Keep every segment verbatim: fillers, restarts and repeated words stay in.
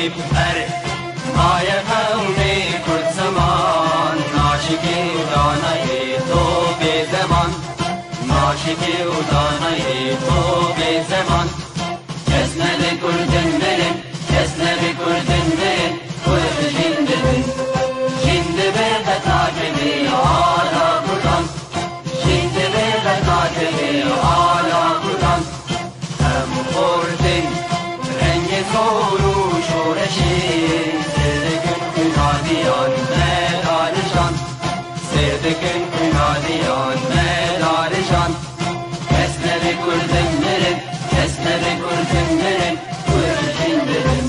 Erê, maye qewmê Kurd ziman, naşikî û danayê to bê zeman. Naşikî û danayê to bê zeman. Kes nebe Kurdin mirin, kes nebe Kurdin mirin, Kurd jîn dibin. Jîn dibe qet nakeve ala Kurdan. Jîn dibe qet nakeve ala Kurdan. Em xortin rengê zor û şoreşê, sêr dikin xwîna diyan me darijan. Sêr dikin xwîna diyan me darijan. Kes nebe Kurdin mirin, kes nebe Kurdin mirin, Kurd jîn dibin.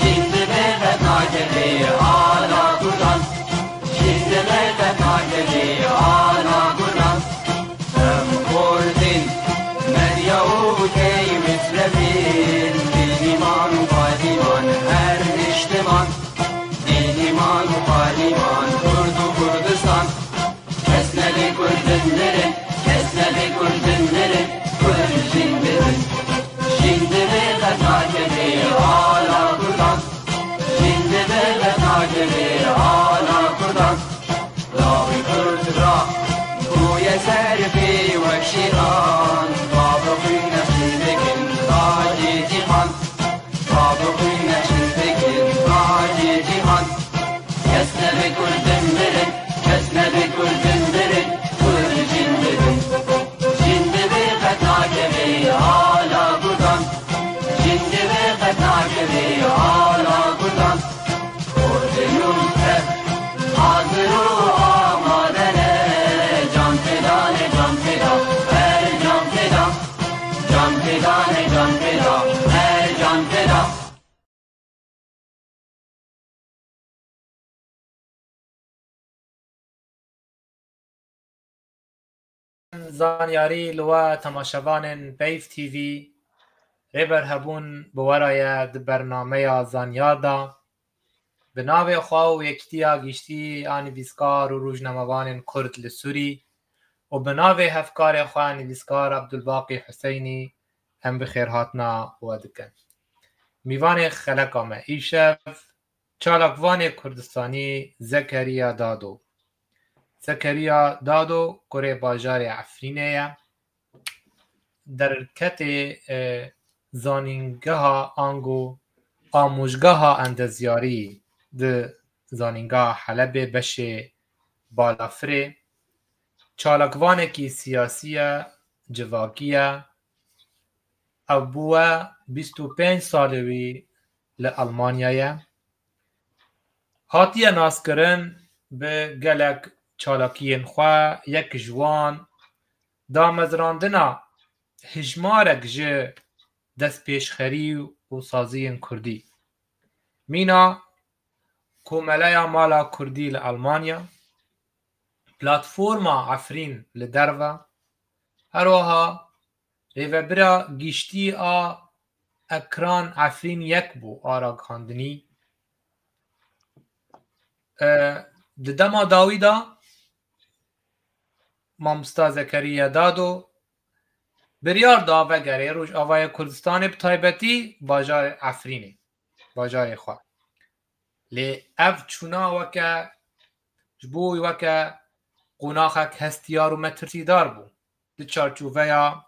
Jîn dibe qet nakeve ala Kurdan. Jîn dibe qet nakeve ala Kurdan. Em Kurdin, medya û tey mitlefin, bînîman û padîman her niştiman. Bînîman û padîman, Kurd û Kurdistan. Kes nebe Kurdin mirin, kes nebe Kurdin mirin, Kurd jîn dibin. Jîn dibe qet nakeve ala Kurdan. Jîn dibe qet nakeve ala Kurdan. Lawê Kurd ra bûye ser pê wek şêran. Bavê xwîn neşîn dikin tacê cîhan. Bavê xwîn neşîn dikin tacê cîhan. Kes nebe Kurdin mirin, kes nebe Kurdin mirin, Kurd jîn dibin. Jîn dibe qet nakeve ala Kurdan. Jîn dibe qet nakeve ala Kurdan. Kurdin û Kurd hazir û amade ne. Can feda ne, can feda, her can feda. Can feda ne, can feda, her can feda. Zanyarî li we temaşevanên Peyv T V, rêber hebûn bi we re ye di bernameya Zanyar de. Bi navê xwe û Yekîtiya Giştî a Nivîskar û Rojnamevanên Kurd li Sûrî û bi navê hevkarê xwe nivîskar Abdulbaqî Huseynî em bi xêrhatina we dikin. Mîvanê xeleka me îşev çalakvanê Kurdistanî Zekeriya Dado. Zekeriya Dado kurê bajarê Efrînê ye. Derketê, e, zanîngeha ango amûjgeha endezyarî di Zanîngeha Helebê beşê balafirê. Çalakvanekî siyasî ye, civakî ye. Ev bûye bîst û pênc salê wî li Almanya ye. Hatiye naskirin bi gelek çalakiyên xwe, yek ji wan damezrandina hijmarek ji destpêşxerî û saziyên kurdî. Mîna Komeleya Mala Kurdî li Almanya, Platforma Efrîn li derve, her wiha rêvebira giştî a Ekran Efrîn yek bû a ragihandinî. E, di dema dawî de Mamosta Zekeriya Dado biryar da vegerê Rojavayê Kurdistanê, bi taybetî bajarê Efrînê, bajarê xwe. Lê ev çûna weke, ji bo wî weke qonaxek hestiyar û metirsîdar bû. Di çarçoveya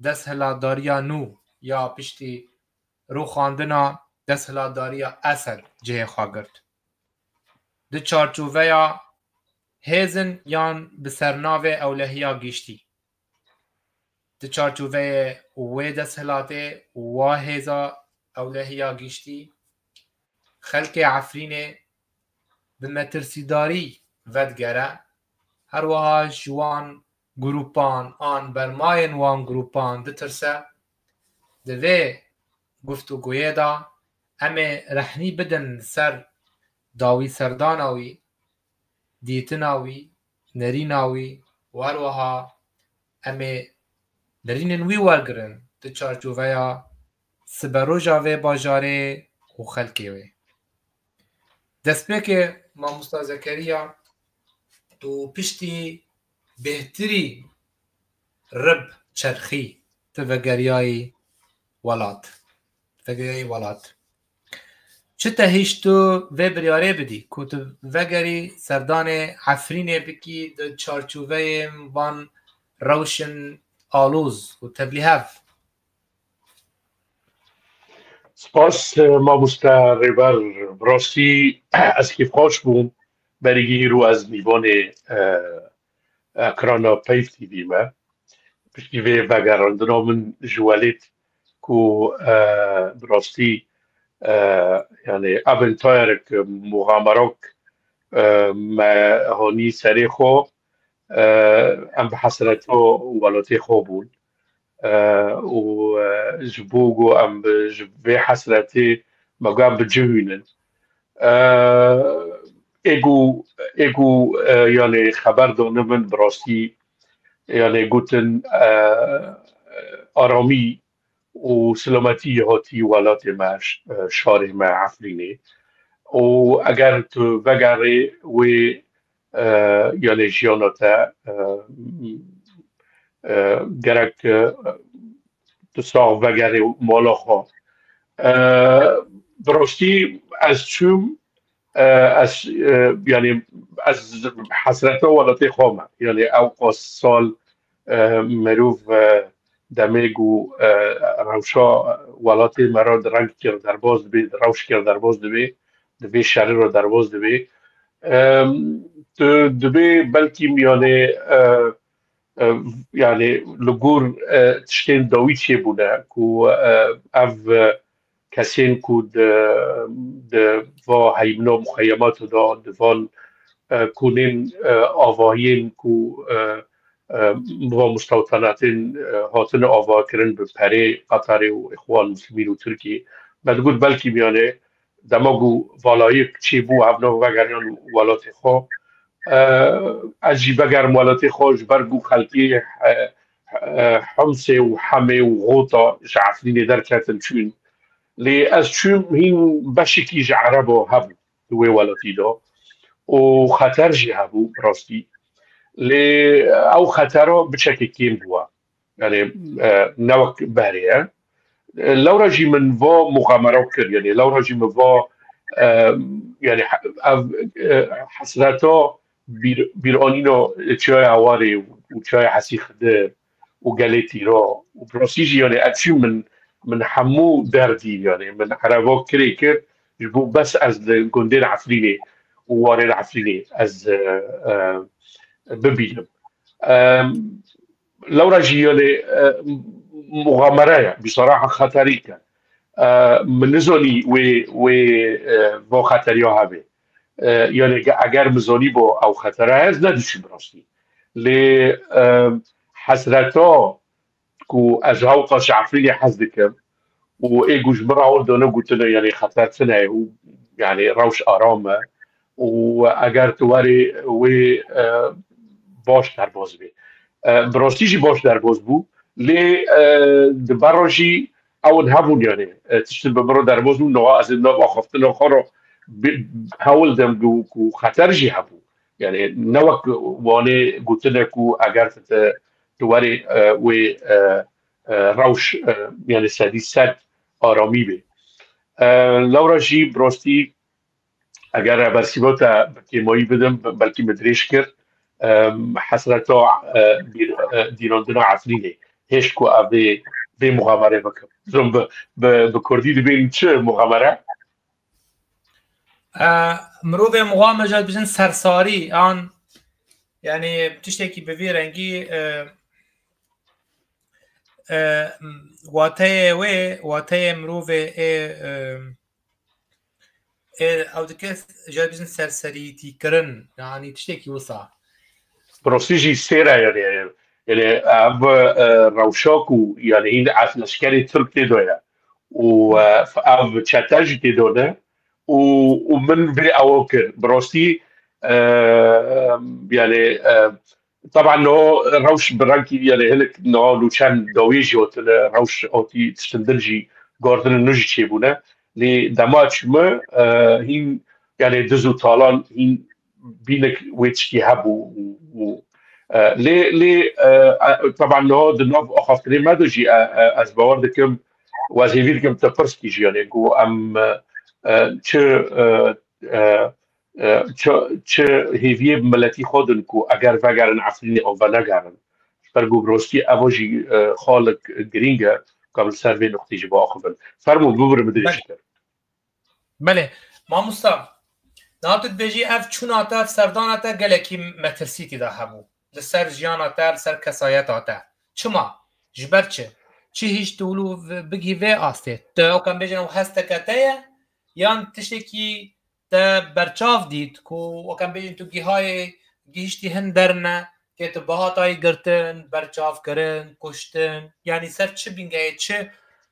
desthilatdariya nû ya piştî rûxandina desthilatdariya Esed cihê xwe girt. Di çarçoveya hêzin yan bi sernavê ewlehiya giştî. Di çarçoveyê wê desthilatê û wa hêza ewlehiya giştî, xelkê Efrînê bi metirsîdarî vedigere, her wiha ji wan grûpan an bermayên wan grûpan ditirse. Di vê guftûgoyê de em ê rehnî bidin li ser dawî serdana wî, dîtina wî, nerîna wî û her wiha em ê nerînên wî wergirin di çarçoveya siberoja vê bajarê û xelkê wê. Destpêkê Mamosta Zekeriya, tu piştî bêhtirî rib çerxî, tu vegeriyayî welat. Vegeriyayî welat. Çi te hişt tu vê biryarê bidî ku tu vegerî serdanê Efrînê bikî di çarçoveyê van rewşên aloz û tevlîhev? Spas, e, mamoste Rêber. Bi rastî ez kêfxweş bûm. Berî hîro ez mîvanê, e, ekrana Peyv T V me. Piştî vê vegerandina min ji welêt ku, e, bi rastî, e, yani ev entayerek muxamerok, e, me hanî serê xwe, e, em bi hesreta welatê xwe bûn. E, û, e, ji bo ku em bi, ji vê hesretê me ku em bicihînin. E, ê ku, ê ku, e, yani xeber dane min bi rastî, yani gotin, e, aramî û silametî hatî welatê me, ş-, e, şarê me Efrînê. Û eger tu vegerê wê, e, yani jiyana te, e, e, gerek, e, tu sax vegerê mala xwe. E, bi rastî ez çûm, e, ez, e, yani ez hesreta welatê xwe me. Yani ew qas sal, e, merov, e, demê ku, e, rewşa welatê me re di rengekê re derbas dibê, di rewşekê re derbas dibê, di vê şerê re derbas dibê. E, tu dibê belkî yani, e, e, yani li gor, e, tiştên dawî çêbûne ku, e, ev, e, kesên ku di, di va heymina muxeyemata de, di van, e, konên, e, avahiyên ku, e, e, va mustewtenatên, e, hatine avakirin bi perê Qatarê û Îxwan Muslimîn û Tirkiyê. Me digot belkî miyane dema ku valayek çêbû, ev nav vegeriyan welatê xwe. E, ez jî vegerim welatê xwe ji ber ku xelkê, e, e, Himsê û Hemê û Xota ji Efrînê derketin çûn. Lê ez çûm, hîn beşekî ji Ereba hebû di wê welatî de û xeter jî hebû bi rastî. Lê ew xetera biçekê kêm bû. Yani, e, ne wek berê ye. E, lewra jî min va muxamera kir, yani lewra jî min va, e, yani he-, ev, e, hesreta bîr-, bîranîna Çiyayê Hewarê û Çiyayê Hesî Xidir û gelê Tîra û bi rastî jî yani ev çî min, min hemû derdî yani min ereva kirê kir ji bo bes ez li gundên Efrînê û warên Efrînê ez, e, e, bibînim. E, lewra jî yani, e, muxamere ye, bîsaraha xeterîk e. E, min nizanî wê, wê, e, va xeteriya hebe. E, yani ge-, eger min zanî bo ew xetere ez nediçûm bi rastî. Lê, e, hesreta ku ez hewqa ji Efrînê hez dikim û ê ku ji min re hewldane gotine, yani xeter tune ye û yani rewş aram e û eger tu werê wê, e, baş derbas bê. E, bi rastî jî baş derbas bû, lê, e, di ber re jî ew hebûn yani, e, tiştin bi min re derbas bûn, niha ez ê nav axaftina xwe re bi-, hewl dem ku, ku xeter jî hebû. Yani ne wek wanê gotine ku eger tu, tu, tu werê, e, wê, e, e, rewş, e, yani sedî sed aramî bê. E, lewra jî bi rastî eger bersîva te bi kêmayî bidim, be-, belkî min dirêj kir, e, hesreta, e, bîr-, e, dîrandina Efrînê hêşt ku ev vê, vê muxamere bikim. Zom bi, bi, bi kurdî dibên çi muxamere? E, mirovê muxame jî dibêjin sersarî, an, yani tiştekî bi vî rengî, e, e, wateyê wê, wateyê mirovê ê, e, ê, ew dike jî dibêjin serserîtîkirin, yani tiştekî wisa. Bi rastî jî sêr e yani. Yani ev, e, rewşa ku yani hîn ev leşkerê Tirk tê de ye û, e, ev çete jî tê de ne û, û min vê ewa kir. Bi rastî, e, yani, e, taban niha rewş bi rengî yani hinek niha nûçend dawî jî hatine, rewş hatî tiştin din jî guhardinên nû jî çêbûne. Lê dema çûme, e, hîn yani diz û talan hîn bînek wê tiştî hebû û, û, e, lê, lê, e, e, taban niha di nav axaftinê me de jî, e, e, ez bawer dikim û ez hêvî dikim te pirs kî jî, yani ku em, e, e, çi, e, e, e, çi, çi hêviyê bi miletî xwe din ku eger vegerin Efrînê ew venegerin. Ji ber ku bi rostî ev jî, e, xalek girîng e, ku em li ser vê nuqtê jî biaxivin. Fermo, bibire min dirêjtir. Belê. Mamosta, niha tu dibêjî ev çûna te, ev sevdana te gelekî metirsîtî de hebû. Li ser jiyana te, li ser kesayeta te. Çima? Ji ber çi? Çi hişt wilo v-, bigihî vê astê? Tu, wek em bêjin, ew hesteke te ye? Yan tiştekî te berçav dît ku, wek em bêjin, tu gihayê, gihiştî hin derine, kê tu bihatayî girtin, berçavkirin, kuştin? Yanî ser çi bingehê, çi,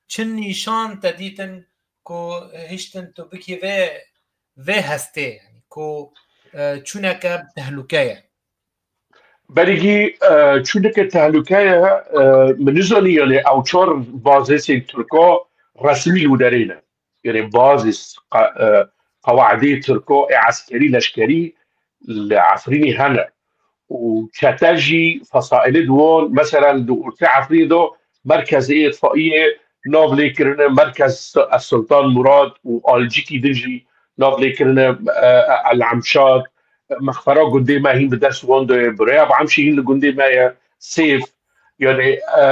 çi nîşan te dîtin ku hiştin tu bikî vê, vê hestê, yanî ku, e, çûneke tehlûke ye? Berî gî, e, çûneke tehlûke ye, e, min nizanî, yanî ew çar bazêsên Tirka resmî li derê ne. Yanî bazês qa-, e, qewaidê Tirka ê eskerî, leşkerî li Efrînê hene. Û çete jî fesaîlê di wan, meselen di ortê Efrînê de merkezê îtfaiyê nav lê kirine, merkez Sultan Murad û alcikî din jî nav lê kirine, e, e, El Emşad, mexfera gundê me hîn bi dest wan de ye, birêya bi Emşî hîn li gundê me ye, sêf. Yanî, e,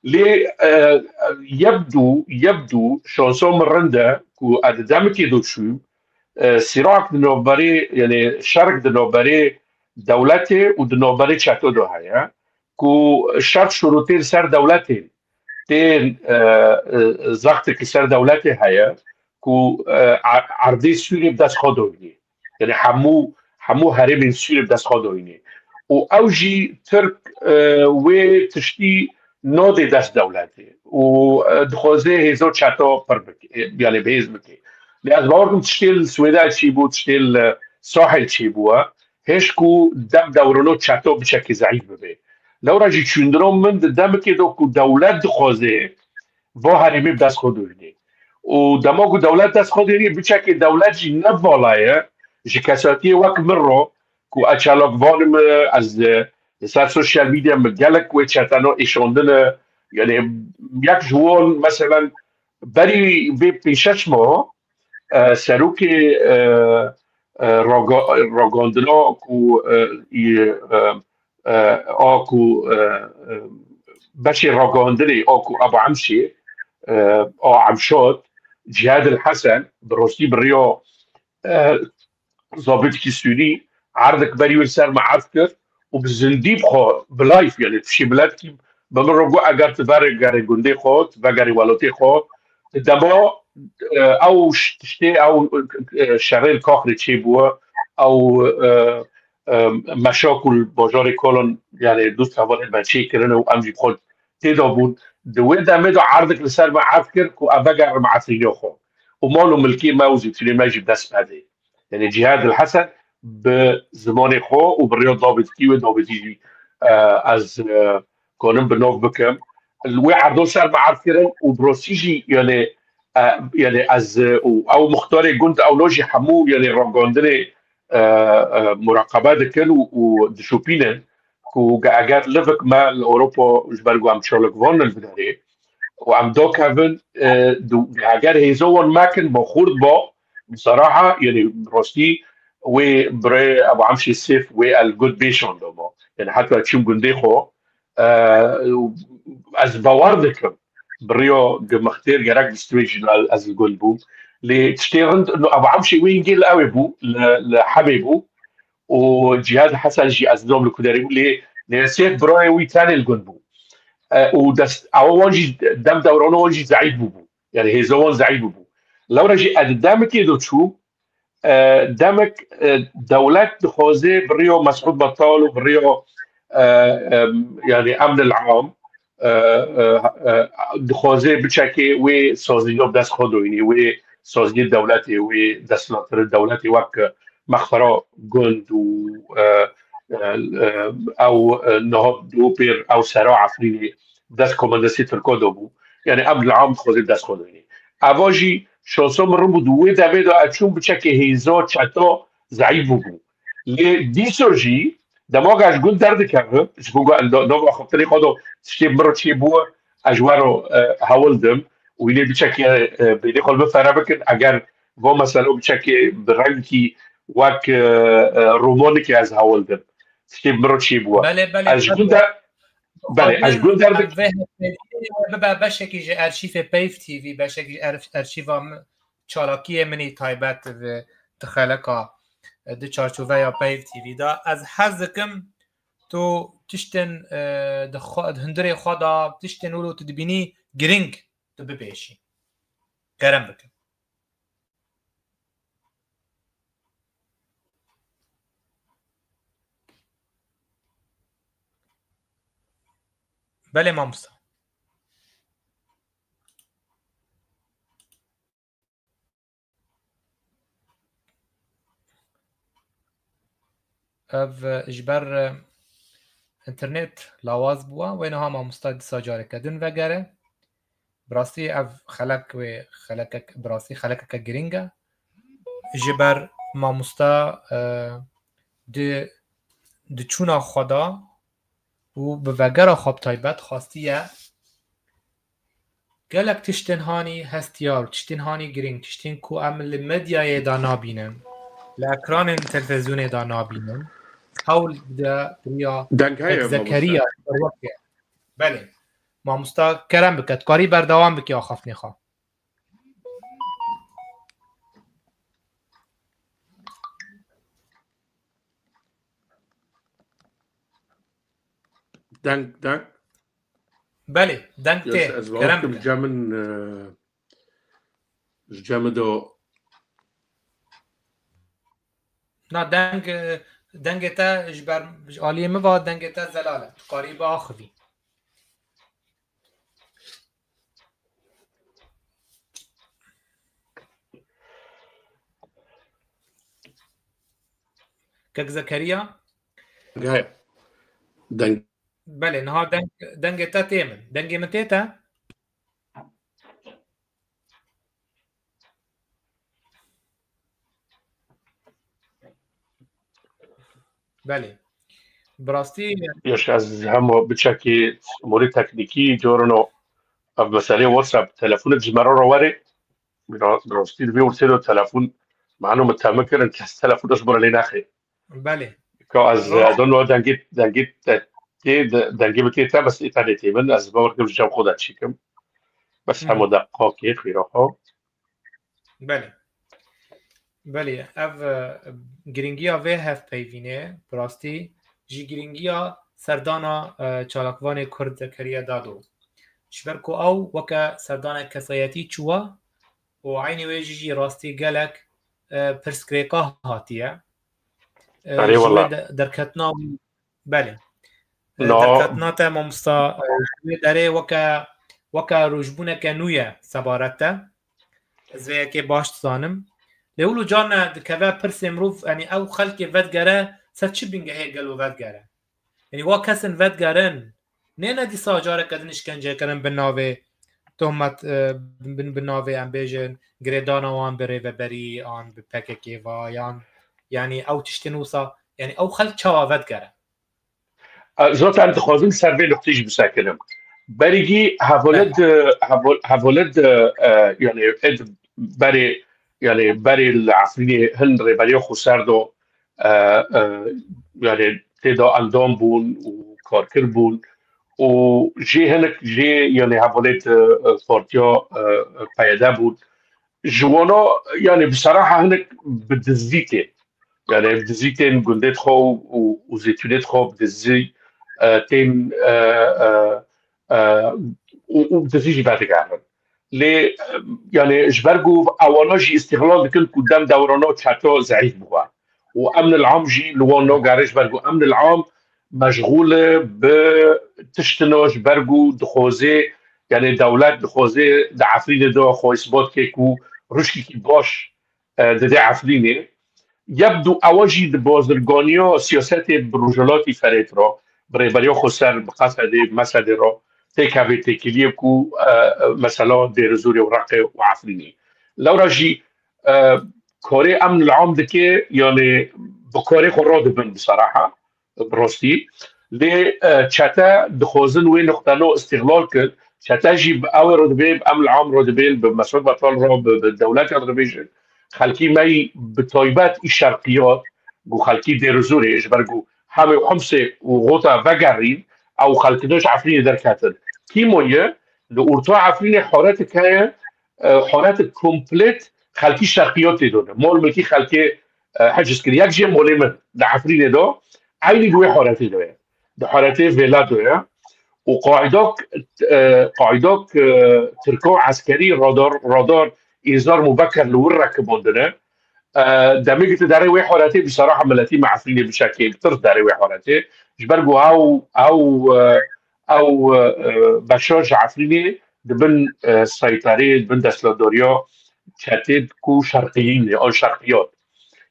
lê, e, yebdû, yebdû, şansa min rind e ku ez di demekê de çûm, e, sîrak di navberê, yanî şerek di navberê dewletê û di navberê çeto de heye, ku şert şurûtê li ser dewletê tên, e, e, zextek li ser dewletê heye, ku, e, er-, erdê Sûriyê bi dest xwe doyinê. Yanî hemû, hemû herêmên Sûriyê bi dest xwe doyinê. Û ew jî Tirk, e, wê tiştî nadê dest dewletê. Û, e, dixwaze hêza çeta pir bike, e, yanî bihêz bike. Lê ez bawer dikim tiştê li Swêdayê çêbû, tiştê li Sahel çêbûye, hêj ku dem dewrano çeta biçekê zeîf bibe. Lewra jî çûndina min di demekê de ku dewlet dixwaze va herêmê bi dest xwe dûrînê. Û dema ku dewlet dest xwe dûrî, biçekê dewlet jî ne vala ye, ji kesatiyê wek min re, ku ez çalakvan im, ez, e, li ser sosyal medya min gelek wê çetena êşandine, yanî yek ji wan, meselen, berî vê pênc şeş meha, e, serokê, e, e, raga-, ragandina ku, e, î, e, e, a ku, e, e, beşê ragihandinê a ku Eba Emşê, e, a Emşad, Cihad El Hesen, bi rastî bi rêya, e, zabitekî Sûrî, erdek berî wê li ser me erd kir û bi zindî bi xwe, bi live, yanî piştî miletkî bi min re got, eger tu vegerî gundê xwe, tu vegerî welatê xwe, di dema, e, ew ş-, tiştê, ew, e, şerê li Kaxirê çêbûye, ew, e, e, meşa ku li bajarê Kolon, yanî du hevalên me çêkirine û em jî bi xwe têda bûn. Di wê demê de erdek li ser me erd kir ku em vegerin Efrînê xwe û mal û milkê me û zîtirê me jî bi dest me dê. Yanî Cihad El Hesen bi zimanê xwe û bi rêya dabetkî wê, dabetkî jî, e, ez, e, kanim bi nav bikim. Li wê erdo ser me erd kirin û bi rastî jî, yanî, e, yanî ez, e, û ew muxtarê gund ewna jî hemû, yanî ragandinê, e, e, muraqebe dikin û, û dişopînin ku ge-, eger livik me li Ewropa ji ber ku em çalakvan in li derê û em dakevin, e, du-, eger hêza wan mekin, ba xurt ba, bi seraha, yanî rastî wê birê Eba Emşê Sêf wê el gund bê şandama. Yanî heta çûm gundê xwe, e, ez bawer dikim, bi rêya ge-, mixtêr gerek distûrê jî ez li gund bûm. Lê tiştê rind, Eba Emşê wê hingê li ewê bû, li, li Hebê bû. Û Cihad Hesen jî ez dom li ku derê bû, lê, lê Sêf birayê wî tenê li gund bû. E, û dest, ew wan jî dem dewrana wan jî zeîf bûbû. Yanî hêza wan zeîf bûbû. Lewra jî ez demekê de çû, e, demek, e, dewlet dixwaze bi rêya Mesûd Betal û bi rêya, e, e, yanî emn el am, e, e, e, dixwaze biçekê wê sazîna bi dest xwe doyînê, wê sazînê dewletê, wê desthilatdarê dewletê wek mexfera gund û, e, e, e, ew, e, niha dû pêr ew sera Efrînê dest komandesê Tirka de bû. Yanî emn el am dixwaze bi dest xwe doyînê. Eva jî şansa min rind bû, di wê demê de ez çûm biçekê hêza çeta zeîf bûbû. Lê dîsa jî dema ku ez ji gund derdikevim, ji bo ku em da-, nava xwe tenê xwe de tiştê bi min re çêbûye, ez ji we re, e, hewl dim û wînê biçekê, e, bêdê xwe li min fere bikin, eger va meselo biçekê bi rengkî wek, e, e, romanîkê ez hewl dim. Tiştê bi min re çêbûye. Belê, belê, Ez ji gund der, belê, ez ji gund der ev vê hevpeyvînê bibe beşekî ji erşîfê Peyv T V, beşekî ji er-, erşîva min, çalakiyê min î taybet di, di xeleka, di çarçoveya Peyv T V de. Ez hez dikim tu tiştên, e, di xwe, di hundirê xwe de tiştên wilo tu dibînî giring tu bibêjî. Kerem bikim. Belê mamosta. Ev, e, ji ber, e, înternet lawaz bûye, wê niha mamosta dîsa careke din vegere. Bi rastî ev xelek wê xelekek, bi rastî xelekeke giring e. Ji ber mamosta, e, di, di çûna xwe de û bi vegera xwe bi taybet xwestiye gelek tiştên hanî hestiyar, tiştên hanî giring, tiştên ku em li medyayê de nabînin, li ekranên televîzyonê de nabînin, hewl bide bi riya Deng heye, Kek Zekeriya, mamoste. Belê. Mamosta kerem bike, tu karî berdewam bikî axaftinê xwe. Deng, deng. Belê, deng tê. Ez, ez bawer dikim ji cem min, e, ji cem min do. Na, deng, e, dengê te ji ber, ji aliyê min ve dengê te zelal e. Tu karî biaxivî. Kek Zekeriya? Gaya. Deng. Belê, niha deng, dengê te tê min. Dengê min tê te? Belê. Bi rastî Yaş ez hema biçekî morî teknîkî corino ev meselê WhatsApp telefonik ji me re were. Bi ra-, bi rastî li vê wirsê de telefon mano min teme kirin kes telefon ez bira lê naxê. Belê. Ka ez, Rast. ez no dengê, dengê te, tê, de-, dengê min tê te, bes îta lê tê min, ez bawer kim ji cem xwe de çîkim. Bes Hı. hema deqaqê xîra xwe. Belê. Belê, ev, e, giringiya vê hevpeyvînê, bi rastî, ji giringiya serdana, e, çalakvanê Kurd Zekeriya Dado. Ji ber ku ew weke serdanek kesayetî çûwa û eynî wê jî jî rastî gelek, e, pirsgirêka hatiye. E, Erê ji wê wela. de-, derketina wî, belê. E, No. derketina te mamosta, e, ji wê derê weke, weke rojbûneke nû ye sebaret te. Ez vê yekê baş dizanim. Lê wilo carna dikeve pirsê mirov, yanî ew xelkê vedigere ser çi bingehê gelo vedigere? Yanî wa kesin vedigerin, nêne dîsa careke din îşkence kirin bi navê tohmet, e, bi, bi navê em bêjin girêdana wan bi rêveberî an bi P K K va yan, yanî ew tiştên wisa, yanî ew xelk çawa vedigere? E, zaten dixwazim ser vê nuqtê jî bisekinim. Berî hevolet, Belê. e, hevo-, hevolet, e, e, yani ed berê, yani berê li Efrînê hin rêberiya xweser do, e, e, yani tê de endam bûn û karkir bûn û jê hinek jê yani hevolet, e, e, partiya, e, e, P Y D bûn. Ji wana yani bi seraha hinek bi dizdî tên. Yani bi dizdî tên gundê xwe û, û, û zêtûnê xwe bi dizdî, e, tên, e, e, e, û, û bi dizdî jî vedigerin. Lê, e, yani ji ber ku ewana jî îstîxlal dikin ku dem dewrana çeto zeîf bûye. Û emn el am jî li wan nagere ji ber ku emn el am meşxûl e bi tiştina ji ber ku dixwaze, yani dewlet dixwaze di Efrînê de xwe îsbat ke ku ruşkekî baş, e, dide Efrînê. Yek du ewa jî di bazirganiya siyasetê bi Rojhilatî Ferêt re, bi rêberiya xweser, bi Qesedê, bi Mesedê re, têkevê têkiliyê ku, e, e, mesela Dêrizorê û Reqê û Efrînê. Lewra jî, e, karê emn el am dike, yani bi karê xwe radibin bi seraha, bi rastî. Lê, e, çete dixwazin wê nuqteno îstîxlal kin. Çete jî bi ew re dibê, bi emn el am re dibên, bi Mesûd Batal re, bi, bi dewleta re dibêjin. xelkî me yî bi taybet î şerqiyat, ku xelkî Dêrizorê, ji ber ku Hemê û Himsê û Xota vegerîn, ew xelkî ne ji Efrînê derketin. Kî moye? Li orta Efrînê haretik heye, e, haretik komplet xelkî şerqiyat tê de ne. Mal milkî xelkê, e, heciz kir. Yek jê molê min di Efrînê de, eynî di wê haretê de ye. Di haretê vêla de ye. Û qaîdak, e, qaîdak, e, tirka eskerî radar, radar Îzar Mubeker li wir rekibandine. E, demê ku tu derê wê haretê, bi saraha miletî me Efrînê biçekê, bi tir derê wê haretê. Ji ber ku ew, ew, e, ew, e, beşa ji Efrînê di bin, e, seytarê, di bin desthilatdariya çetê ku şerqiyîn e, an şerqiyat.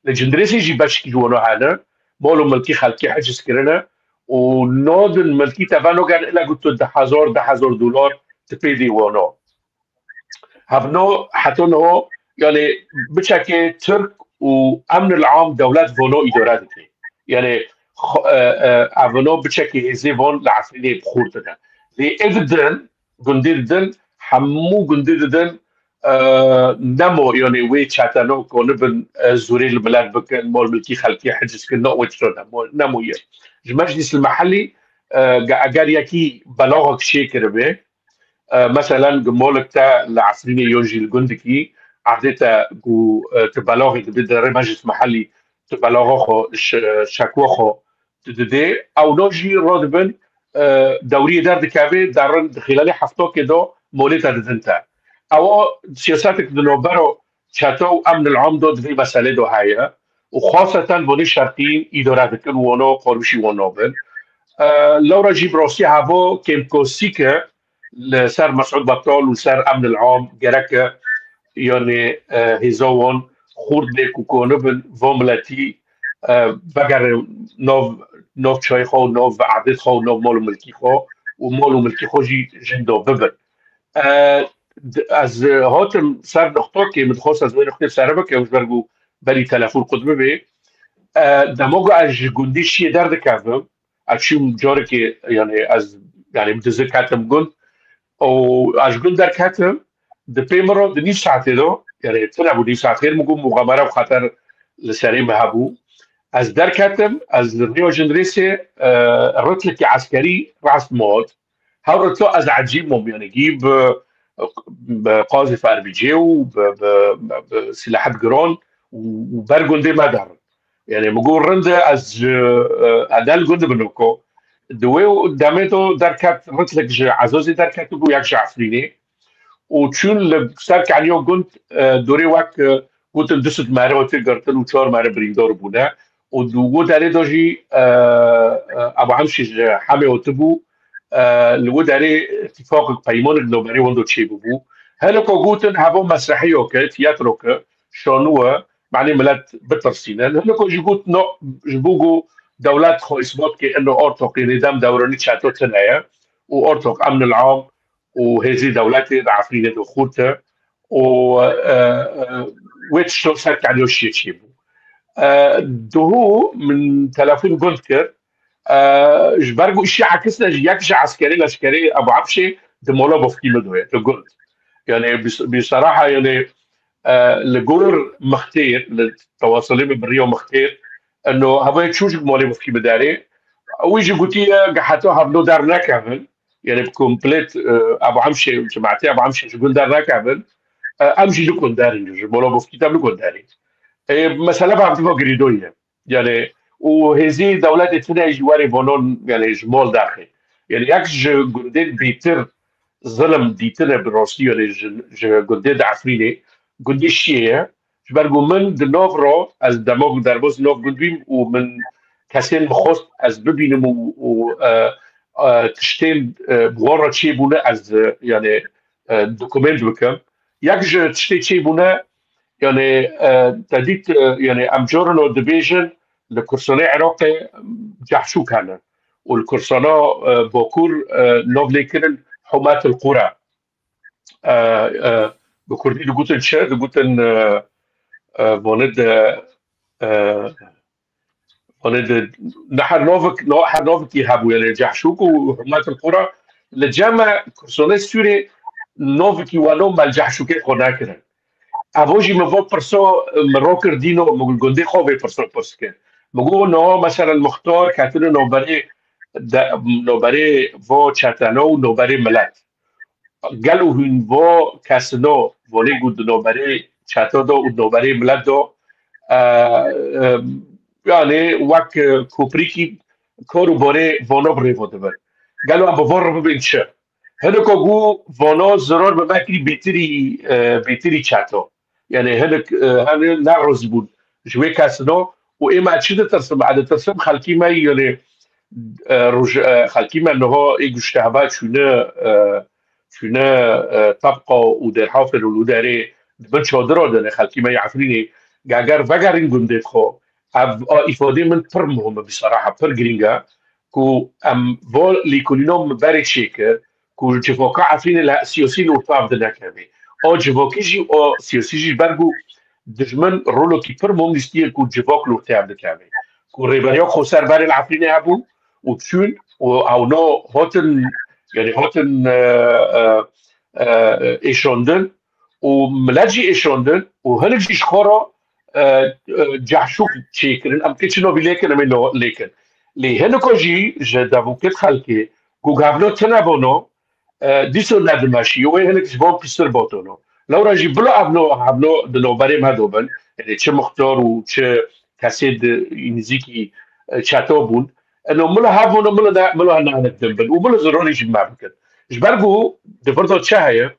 Li Cindirêsê jî beşkî ji wana hene, mal û milkî xelkê heciz kirine û nadin milkî te venogerin, ila ku tu du hezar, du hezar dolar tu pê dê wana. Hevno heta niha, yani biçekê Tirk û Emn el Am dewlet vano îdare dike. Yani xo-, e, e, evno biçekê hêzê van li Efrînê bi xurt dide. Lê ev din, gundê didin, hemû gundê didin, e, nemo, yani wê çeteno konibin, e, zûrê li milet bikin, mal milkî xelkê heciz kin, ne wê tişta nemo, nemo ye. Ji meclîs li mehellî, e, ge-, eger yekî belaxek çêkiribe, e, meselen, gi molik te li Efrînê yon jî li gundikî, erdê te ku, e, tu belaxê dibî derê meclis mehellî, tu belaxa xwe, ş-, şekwa xwe tu didê, ewna jî radibin, e, dewriyê derdikeve, derin di xîlalê heftokê de molê te didin te. Ewa siyasetek di navbera çete û emn el am de di vê meselê de heye û xaseten vanê şerqiyîn îdare dikin û wana qaribişî wan nabin. E, lewra jî bi rastî heva kêmkosîk e li ser Mesûd Betal û ser emn el am gerek e, yani, e, hêza wan xurt bê ku konibin va miletî, e, vegerin nav, nav çayê xwe û nav erdê xwe û nav mal û milkî xwe û mal û milkî xwe jî jin de bibin. E, d-, ez hatim ser nuqtokê, min dixwest ez wê nuqtê sere bikim, ji ber ku berî telefon qut bibê. E, dema ku ez ji gundî şiyê derdikevim, ez çûm carekê, yani ez, yani bi dizi ketim gund û ez ji gund derketim, di pê min re di nîv saetê de, yani tune bû nîv saet, xêr min got muxemere û xeter li serê min hebû. Ez derketim, ez li rêya Cindirêsê, e, ritlekî eskerî rast min hat. Hew ritla ez ecîb bûm, yani gî bi, bi qazê ferbicê û bi, bi, bi silahet giran û, û ber gundê me derin. Yani min got rind e, ez ji, e, edel gund bin ko. Di wê demê de derket, ritlek ji Ezazê derket bû, yek ji Efrînê. Û çûn li ser keniya gund, e, dorê wek, e, gotin du sed mere hatî girtin û çar mere birîndar bûne. Û di wê derê de jî, e, e, Ebu Emşê ji Hemê hatibû, e, li wê derê îtîfaqek, peymanek navberê wan de çêbûbû. Hinek gotin heva mesrehiyeke, tiyatroke, şanû e, manê milet bitirsînin. Hinek jî got, no, ji bo ku dewlet xwe îsbat ke, ino ortoqê rêdem dewranî çeto tune ye û ortoq emn el am û hêzê dewletê di Efrînê de xurt e û, e, e, wê tişto ser keniya şiyê çêbû. E, duhû min telefon gund kir, e, ji ber ku îşî ekis ne, ji yek ji eskerê leşkerê Ebu Emşê di mola bofkî min de ye, di gund. Yani bi, bi seraha, yani, e, li gor mixtêr, li tewasilê min bi riya mixtêr, eno hevayê çû ji malê mifkî biderê. Wî jî gotiye, ge heta hevno dernekevin, yani bi komplet, e, Ebu Emşê, cemaetê Ebu Emşê ji gund dernekevin, e, em jî nikon derin, ji mola mifkî te nikon derê. E, mesele bi hevdiva girîdoyî ye. Yani, û hêzî dewletê tune ji warê vonon, yani ji mol derxê. Yani, yek ji gundên bêtir zilim dîtine bi rastî, yani ji, ji gundê di Efrînê, gundê Şiyê ye. Ji ber ku min di nav ro, ez demok derbas nav gund bîm û min kesên min xwest ez bibînim û, û, e, e, tiştên, e, bi wan re çêbûne ez, e, yani, e, dokument bikim. Yek ji tiştê çêbûne, yani, e, te dît, e, yani, em carino dibêjin li Kursanê Iraqê cehşûk hene. Û li Kursana, e, Bakur, e, nav lê kirin Humat el Qura. E, e, bi Kurdî digotin çi? Digotin, e, e, vanê de, e, vanê de ne her navik, no, her navikî hebû, yani cehşûk û Humat el Qura. Li cem me Kursanê Sûrê navikî wano me li cehşûkê xwe nekirin. Evo jî min va pirso, min ro kir dîno, min gundê xwe vê pirso pirs kir. Min got, niha meselen muxtar ketine noberê, de, noberê va çetena û noberê milet. Gelo hûn va kesino, vonê got di noberê çeta de û di noberê milet de, e, e, yani wek, e, koprîkî kar û barê vana bi rêva dibin. Gelo em bi van re bibên çi? Hineka got vana zirar bi me kirî bêtirî, e, bêtirî çeta. Yani hinek, e, hani nerazî bûn ji wê kesino û ê me çi ditirsim? Ez ditirsim xelkî me, yani, e, roj-, e, xelkî me niha ê ku ji tehba çûne, e, çûne, e, Tebqa û Dêrhafir û li derê di bin çadira de ne, xelkî me yê Efrînê, eger vegerîn gundê xwe, ev, a, îfadê min pir muhim e, bisaraha pir girîng e, ku em va lêkolîna min berê çêkir, ku civaka Efrînê li siyasî li orta ev di nekevê. A civakî jî, a siyasî jî ber ku dijmin rolekî pir muhim lîstiye ku civak li orta ev dikevê. Ku rêberiya xweser berê li Efrînê hebûn û çûn û ewna hatin, yani hatin, e, e, e, êşandin û milet jî êşandin û hinek jî ji xwe re, e, e, cehşûk çêkirin. Em kê çi navî lêkin, em ê lo-, lêkin. Lê hineka jî ji devokêt xelkê ku gavno tine bono, e, dîso nedimeşî, wê hinek ji van pistir botono. Lewra jî bila evno, hevno di noberê me do bin, yani çi muxtar û çi kesê di nizîkî, e, çeto bûn. Eno mila hev bûn, mila ne, mila ne hinek din bin. Û mila zirorî jî me bikin. Ji ber ku di vir de çi heye?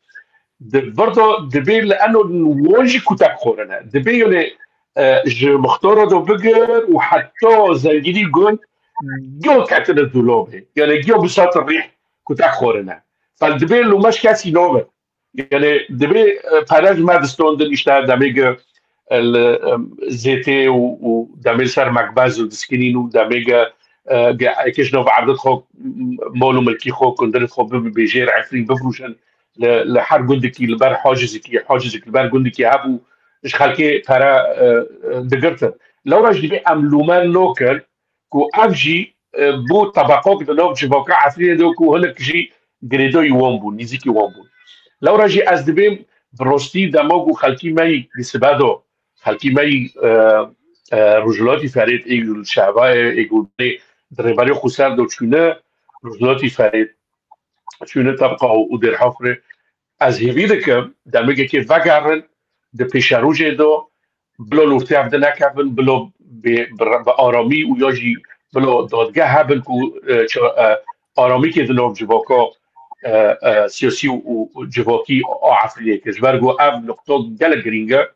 Di vir de dibê li eno wan jî kutek xorine. Dibê yone, e, ji muxtara de bigir û heta zengînî gund giyo ketine dûlobê. Yani giyo bisat rîh kutek xorine. Fel dibê lûmeş kesî nobin. Yani dibê, e, pere ji me distondin, işte demê ge, e, li, e, zêtê û, û demê li ser mekbez û diskinîn û demê ge, e, ge, eke ji nav erdin xwe, m-, mol û milkî xwe, kundirên xwe bibin bêjêr, efrîn bifrûşin, li, li her gundikî, li ber hacizikî, hacizek li ber gundikî hebû, ji xelkê pere, e, e, digirtin. Lewra jî dibê em lûmen nokin, ku ev jî, e, bû tebaqok di nav civaka Efrînê de ku hinek jî girêdayî wan bûn, nîzîkî wan bûn. Lewra jî ez dibêm bi rostî dema ku xelkî me yî di sibe de, xelkî me yî, e, e, Rojhilatî Ferêt, ê ku li Şevayê, ê ku di rêberê xweser de çûne, Rojhilatî Ferêt, çûne Tebqa û Dêrhafirê, ez hêvî dikim, demekekê vegerin, di pêşerojê de, bilo li ortê ev de nekevin, bilo bi, bi, bi aramî û ya jî bilo dadgeh hebin ku, e, ça-, e, aramîkê di nav civaka, e, e, siyasî û, û civakî a Efrînê kir. Ji ber ku ev nuqta gelek girîng e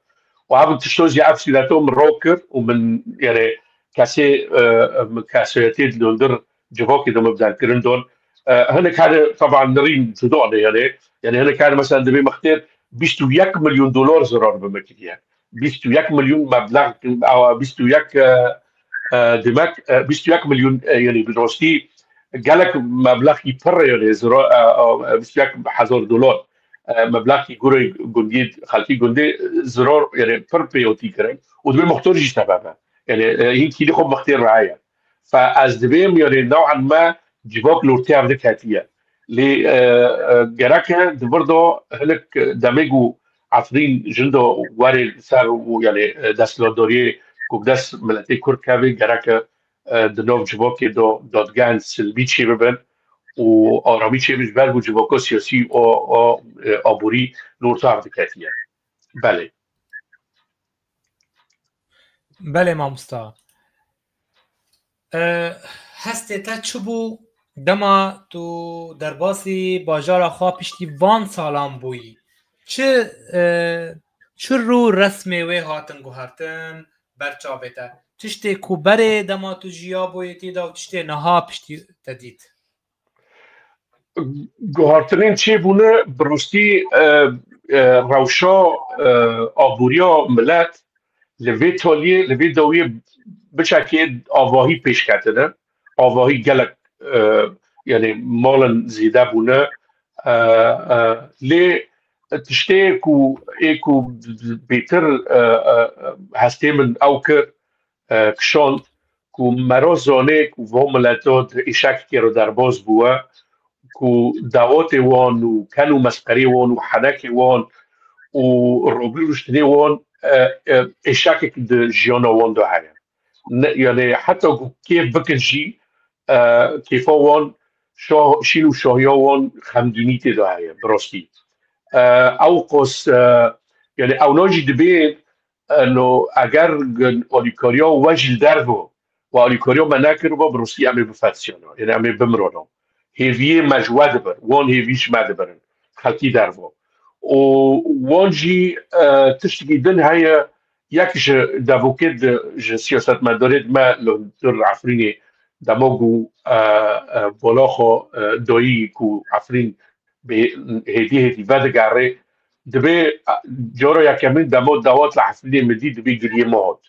û ev tişto jî ev sîreto min ro kir û min, yani, kesê, e, min kesayetê di hundir civakê de min bi derkirin don. E, hinek hene, teban nirîn cuda ne, yani, yani hinek hene, mesela, dibê mixtêr bîst û yek milyon dolar zirar bi me kiriye. Bîst û yek milyon meblex, awa bîst û yek, e, e, demek, e, bîst û yek milyon, e, yani bi rastî gelek meblexî pir e, yani zira, e, e, bîst û yek hezar dolar, e, meblexî gurê gundiyê, xelkî gundê, e, zirar, yani pir pêwatî kirin. Û dibê muxtar jî tebe be. Yani, e, hîn kîlî xwe muxtêr raye. Fe ez dibêm, yani, new'an me civak li ortê ev de ketiye. Lê, e, e, gerek e di vir de hinek demê ku Efrîn jin de werê ser û, yani, e, desthilatdariyê ku bi dest miletê Kurd kevê, gerek e, e, di nav civakê de dadgehên silbî çêbibin û aramî çêbin, ji ber ku civaka siyasî û, û, e, aborî li orta ev diketiye. Belê. Belê mamosta. E, hestê te çi bû dema tu derbasî bajara xwe piştî van salan bûyî? Çi, e, çi rû resmê wê hatin guhertin ber çavê te? Tiştê ku berê dema tu jiya bûyî tê de û tiştê niha piştî te dît? Guhartinên çêbûne bi rastî, e, e, rewşa, e, aboriya milet li vê taliyê, li vê dawiyê biçekê avahî pêş ketine. Avahî gelek, e, yani malin zêde bûne. E, e, lê tiştê ku ê ku bêtir, e, e, hestê min ew kir, e, kişand ku mero zanê ku vo mileto di îşekekê re derbas bûye, ku dawetê wan û ken û mesqerê wan û henekê wan û robî rûştinê wan, e, e, êşakek di jiyana wan de heye. Ne, yani heta ku kêf bikin jî, e, kêfa wan şah, şîn û şahiya wan xemgînî tê de heye, bi rastî. E, ew qas, e, yani ewna jî dibê, e, no, eger alîkariya we jî li derve û alîkariya me nekiriba, bi rastî em ê bifetisiyana, yani em ê bimirana. Hêviyê me ji we dibir, wan hêvî ji me dibirin, xelkî derve. Û wan jî, e, tiştekî din heye, yek ji devokê di, ji siyasetmedarê di me li hundir Efrînê dema ku, e, e, vala xwe, e, dayî ku Efrîn bê hêdî hêdî vedigerê, dibê, e, cara yekemîn dema dawat li Efrînê min dî dibê giriyê me hat.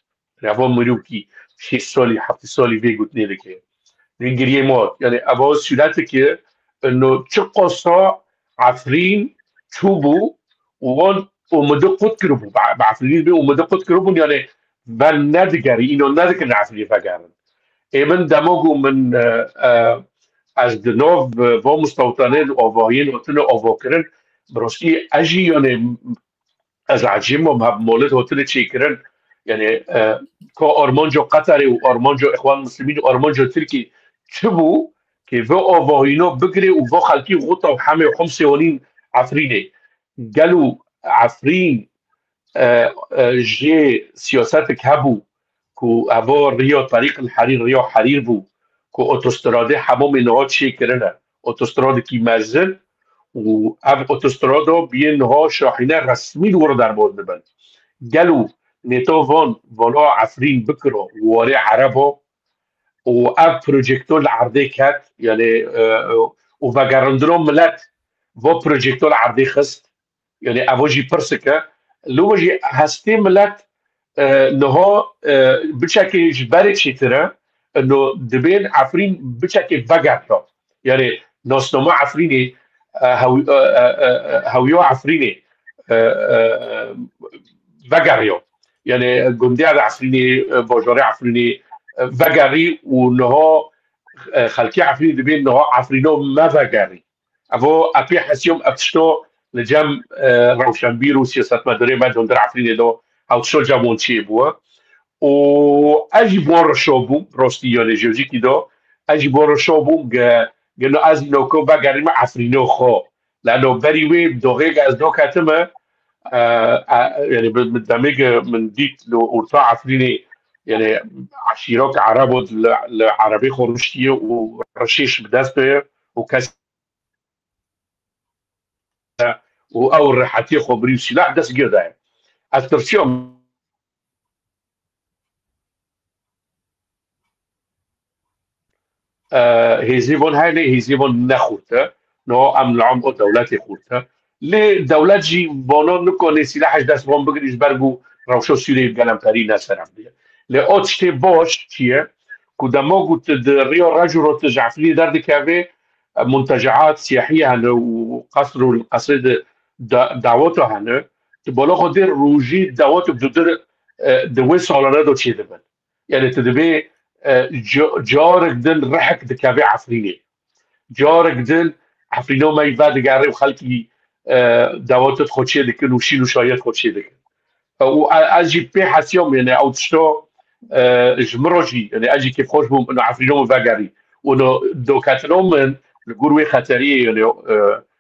Reva mirîwkî şêst salî, heftê salî vê gotinê dike. Vê giriyê me hat. Yani eva sûreteke ino çi qasa Efrîn çûbû û wan umidi qut kiribû. Bi, bi Efrînî bê umidi qut kiribûn, yani ven nedigerî, îno nedikin Efrînê vegerin. Ê min dema ku min, e, e, ez di nav, e, va mistewtanê li avahiyên hatine avakirin, bi rastî ez jî, yani, ez ecêb mam, hev molet hatine çêkirin. Yani, e, ka armanca Qeterê û armanca Îxwan Muslimîn û armanca Tirkî çi bû, kê vê avahîna bigirê û va xelkî Xuta û Hemê û Homsê wanîn Efrînê. Gelo Efrîn, e, e, jê siyasetek hebû ku eva riya Terîq el Herîr, riya Herîr bû, ku otostradê hemamê niha çêkirine. Otostradekî mezin û ev otostrada biyê niha şahîne resmî li wir derman dibin. Gelo nêta van vala Efrîn bikira warê Ereba û ev projekto li erdê ket, yani, e, û vegerandina milet va projekto li erdê xist, yani, evo jî pirsik e. Li we jî hestê milet, e, niha, e, biçekê ji berê çêtir e, ino dibên Efrîn biçekê vegerta. Yani, nasnama Efrînê, e, hew-, e, e, e, e, hewiya Efrînê, e, e, vegeriya. Yani, gundiya de Efrînê, e, bajarê Efrînê, e, vegerî û niha, e, xelkê Efrînê dibên niha Efrîno me vegerî. Evo epê hesiyom ev tişto li cem, e, rewşenbîr û siyasetmedarê me di hundir Efrînê de ew tişto cem wan çêbû. Û ez jî bi wan re şo bûm, rostî, yani, jeojîkî de ez jî bi wan re şo bûm, ge-, gelo ez î noko vegerîme Efrîno xwe. Lano berî wê doxê ge ez doketime, e, e, yani, bi, bi demê ge min dît li orta Efrînê, yani, eşîrok Erebo li, li Erebê xwe rûştiye û reşêş bi dest de ye û kes û ew rehetiyê xwe birî û sîlah dest gir daye. Ez tirsiyam, e, hêzê van hene, hêzê van ne xurt e. No em li em o dewletê xurt e. Lê dewlet jî vana nikane sîlahê ji dest van bigirî ji ber ku rewşa Sûriyeyê gelemperî ne seref diye. Lê o tiştê baş çi ye? Ku dema ku tu di riya Rec û Rotij Efrînê derdikevê, e, muntecaat siyahî hene û qesr û qesrê de da-, daweta hene. Tu bala xwe dê rojî dawet bi dir, e, di wê salane de çêdibin. Yani tu dibê, e, ca-, carek din rehek dikeve Efrînê. Carek din Efrîno me yî vedigerê û xelkî, e, dawetê xwe çê dikin û şîn û şayet xwe çê dikin. E, û e-, ez jî pê hesiyam, yani ew tişto, e, ji min re jî, yani ez jî kêfxweş bûm, ino Efrîno min vegerî. Û ino doketino min li gor wê xeteriyê, yani, e,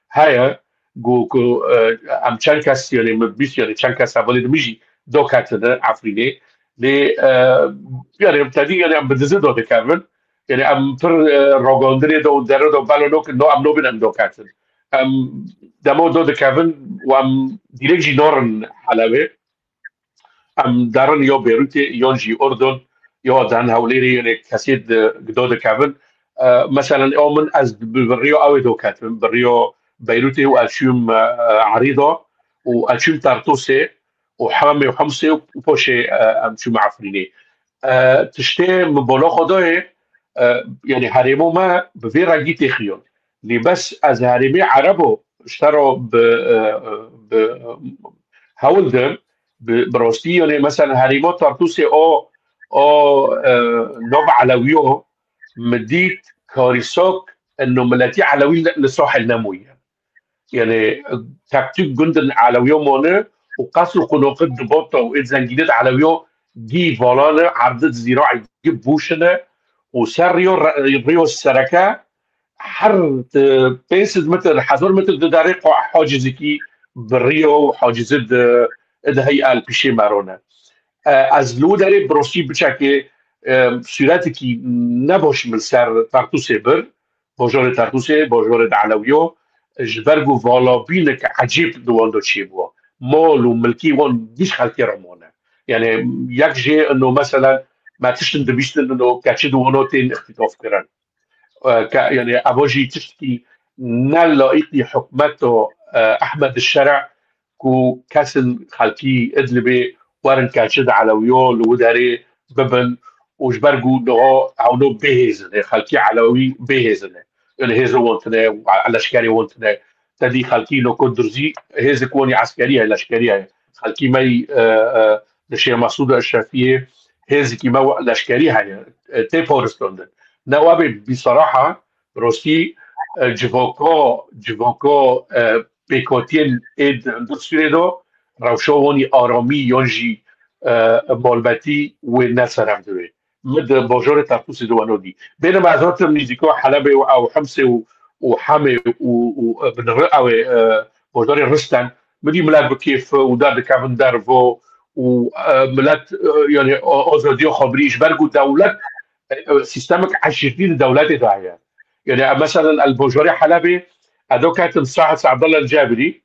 heye, ku, ku, e, em çend kes, yani min bîst, yani çend kes hevalê din jî doketine Efrînê. Lê, e, yani tedî, yani em bi dizi de dikevin. Yani em pir, e, ragandinê de û dere de belo nokin, no em nobin em doketin. Em demo de dikevin û em dirêk jî narin Helebê. Em derin ya Beyrûtê, yan jî Urdun, ya derin Hewlêrê, yani kesê di, do dikevin. E, meselen, ew min ez bi, bi riya ew ê doketim, bi riya Beyrûtê û ez çûm, e, Erîda û ez çûm Tartûsê û Hemê û Himsê û poşê, e, em çûm Efrînê. E, tiştê min bola xwe dayê, e, yani herêmo me bi vê rengî têxiyan. Lê bes ez herêmê Erebo ji te re bi, e, bi hewl dim, bi, bi rastî, yani mesela herêma Tartûsê o, o, e, nava Elewiyo min dît karîsok eno miletî Elewî li, li sahil nemoye. Yani tek tûk gundin Elewiyo mane û qesr û qunûqit di bota û êd zengînit elewiyo gî valane erdit zîraî gi bûşine û ser riyo, riyo sereke her pênc sed metr, hezar metr di derê hacizikî bi riyo û hacizi di, di hey el pîşê merone. E, ez li derê birostî biçekê, e, sûretekî nebaş min ser Tartûsê bir, bajarê Tartûsê, bajarê de elewiyo, ji ber ku valabînek ecêb di wan de çêbû. Mal û milkî wan giş xelkê re mane. Yani yek jê ino meselen me tiştin dibîstin ino keçi di wana tên îxtîtaf kirin. E, ke, yani eva jî tiştkî ne laîqî hikûmeta, e, Ehmed Şer'a ku kesin xelkî Idlibê werin keçi di elewiyo li wi derê bibin û ji ber ku niha ewno bêhêz in, xelkî elewî bêhêz in. Yani hêzê wan tune, leşkerê wan tune. Te dî xelkî noko Durzî hêzik wanî eskerî heye, leşkerî heye. Xelkî me yî, e, e, li Şêx Mesûd Eşrefiyê hêzikî me leşkerî heye. E, tê paristandin. Ne wabê bîsaraha, rostî, e, civaka, civaka, e, pêkhatiyên ê di hundir Sûriyê de rewşa wanî aramî yan jî, e, malbetî wê ne ser ev divê. Min di bajarê Tartûsê de weno dî. Bêne me ez hatim nîzîka Helebê û ew Himsê û, û Hemê û, û, e, binirê ew ê, e, bajarê Risten. Min dî milet bi kêf û derdikevin derve û, e, milet, e, yani a-, azadiya xwe birî ji ber ku dewlet, e, e, sîstemek eşîrtî di dewletê de heye. Yani, e, meselen, el bajarê Helebê, ez do ketim Said Abdallah Cebirî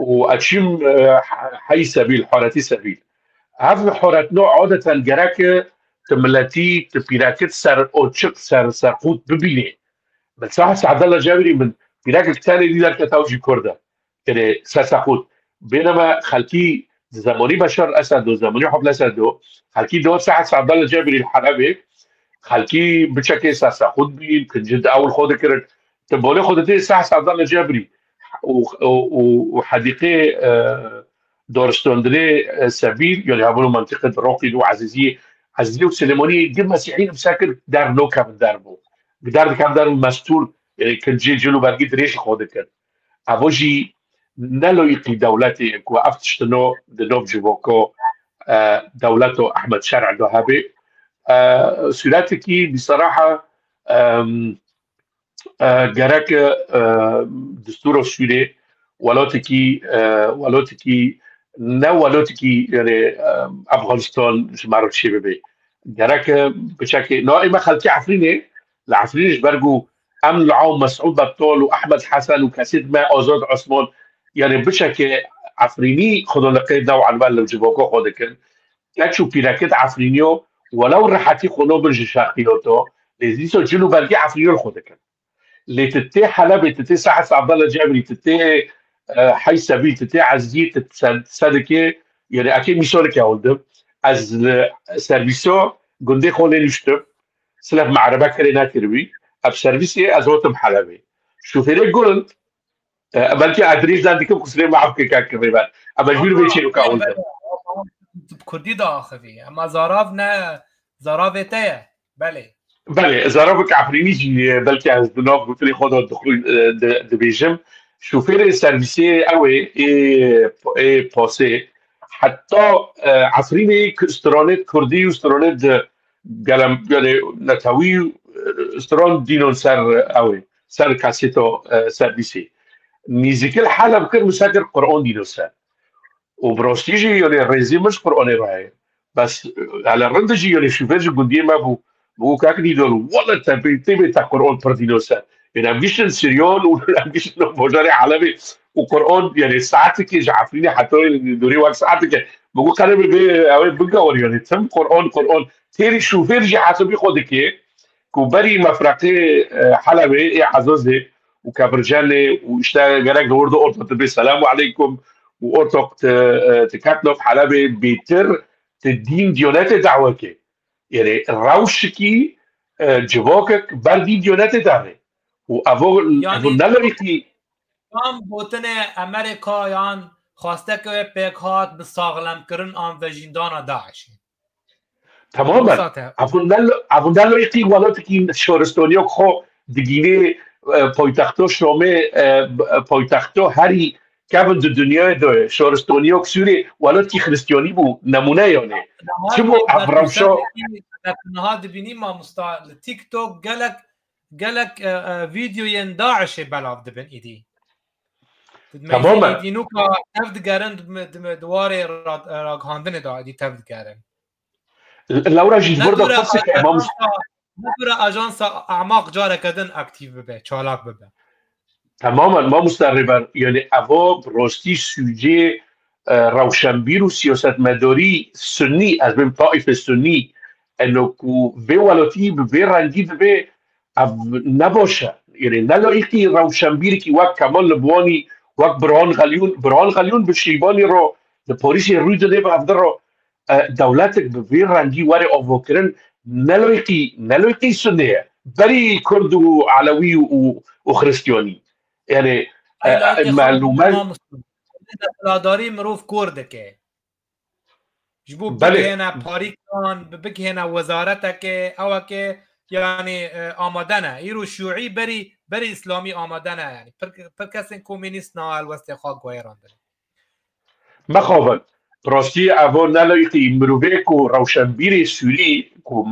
û ez çîm, e, he-, hey Sebîl, Haretî Sebîl. Ev haretno adeten gerek e tu miletî, tu pîrekit ser oçik, ser, serqût bibînê. Min Said Abdallah Cebirî min pîrekek tenê dî derketa ew jî Kurd e. Tenê ser serqût. Bêne me xelkî di zemanî Beşar Esed û zemanî Hafid Esed û xelkî di Said Abdallah Cebirî li Helebê xelkî biçekê ser serqût bîn, kincin di ew li xwe dikirin. Ti bolê xwe didê Said Abdallah Cebirî û, û, û, û hedîqê, e, doristandinê, e, Sebîl, yani hebûn û mentiqê di Roqî û Ezîziyê, Ezîziyê û Silêmaniyê gi Mesîhî li sekir der nokevin derve. Der dikevin derve mestûr, yani kincê cil û bergî dirêj xwe dikin. Evo jî ne loyîqî dewletê ku ev tiştino di nav civako, e, dewleto Ehmed Şer'a de hebe. E, sûretekî bîsaraha, em, e, gerek, e, destûra Sûrê welatekî, e, welatekî ne welatekî, yani, e, Afganistan ji me re çê bibe. Gerek, e, biçekê, na ê me xelkê Efrînê, li Efrînê ji ber ku em li Aw Mesûd Betol û Ehmed Hesen û kesêt me Azad Osman, yani biçekê Efrînî xwe li qeyda û elwel li civaka xwe dikin. Keç û pîrekit Efrîniyo, welew rehetî xwe nabin ji şerqiyoto, lê dîsa cil û bergî Efrîniyo li xwe dikin. Lê tu tê Helebê, tu tê Said Abdallah Cebirî, tu tê, e, Hey Sebîl, tu tê Eziyê, tu se-, sedikê, yani ekê mîsaleke hûn dim. Ez li servîso gundê xwe lê nuştim. Silef me erebe kirê nekiribî. Ev servîsê ez hatim Helebê. Şofêrê gund, e, belkî ez dirêj dan dikim, kusurê me af ke kek kirê ben. Em mecbûr bê çêroka hûn dim. Bi kurdî de axivî. Ema zarav ne, zaravê te ye. Belê. Belê, zaravek Efrînî jî, e, belkî ez di nav gotinê xwe de dixwî-, e, di-, dibêjim. Şofêrê servîsê ew ê, ê, ê pasê. Heta, e, Efrînê ku stranê kurdî û stranê di gelem, yani netewî, e, stran dînon ser ew ê, ser kasêto, e, servîsê. Nîzîkil Heleb kir, min sekir Qur'an dîno ser. Û bi rastî jî, yani, rêzî min ji Qur'anê re heye. Bes, hele rind jî, yani, şofêr ji gundiyê me bû. Bû, kak Nîdor, wele te bê, tê bê te Qur'an pir dîno ser. Yani, em giştin Siryon û em giştin bajarê Helebê û Qur'an, yani, saetekê ji Efrînê heta Nîdorê wek saetekê. Bû, qere bê, bê, ew ê bigawir, yani, tim Qur'an, Qur'an. Têrî şofêr jî hesabî xwe dike ku berî mefreqê, e, Helebê, ê Ezazê û Kebircenê û işte gerek li wir de orta tu bê selamu aleykum û orta tu, e, tu ket nav Helebê bêtir tu dîn diyanetê daweke. Yani rewşikî, e, civakek ber dîn diyanetê dane. Û evo, yani evo ne loyîqî. Tam gotinê Emerê Kayan xwasteke wê pêk hat bi saxlemkirin an vejîndana DAIŞê. Temamen. Wisa te. Ev ne lo-, ev ne loyîqî welatekî şoristoniya xwe digînê, e, paytexto Şamê, e, b-, e, paytexto herî Kevin di dinyayê de ye. Şaristaniya Sûriyê welatî Xristiyanî bû, nemûne yanê. Çi bû ev rewşa? Niha dibînî mamosta li TikTok gelek gelek e, e, vîdeoyên DAIŞê belav dibin îdî. Temamen. Îdî nûka tev digerin di warê ragihandinê de îdî tev digerin. Lewra jî ji vir de pirsek mamosta. Nedûre ajansa Amaq careke din aktîv bibe, çalak bibe. Temamen mamosta Rêber, yani evo bi rastî sûcê e, rewşenbîr û siyasetmedarî sunnî, ez bêm taîfê sunnî, eno ku vê welatî bi vê rengî dibe ev ne baş e. Yani ne laîqî rewşenbîrekî wek Kemal Libwanî, wek Burhan Xelyûn, Burhan Xelyûn bi Şîbanî re li Parîsê rû dide bi ev de re e, dewletek bi vê rengî were avakirin ne laîqî, ne laîqî sunnê ye. Berî kurd û elewî û, û xristiyanî. Yani e, e, melûme. Desthilatdarî mirov kor dike. Ji bo bigihêne parîkan, bigihêne wezareteke, eweke yani e, amade ne. Îro şûî berî, berî îslamî amade ne yani. Pir, pir kesên komînîst na helwestê xwe guherandin. Mexabin, rastî evo ne laîqî mirovê ku rewşenbîrê Sûrî ku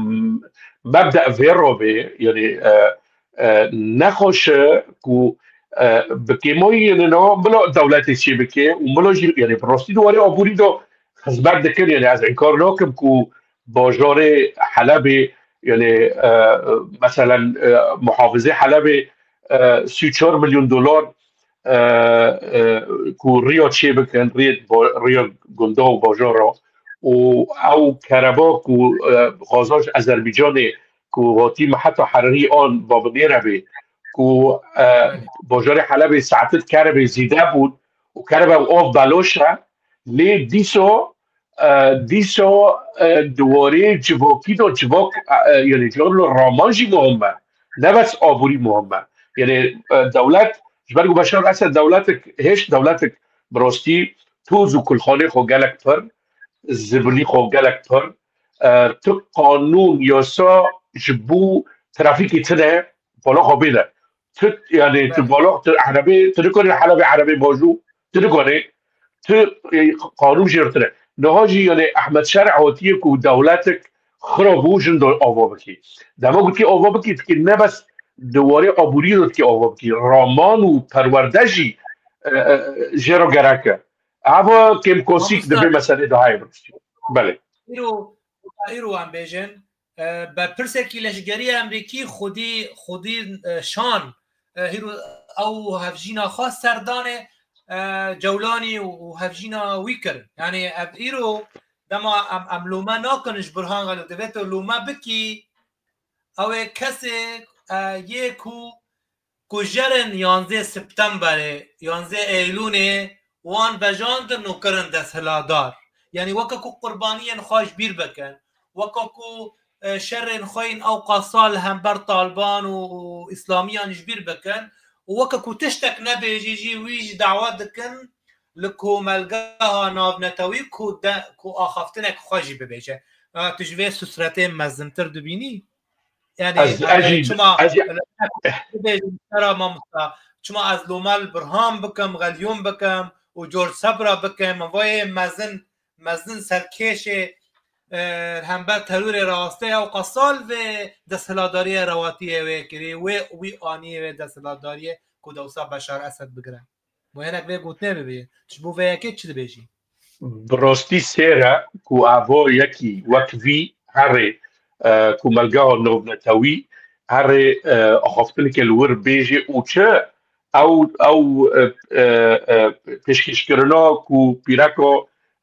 mebde vê robê, yani e, e, nexweş e ku e, bi kêmayî yani na bila dewletê çê bike û bila jî yani bi rastî di warê aborî de xizmet dikin, yani ez înkar nakim ku bajarê Helebê yani e, meselen e, muhafizê Helebê e, sî û çar milyon dolar e, e, ku riya çê bikin, riyê riya gunda û bajara û ew kereba ku e, xazaş Azerbaycanê ku hatî me heta herî an babinêre bê ku e, bajarê Helebê saetit keribê zîde bûn û kerebe û av beloş e lê dîso e, dîso e, di warê civakî de civak e, e, yani carlo raman jî muhim e. Ne bes aborî muhim e. Yani e, dewlet, ji ber ku Beşar Esed dewletek, hêşt dewletek bi rastî toz û kulxanê xwe gelek pir, zibilî xwe gelek pir, e, tu qanûn, yasa ji bo trafîkê tine, bala xwe bêne. Tu, yani tu bala, tu erebê, tu nikarî helebê erebê bajû, tu nikarî, tu e, qanûn jê re tine. Niha jî yani Ehmed Şer'a hatiye ku dewletek xira bû jin de ava bikî. Dema gotiye ava bikî, dikî ne bes di warê aborî de dikî ava bikî. Raman û perwerde jî e, e, jê re gerek e. Ava kêmkosîk di vê meselê de heye. Belê. Îro, îro em bêjin, e, berpirsekî leşgerî Amerîkî xwedî, xwedî e, şan e, hîro ew hevjîna xwe serdane e, Cewlanî û hevjîna wî kirin. Yani ev îro dema em, em lome nakin ji Burhan Xelû, divê tu lome bikî, ew ê kesê e, yê ku kujerên yanzdeh Septemberê, yanzdeh Eylûnê wan vejandin û kirin desthilatdar. Yani weke ku qurbaniyên xwe ji bîr bikin, weke ku e, şerên xwe yên ewqas sal li hember Taliban û, û Îslamiyan ji bîr bikin û weke ku tiştek nebêjî jî wî jî dawa dikin li komelgeha navnetewî ku de, ku axaftinek xwe jî bibêje. E, tu ji vê susretê mezintir dibînî? Yani Ez, ez jî, çima ez jî bibêjim sera mamosta, çima ez lome li Burhan bikim, Xelyûn bikim û George Sebra bikim, vayê mezin, mezin serkêşê e, hember terorê raste ya û qasal vê desthilatdariyê rewatiyê wê kirî, wê wî aniyê wê desthilatdariyê ku dewsa Beşar Esed bigire. Bo hinek vê gotinê bibê. Ji bo vê yekê çi dibêjî? Bi rastî sêr e ku avo yekî wek vî herê e, komelgeha navnetewî herê e, axaftineke li wir bêjê û çi ew ew e, e, e, pêşkêşkirina ku pîreka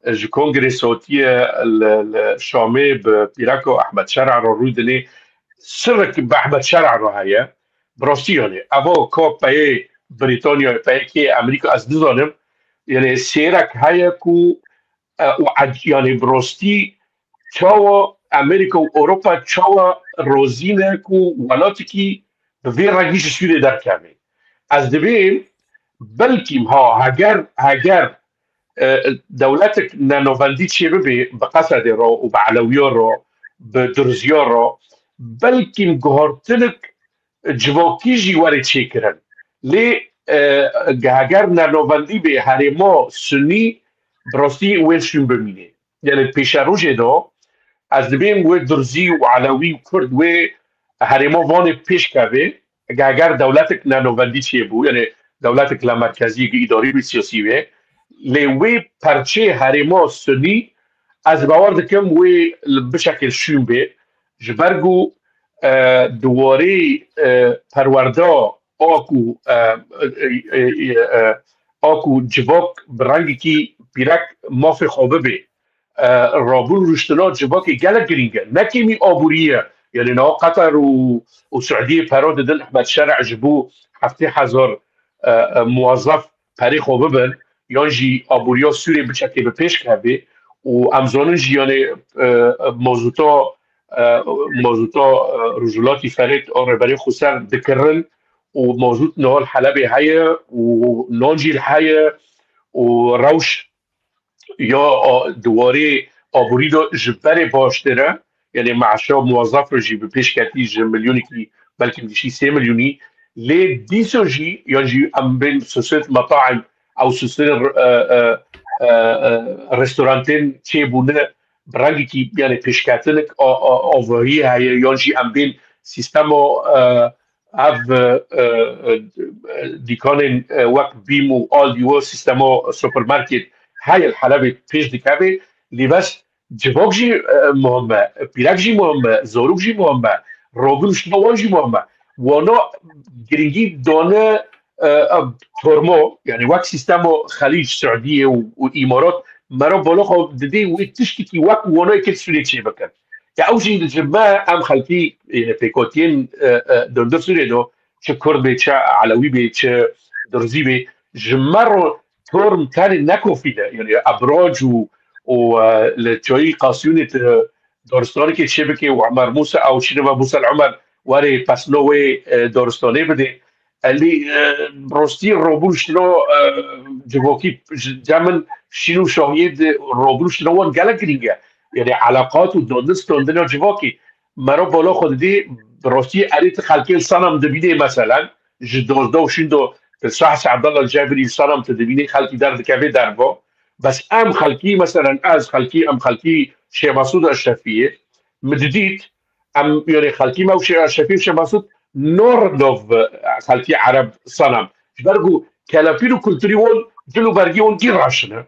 e, ji kongrê sotiye li, li Şamê bi pîreka Ehmed Şer'a re rû dinê, sirrek bi Ehmed Şer'a re heye. Bi rastî yani, evo ka peyê Brîtanya, peyê kê Amerîka ez nizanim. Yani sêrek heye ku e, û ec- yani bi rastî çawa Amerîka û Ewropa çawa rozî ne ku welatekî bi vê rengî ji Sûriyê derkeve. Ez dibêm belkî ha heger, heger e, dewletek nenavendî çêbibe bi Qesedê re û bi Elewiya re, bi Durziya re, belkî guhartinek civakî jî were çêkirin. Lê e, heger nernovendî bê herêma Sunî, bi rastî wê şûn bimîne. Yani pêşerojê de ez dibêm wê Durzî û Elewî û Kurd wê herêma Vanê pêş kevê, heger dewletek nernovendî çêbû, yani dewletek lamerkezî, îdarî bê, siyasî bê, lê wê perçê herêma Sunî ez bawer dikim wê li biçekê şûn bê, ji ber ku, e, di warê, e, perwerda a ku, e, e, e, e, a ku civak bi rengekî pîrek mafê xwe bibe, e, rabûn rûştina civakê gelek girîng e. Ne kêmî aborî ye. Yani niha Qeter û, û Siûdiyê pera didin Ehmed Şer'a ji bo heftê hezar, e, e, muwezef perê xwe bibin, yan jî aboriya Sûrê biçekê bi pêş kevê û em zanin jî, yani, e, mozûta, e, mozûta, e, Rojhilatî Ferêt a Rêberê Xweser dikirin û mozût niha li Helebê heye û nan jî li heye û rewş ya a, di warê aborî de ji berê baştir e. Yani meaşa muwezef re jî bi pêş ketî ji milyonekî belkî dişî sê milyonî. Lê dîsa jî, yan jî em bên silsilê metaim, ew silsilê, e, e, e, e, restorantên çêbûne bi rengekî, yani pêşketinek a, a, avahî heye, yan jî em bên sîstema, e, ev, e, e, dîkanên, e, wek Bîm û Aldi û sîstema supermarket heye li Helebê pêş dikeve, lê bes civak jî, e, muhim e, pîrek jî muhim e, zarok jî muhim e, rabûn û şûna wan jî muhim e. Wana girîngî dane, e, e, tormo, yani wek sîstema Xelîc, Siûdiyê û, û Îmarat, me re bala xwe didê wê tiştekî wek wana yekê li Sûriyê çêbikin. Ya ew jî ji me em xelkî, e, pêkhatiyên, e, e, dundê Sûriyê de, çi Kurd bê, çi Elewî bê, çi Durzî bê, ji me re torm tenê ne kofî de, yani ebrac û, û, e, li çayî Qasûnê tu daristanekê çêbikê û Emer Mûsa, ew çîne ve Mûsa Emer were pesno wê, e, daristanê bidê. Elî, e, rostî rabûn şino, e, civakî ji cem min şîn û şahiyê di rabûn şino wan gelek girîng e. Yani eleqat û dondin standina civakî. Mero bala xwe didî, bi rostî erê ti xelkê li Sanam dibînê, meselen, ji dozdeh û şîn do, ti Şah Abdallah Cebirî li Sanam tu dibînê, xelkî derdikeve derva. Bes em xelkî, meselen, ez xelkî, em xelkî Şêxmasûd Eşrefiyê, min didît, em, yani xelkî me û Şêx Eşrefî û Şêxmasûd nor dov, e, xelkî Ereb Sanam. Ji ber ku kelepîr û kulturî wan, cil û bergî wan gî raşine.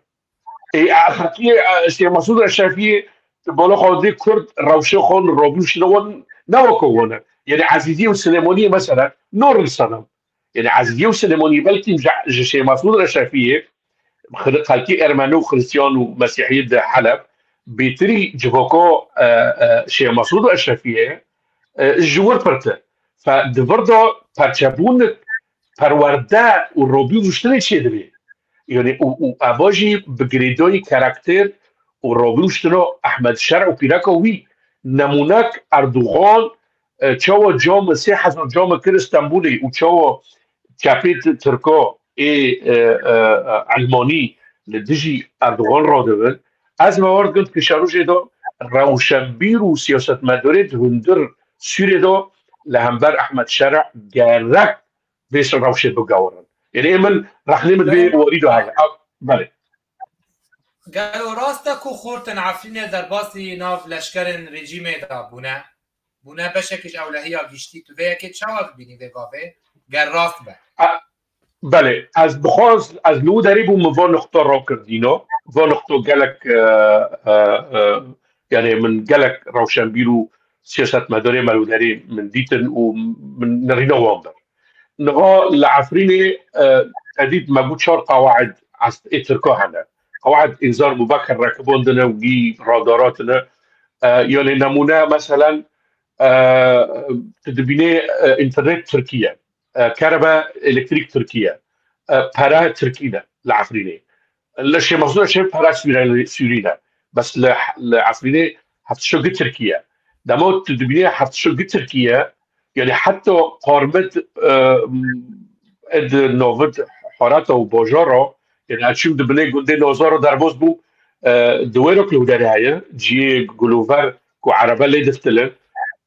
Ê, e, xelkî, e, Şêxmasûd Eşrefiyê, bala xwe dê Kurd rewşê xwe, rabûşine wan ne weke wan e. Yani Ezîzî û Silêmaniyê, mesela, nor li Sanam. Yani Ezîzî û Silêmaniyê belkî ji, ji Şêxmasûd Eşrefiyê, xil-, xelkî Ermeni û Xristiyan û Mesîhî di Heleb, bêtirî civaka, e, e, Şêxmasûd Eşrefiyê, e, ji wir pirtir. Fe di vir de perçebûn perwerde û robî rûştinê çêdibê. Yani û, û eva jî bi girêdayî karakter û robî rûştina Ehmed Şer û pîreka wî. Nemûnek Erdogan, e, çawa cami, sê hezar cami kir Stenbolê û çawa çepê t-, Tirka ê, e, e, e, Elmanî li dijî Erdogan radibin. Ez me war dikim pêşerojê de rewşenbîr û siyasetmedarê di hundir Sûriyê de li hember Ehmed Şer gerek vê rewşê bigewirin. Yani ê min rexnê min vê warî de heye. A, belê. Gelo rast e ku xortin Efrînê derbasî nav leşkerên rejîmê de bûne? Bûne beşekî ji ewlehiya giştî, tu vê yekê çawa dibînî vê gavê? Ger rast be. A, belê, ez bixwaz, ez li wî derê bûm, min va nuqta rakirdîno. Va nuqta gelek, e, e, e, yani min gelek rewşenbîr û siyasetmedarê me li wî derê min dîtin û min nirîna wan bir. Niha li Efrînê, e, te dît me got çar qewaid est-, ê Tirka hene. Qewaid înzar mubekir rekibandine û gî radaratine. E, yani nemûne, meselen, e, tu dibînê, e, înternet Tirkiye, e, kerebe elektrîk Tirkiye, e, pere Tirkî ne li Efrînê. Li Şêmexsûr Eşrefî pere Sûrî-, Sûrî ne. Bes li, li Efrînê heftişo gi Tirkiye. Dema tu dibînê heftişo gi Tirkiye, yani heta qarmit, e, ed novit harata û bajara, yani ez çûm di binê gundê Nazara derbas bûm, e, di wê rok li derê heye, ciyê gulover ku erebe lê diftilin,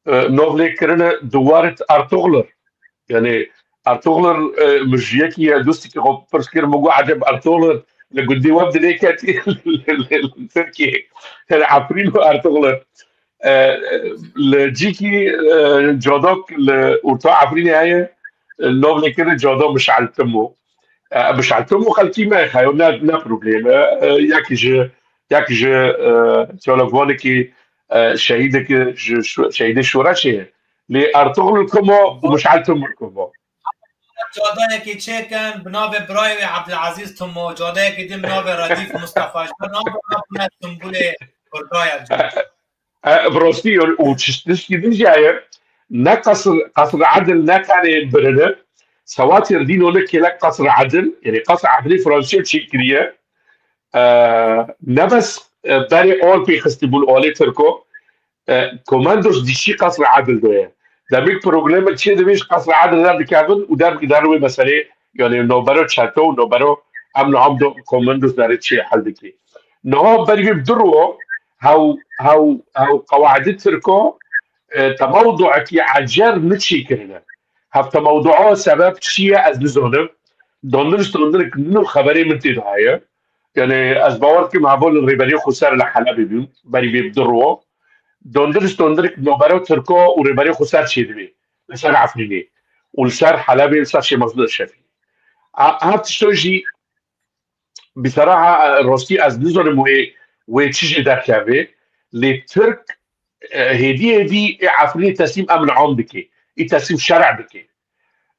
e, nov lê kirine duwarit Ertuğrul. Yani Ertuğrul, e, min ji yekî dostekî xwe pirs kir, min got, "Eceb Ertuğrul li gundê we bi dilê ketî li Tirkiyê." Yani Efrîn û Ertuğrul. E, li cîkî, e, cadok li orta Efrînê heye, e, nav lê kirin cada Mişal Timo. E, Mişal Timo xelkî me, xeyo ne, ne probleme. E, yek ji, yek ji, e, çalakvanekî, e, şehîdekî ji şo-, şehîdê şoreşê ye. Lê Ertuğrul Timo û Mişal Timo Timo. Cadayekî çêkin bi navê birayê wê Ebdilezîz Timo, cadayekî din bi navê Redîf Mustafa. Ji ber navê bûne simbolê Kurdaya. E, bi rastî û çi-, tiştî din jî heye, ne qesr, qesr Edil ne tenê birine, sewatê dîno ne kêlek qesr Edil, yani qesr Edilê Fransîya çêkiriye. E, ne bes, e, berê al pê xistibûn alê Tirko, e, komandos dişî qesr Edil de ye. Demêk problema çê dibê ji qesr Edil derdikevin û der, der wê meselê, yani nobero çeto û nobero emn û amdo komandos derê çê hel dikê. Niha berî vê bi du ro hew, hew, hew qewaidi Tirko, e, temawduekî ecer niçî kirine. Hev temawdua sebeb çi ye ez nizanim. Dandin standinek nû xeberê min tê de heye. Yani ez bawer dikim heval rêberê xweser li Helebê bûn, berî vê bi du ro. Dandin standinek nobero Tirko û rêberê xweser çêdibê. Li ser Efrînê. Û li ser Helebê, li ser Şêmazûd Eşrefî. A, her tişto jî Bi seraha, e, rastî ez nizanim wê, wê çi jê derkeve, lê Tirk, e, hêdî hêdî ê Efrînê teslîm emn am dike, ê teslîm şer'a dike.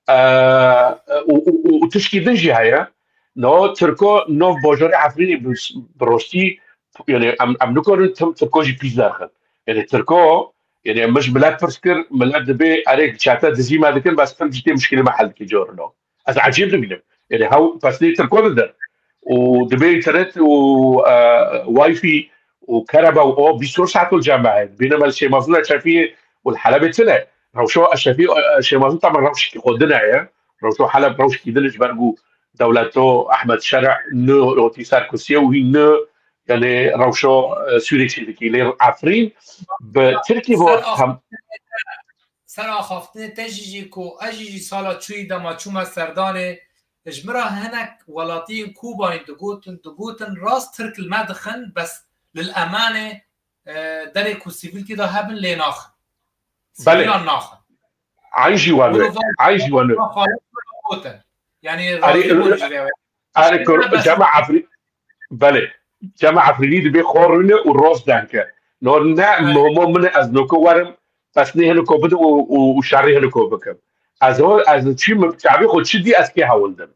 E, û, û, û, û tişkî din jî heye, no Tirko nov bajarê Efrînê bi, bi rastî, yani em, em nikarin tim Tirko jî pîs derxin. Yani Tirko, yani min ji milet pirs kir, milet dibê erê çete dizî me dikin, bes Tirk jî tê muşkilê me hel dike carina. Ez ecêb dibînim. Yani hew pesnê Tirko didin. Û dibê înternet û, e, Wi-Fi û kereba û o bîst û çar saet li cem me heye. Bîne me li Şêmazûn Eşrefiyê û li Helebê tune. Rewşa Eşrefî, e, Şêmazûn tamen rewşekî xwe din heye. Rewşa Heleb rewşekî din ji ber ku dewleto Ehmed Şer'a nû hotî ser kursiyê û hîn nû, yani rewşa, e, Sûrê çêdikî. Lê Efrîn bi Tirkî bo Ser hem axaftinê te jî jî ku ez jî jî sala çûyî dema çûme serdanê, ji min re hinek welatiyên Kubayên digotin, digotin rast Tirk li me dixin, bes lil emanê, e, derê ku sivîlkî de hebin lê naxin. Belê. Sivîlan naxin. Eyn jî wan Hûn e. Eyn jî wan e. Gotin. Yani Erê, razî bûn ji rê. Erê, Bes- Cema Efrî-, belê. Cema Efrînî dibê xwe rûne û rost deng ke. No ne Belê. muhimo min e ez noko werim, pesnê hiniko bidim û, û, û şerî hiniko bikim. Ez ho, ez çî min çavê xwe çi dî ez kê hewildim.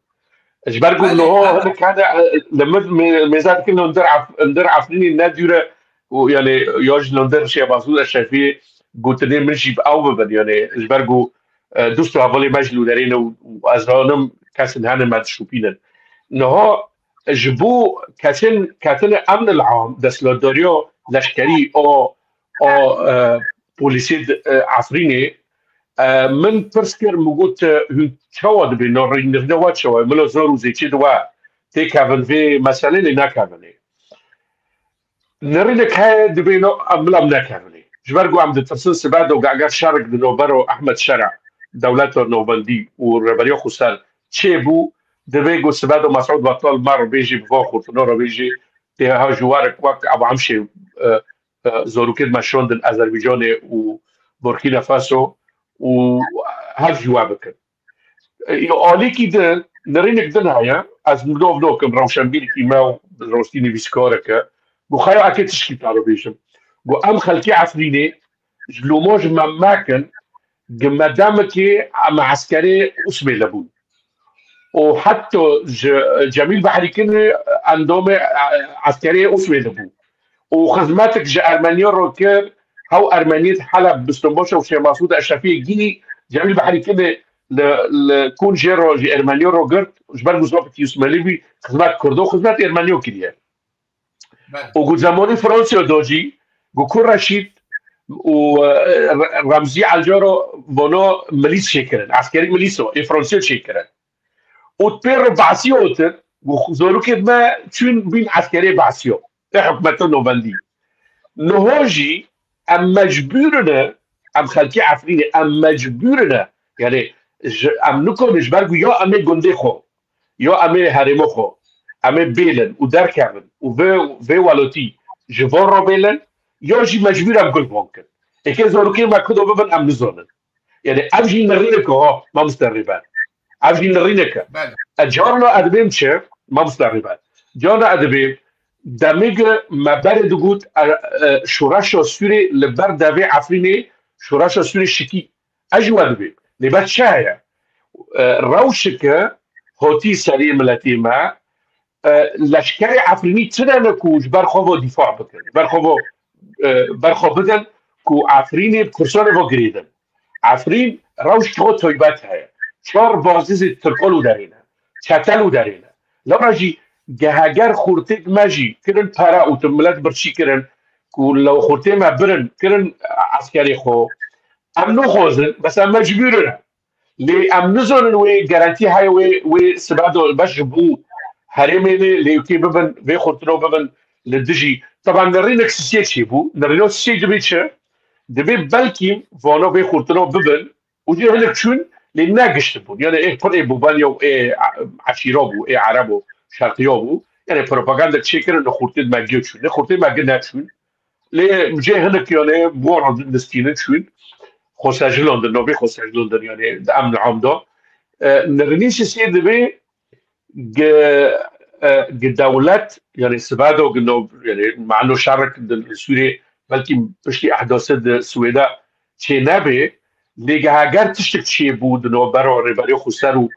Ji ber ku Belê, niho belê. hinek hene, e, li min mê-, mêze dikin li hundir Ef-, hundir Efrînî ne dûre û, yani, ya ji hundir Şêmazûn Eşrefiyê gotinê min jî bi ew bibin, yani, ji ber ku, e, dost û hevalê me ji li derê ne û, û ez zanim kesên hene me dişopînin. Niha ji bo kesên ketine emn al-am, desthilatdariya leşkerî a, a, e, polîsê di, e, Efrînê, e, min pirs kir, min got, e, hûn çawa dibê, nirî-, nirîna we çawa ye? Mila zor û zêçê di we têkevin vê meselê lê nekevin ê. Nirînek heye dibê no em bila em nekevin ê. Ji ber ku em ditirsin sibedo ku eger şerek di nobero Ehmed Şer'a, dewleta navbendî û rêberiya xweser çêbû, dibê ku sibedo Mesûd Betal me re bêjî bi van xurtina re bêjî tê ha ji warek wek Ebu Emşê, e, e, zarokêt me şandin Azerbaycanê û Burkina Faso û hev ji we bikin. E, alîkî din, nirînek din heye, ez nov nokim, rewşenbîrekî me û bi rastî nivîskarek e. Got, xeya eke tişkî te re bêjim. Got, em xelkê Efrînê ji loma ji me mekin, gi me demekê em eskerê Usmê le bûn. Û heta ji Cemîl Behrîkinê endamê, e, eskerê Usmê de bû. Û xizmetek ji Ermeniya re kir, hew Ermeniyê di Heleb, Bistonbaş û Şêmasûd Eşrefiyê gî Cemîl Behrîkinê li, li Kun jê re ji Ermeniya re girt, ji ber ku zafekî Usmelî bî, xizmet Kurdo, xizmet Ermeniya kiriye. Belê. Û ku zemanî Fransiya da jî, ku Kur Reşîd û, e, Re-, Remzî Elcaro vano milîs çêkirin, eskerî milîs o, ê Fransiya çêkirin. Û pê re Be'sî otin, ku zarokê me çûn bîn eskerê Be'sî o, ê hikûmeta navbendî. Niha jî em mecbûr ne, em xelkê Efrînê, em mecbûr ne, yani Ji, em nikonin ji ber ku ya em ê gundê xwe, ya em ê herêma xwe, em ê bêlin û derkevin û vê, vê welotî ji van re bêlin, ya jî mecbûr em gund van kin. Êkê zarokê me kudo bibin em nizanin. Yani ev jî nirîneke ha, mamoste Rêber. Ev jî nirîneke. Belê. E, carna ez dibêm çi, mamoste Rêber? Carna ez dibêm, demê ku me berê digot, e, e, şoreşa Sûrê li ber devê Efrînê, şoreşa Sûrê şikî. Ez jî we dibêm. Lê ber çi heye? E, rewşeke hotî serê miletê me, e, leşkerê Efrînî tune ne ku ji ber xwe ve dîfa bikin. Ji ber xwe ve, e, ber xwe bidin ku Efrînê bi kursanê ve girêdin. Efrîn rewşeke xwe taybet heye. Çar bazizê Tirkol û derê ne. Çetel û derê ne. Lewra jî geheger xurtêk me jî kirin pere û tu milet birçî kirin ku lew xurtê me birin, kirin eskerê xwe. Em nexwazin, bes em mecbûr in. Lê em nizanin wê garantî heye wê, wê sibe de beş ji bo herêmê lê, lê kê bibin, vê xurtino bibin li dijî. Teban nirînek Sisê çêbû. Nirîno Sisê dibê çi? Dibê belkî vana vê xurtino bibin û jê hinek çûn, lê ne gişt bûn. Yani ê kur ê Bûbanya û ê eşîra bû, ê Erebo, Şerqiya bû. Yani propaganda çêkirin li xurtê me giyo çûn. Li xurtê me gi neçûn. Lê cê hinek yani buwana nistînin çûn. Xwesecilan din, navê xwesecilan din yani di emn am da. E, nirînî Sisê dibê gi, e, gi dewlet, yani sibe do gi nav, yani mano şerek di Sûrê belkî piştî ehdasê di Swêda çê nebê, lê gi heger tiştek çêbû di navbera Rêberê Xweser û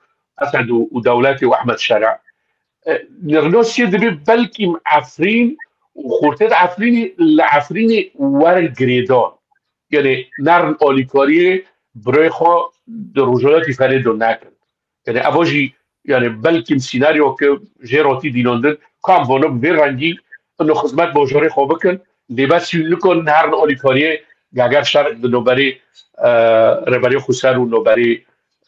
Esed û, û dewletê û Ehmed Şera. E, nirîno Sisê dibê belkî Efrîn û xurtê di Efrînê, li Efrînê werin girêdan. Yani nerin alîkariyê birayê xwe di Rojhilatê Ferê de nekin. Yani eva jî, yani belkî senaryo ke jê rotî dînandin, kam vano bi vê rengî ino xizmet bajarê xwe bikin, lê bes hûn nikon nerin alîkariyê geger şer di noberê, e, Rêberê Xweser û noberê,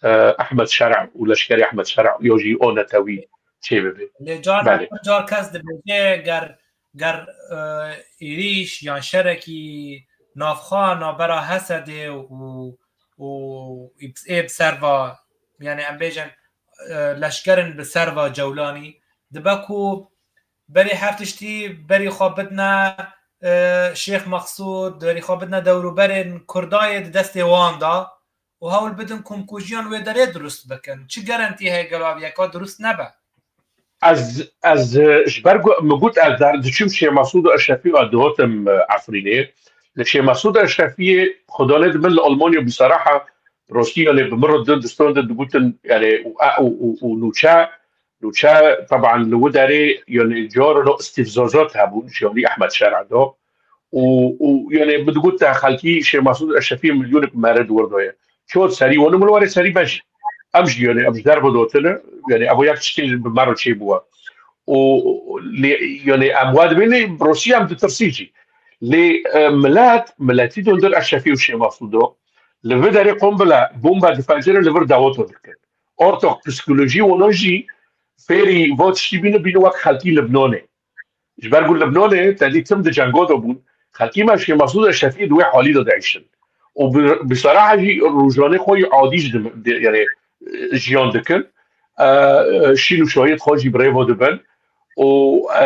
e, Ehmed Şera û leşkerê Ehmed Şera ya jî o netewî çê bibe. Lê car, belê, car kes dibêje ger, ger, e, êrîş yan şerekî navxwe navbera Hesedê û, û ê bi ser va, yani em bêjin, e, leşkerin bi ser va Cewlanî, dibe ku berê her tiştî berî xwe bidine, e, Şêx Meqsûd, berî xwe bidine dewrûberên Kurdayê di destê wan de û hewl bidin komkujiyan wê derê dirust bikin. Çi garantî heye gelo ev yeka dirust nebe? Ez, ez, e, ji ber ku min got ez der diçûm Şêx Mesûd Eşrefî ve dihotim, e, Efrînê. Li Şêx Mesûd Eşrefiyê xwedanê di min li Almanya bi seraha rostî, yani bi min re di distan de digotin, yani û, û, û, û nûçe, nûçe, teban li wî derê, yani carino îstîfzazat hebûn ji alî Ehmed Şera de. Û, û, yani min digot te xelkî Şêx Mesûd Eşrefî milyonek mere di wir de ye. Çot serî wan û min warê serî me jî. Em jî, yani em ji derve dotine, yani ev yek tiştê bi me re çêbûye. Û lê, yani em wa dibêne rostî em ditirsî jî. Lê, e, milet, miletî donder Eşrefî û Şêx Mesûd o. Li vir derê qombile, bombe difecire, li vir daweta dikin. Ortak psikolojî wana jî fêrî va tiştî bîne, bîne wek xelkî Libnanê. Ji ber ku Libnanê tedî tim di cenga de bûn, xelkî me Şêx Mesûd Eşrefî di wê halî de diêşin. Û bi, bi seraha jî rojane xwe yî adî jî di, di, yani, e, jiyan dikin. E, e, şîn û şahiyê xwe jî bi rêva dibin. Û, e,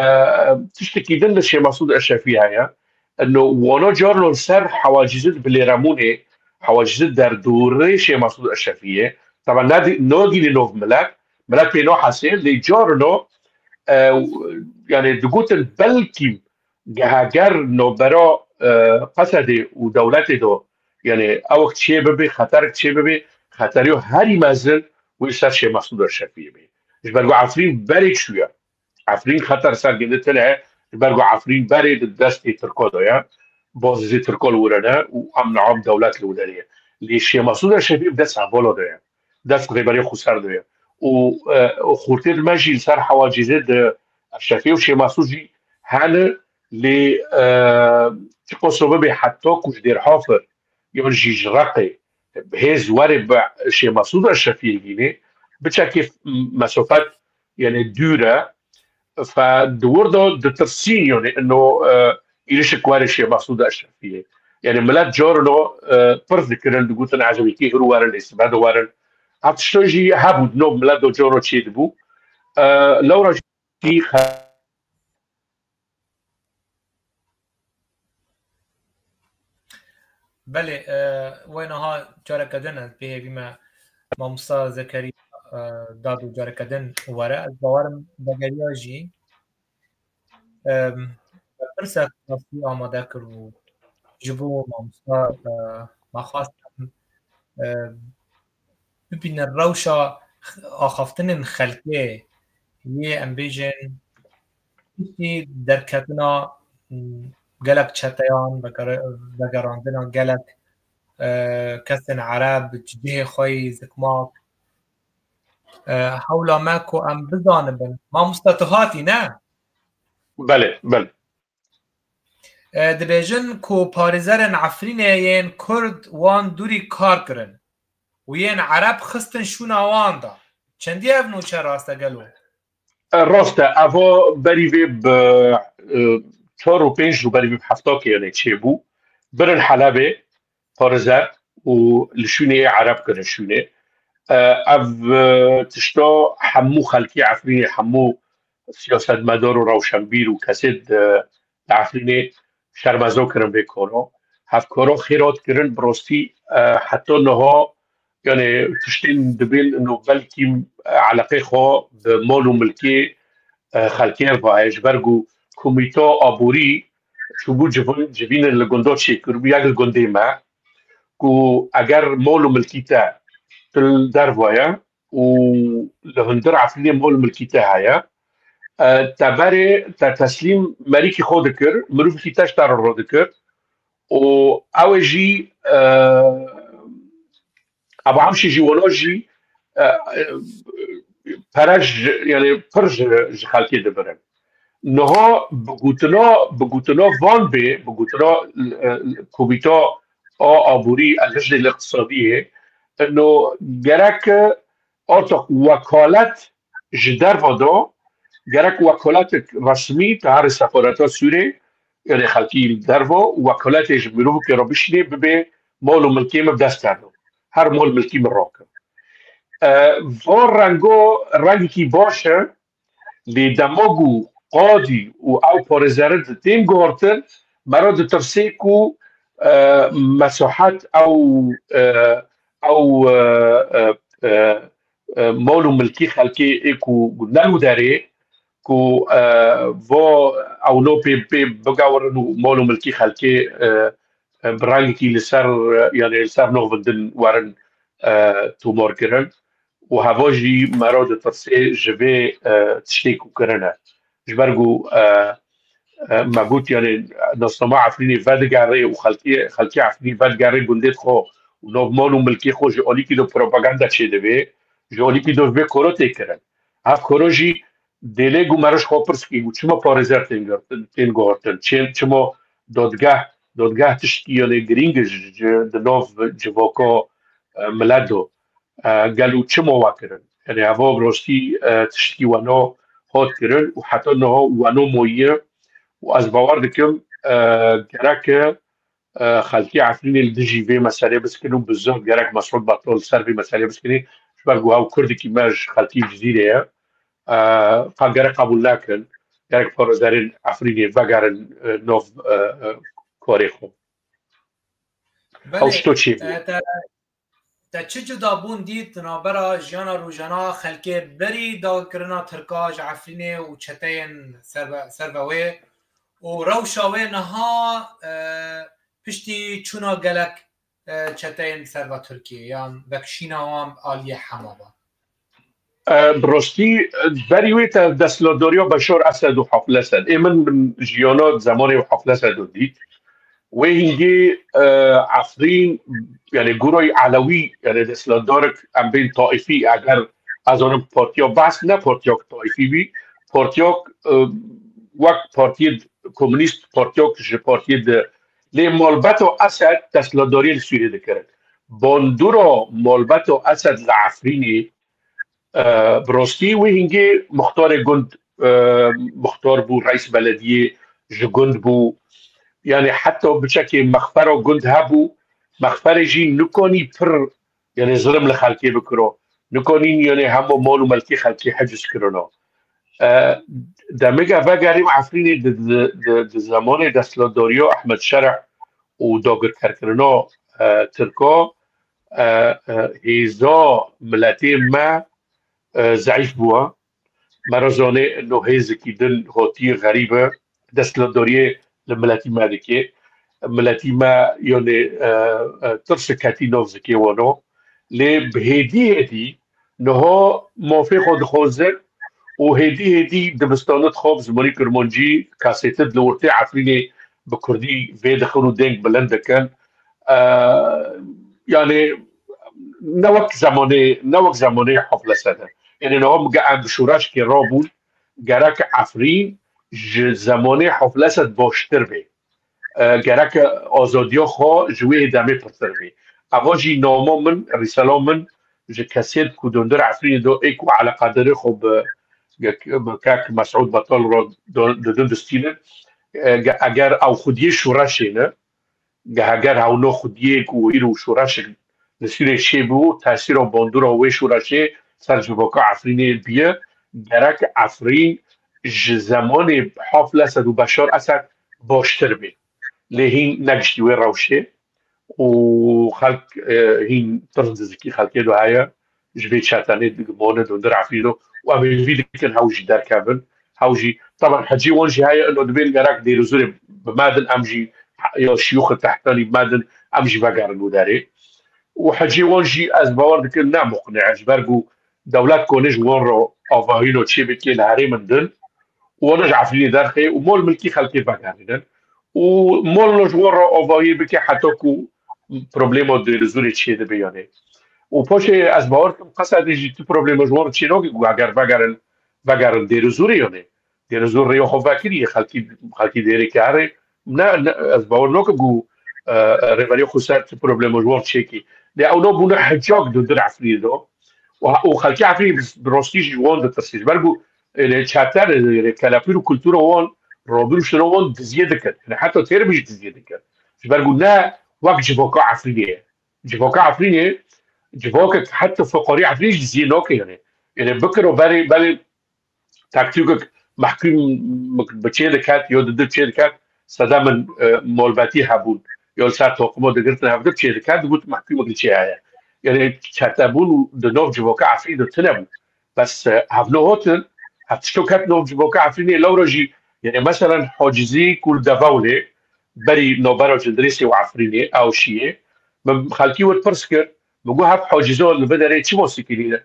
tiştekî din li Şêx Mesûd Eşrefî heye. Ino wana carno li ser hewacîzit bi lêremunê, hewacîzit derdorê Şêx Mesûd Eşrefiyê. Teba ne di-, nagînî nov milet, milet pê nahesê, lê carno, e, yani digotin belkî geheger nobera, e, Qesedê û dewletê de, yani ewek çê bibe, xeterek çê bibe, xeteriyo herî mezin wê ser Şêx Mesûd Eşrefiyê bê. Ji ber ku Efrîn berê çûye. Efrîn xeter ser gindi tine, ji ber ku Efrîn berê di destê Tirka de ye, bazizê Tirka li wir de ne û em niha dewlet li wir de ye. Lê Şêx Mesûd Eşrefî bi dest hevala de ye. Dest Rêberê Xweser de ye. Û, e, û xurtê me jî li ser hewacîzê di Eşrefî û Şêx Mesûd jî hene lê, e, çiqas bibe heta ku ji Dêrhafir yan jî ji Reqê bi hêz were bi Şêx Mesûd Eşrefiyê gînê, biçekê mesafet, yani dûr e, fe di wir de ditirsîn, yani ino, e, êrişek were Şêx Mesûd Eşrefiyê. Yani milet carino, e, pirs dikirin, digotin ecebî kê hir werin, lê sibe de werin. Ev tişta jî hebû, di nav milet de caro çêdibû. E, lewra jî xe- Belê, e, wê niha careke din ez bihêvî me mamosta Zekeriya, e, Dado careke din were. Ez bawerim vegeriya jî. Em, pirsek rastî amade kir û ji bo mamosta, e, me xwest em, e, bibînin rewşa axaftinên xelkê yê, em bêjin, piştî derketina, m, gelek çeteyan, vegere-, vegerandina gelek, e, kesên Ereb, ji cihê xwe yî zikmak. E, hewla me ku em bizanibin. Mamosta, tu hatî, ne? Belê, belê. E, dibêjin ku parêzerên Efrînê yên Kurd wan dûrî kar kirin û yên Ereb xistin şûna wan de. Çendî ev nûçe rast e gelo? E, rast e, eva berî vê bi, e, çar û pênc û berî vê bi hefta kêyanê çêbû. Birin Helebê, parêzer û li şûnê yê Ereb kirin şûnê. E, ev, e, tişta hemû xelkê Efrînê, hemû siyasetmedar û rewşenbîr û kesê di, di Efrînê şermezar kirin vê karo. Hev karo xêr hat kirin, bi rastî, e, heta niha, yani tiştên dibên ino belkî, e, eleqê xwe bi mal û milkê, e, xelkê ve heye. Ji ber ku komîta aborî çûbû civin-, civînên li gunda çêkiribû, yek li gundê me, ku eger mal û milkî te tu li derve ye û li hundir Efrînê mal û milkî te heye, e, te berê, te teslîm merîkî xwe dikir, mirovekî te ji te re ro dikir û ew ê jî, e, Eba Hemşî jî wilo jî, e, e, pere ji, yani pir ji, ji xelkê dibirin. Niha bi gotina, bi gotina van bê, bi gotina, e, komîta a aborî, el-licnê l-iqtisadiyê, ino gerek artık wekalet ji derve de, gerek wekaletek resmî, te herê sefareta Sûrê, yani xelkî li derve, wekaletê ji mirovekê re bişînê, bibe mal û milkê min bi dest te de. Her mal milkî min rakin. E, van rengo, rengekî baş e, lê dema ku qadî û ew parêzerin tên guhartin, me re ditirsê ku, e, mesahet ew, e, ew, e, e, e, e, mal û milkî xelkê ê ku ne li derê, ku, e, vo ewno pê, pê bigewirin û mal û milkî xelkê, e, e, bi rengekî li ser, e, yani li ser navindin werin, e, tomar kirin. Û heva jî me re ditirsê ji vê, e, tiştê ku kirine. Ji ber ku, e, e, me got, yani nasnama Efrînê vedigere û xelkê, xelkê Efrînê vedigere gundê xwe û nav mal û milkê xwe ji alîkî de propaganda çêdibe, ji alîkî de vê koro tê kirin. Ev koro jî dêlê ku me re ji xwe pirs kir ku çima parêzer tên girtin, tên guhartin, çi-, çima dadgeh, dadgeh tiştkî yani girîng e ji, ji, di nav civaka, e, milet de. E, gelo çima we kirin? Yani eva bi rastî, e, tiştkî weno hat kirin û heta niha weno mayiye û ez bawer dikim, e, gerek e, e, xelkê Efrînê li dijî vê meselê biskirin û bi zor gerek Mesûd Batal li ser vê meselê biskirin. Ji ber ku ew Kurdekî me ji xelkê Cizîrê ye. E, ka gerek qebûl nekin. Gerek parêzerên Efrînê vegerin, e, nav, e, e, karê xwe. Ew tişto çêbû. Te çi cudabûn dît di navbera jiyana rojana xelkê berî dagirkirina Tirka ji Efrînê û çeteyên serve-, serve wê û rewşa wê niha, e, piştî çûna gelek, e, çeteyên serve Tirkiyê yan vekişîna wan aliyê Hema ve? E, bi rastî, e, berî wê te desthilatdariya Beşar Esed û Hafil Esed. Ê min, min jiyana zemanê û Hafil Esed û dît. Wê hingê, e, Efrîn, yani Gurayê Elewî, yani desthilatdarek em bên taifî, eger ez zanim partiya behs ne partiyak taifî bî, partiyak, e, wek partiyê komunîst, partiyak ji partiyê de, lê malbeta Esed desthilatdariyê li Sûriyê dikirin. Bandora malbeta Esed li Efrînê, e, bi rastî wê hingê muxtarê gund, e, muxtar bû, reîs belediyê ji gund bû. Yani heta biçekê mexfera gund hebû, mexferê jî nikanî pir, yani zilim li xelkê bikiro. Nikanîn yanê hema mal û melkê xelkê heciz kirina. E, demê ke vegerîm Efrînê di, di, di, di zemanê desthilatdariya Ehmed Şerh û dagirkerkirina, e, Tirka, e, e, hêza miletê me, e, zeîf bûye. Me re zanê no hêzekî din hatiye xerîbe, desthilatdariyê li miletî me dike. Miletî me yanê, e, e, tirsek ketî nav zikê wan o. Lê bi hêdî hêdî niha mafê xwe dixwazin û hêdî hêdî dibistana dixwab zimanî kurmancî kasêtid li ortê Efrînê bi kurdî vê dixin û deng bilind dikin. E, yanê ne wek zemanê, ne wek zemanê Haflesed e. Yanê niha ge em bi şoreşkê rabûn, gerek Efrîn ji zemanê Haflesed baştir bê. E, gerek azadiya xwe ji wê demê pirtir bê. Eva jî nama min, rîsela min ji kesê ku dundar Efrînê do ê ku eleqedarê xwe bi, bi kek Mesûd Betal re do-, didin distînin. E, ge-, eger ew xwediyê şoreşê ne, ge-, heger hewno xwediyê ku îro şoreşek li Sûriyê çêbû, tesîra bandora wê şoreşê ser civaka Efrînê biye, gerek Efrîn ji zemanê Hafil Esed û Beşar Esed baştir bê. Lê hîn ne giştî wê rewşê û xelk, e, hîn tirs di zikî xelkê de heye. Ji vê çetenê digimane dundar Efrîn û em ê vî dikin hew jî derkevin. Hew jî, taban hecê wan jî heye, ino dibên gerek Dêrezûrê bi me din, em jî ya şiyûxê Tehtanî bi me din, em jî vegerin û derê. Û hecê wan jî ez bawer dikim ne muqne, ji ber ku dewlet konê ji wan re avahîno çê bike li herêmin din, û wana ji Efrînê derxê û mol milkî xelkê vegerînin. Û mol no ji wan re avahî bike heta ku problema Dêrezûrê çê dibe yanê. Û paşê ez bawer dikim Qesedê jî tu problema ji wan re çê nake ku eger vegerin, vegerin Dêrezûrê yanê. Dêrezûr rêya xwe vekiriye, xelkî, xelkî Dêrê Keherê ne, ne, ez bawer nakim ku, e, rêveriya xweser tu problema ji wan çêkî. Lê ew nabûne hicak dundar Efrînê de. Û, û xelkê Efrînê bi, bi rastî jî ji wan ditirsî. Ji ber ku, e, çeter, e, kelepîr û kultura wan, rabûn û şina wan diziyê dikin. Yanî heta têr jî diziyê dikin. Ji ber ku ne wek civaka Efrînê ye. Civaka Efrînê, civakek heta feqarî Efrînê jî diziyê nake yanî. Yanî bikiro berê, belê taktîkek mehkûm bi çê diket, yo di di çê diket, sede min, e, malbetî hebûn. Yo li ser toqimo digirtin hevdu çê diket, digot mehkûmek li çê heye. Yanî çetebûn û di nav civaka Efrînê de tune bû. Bes, e, hevno hatin, hev tişto ket nav civaka Efrînê, lewra jî, yanî meselen Hacizî ku li Devewlê, berî navbera Cindirêsê û Efrînê, ew şiyê, min xelkî wir pirs kir, min got, hev Haciza li vê derê çima sikilîne?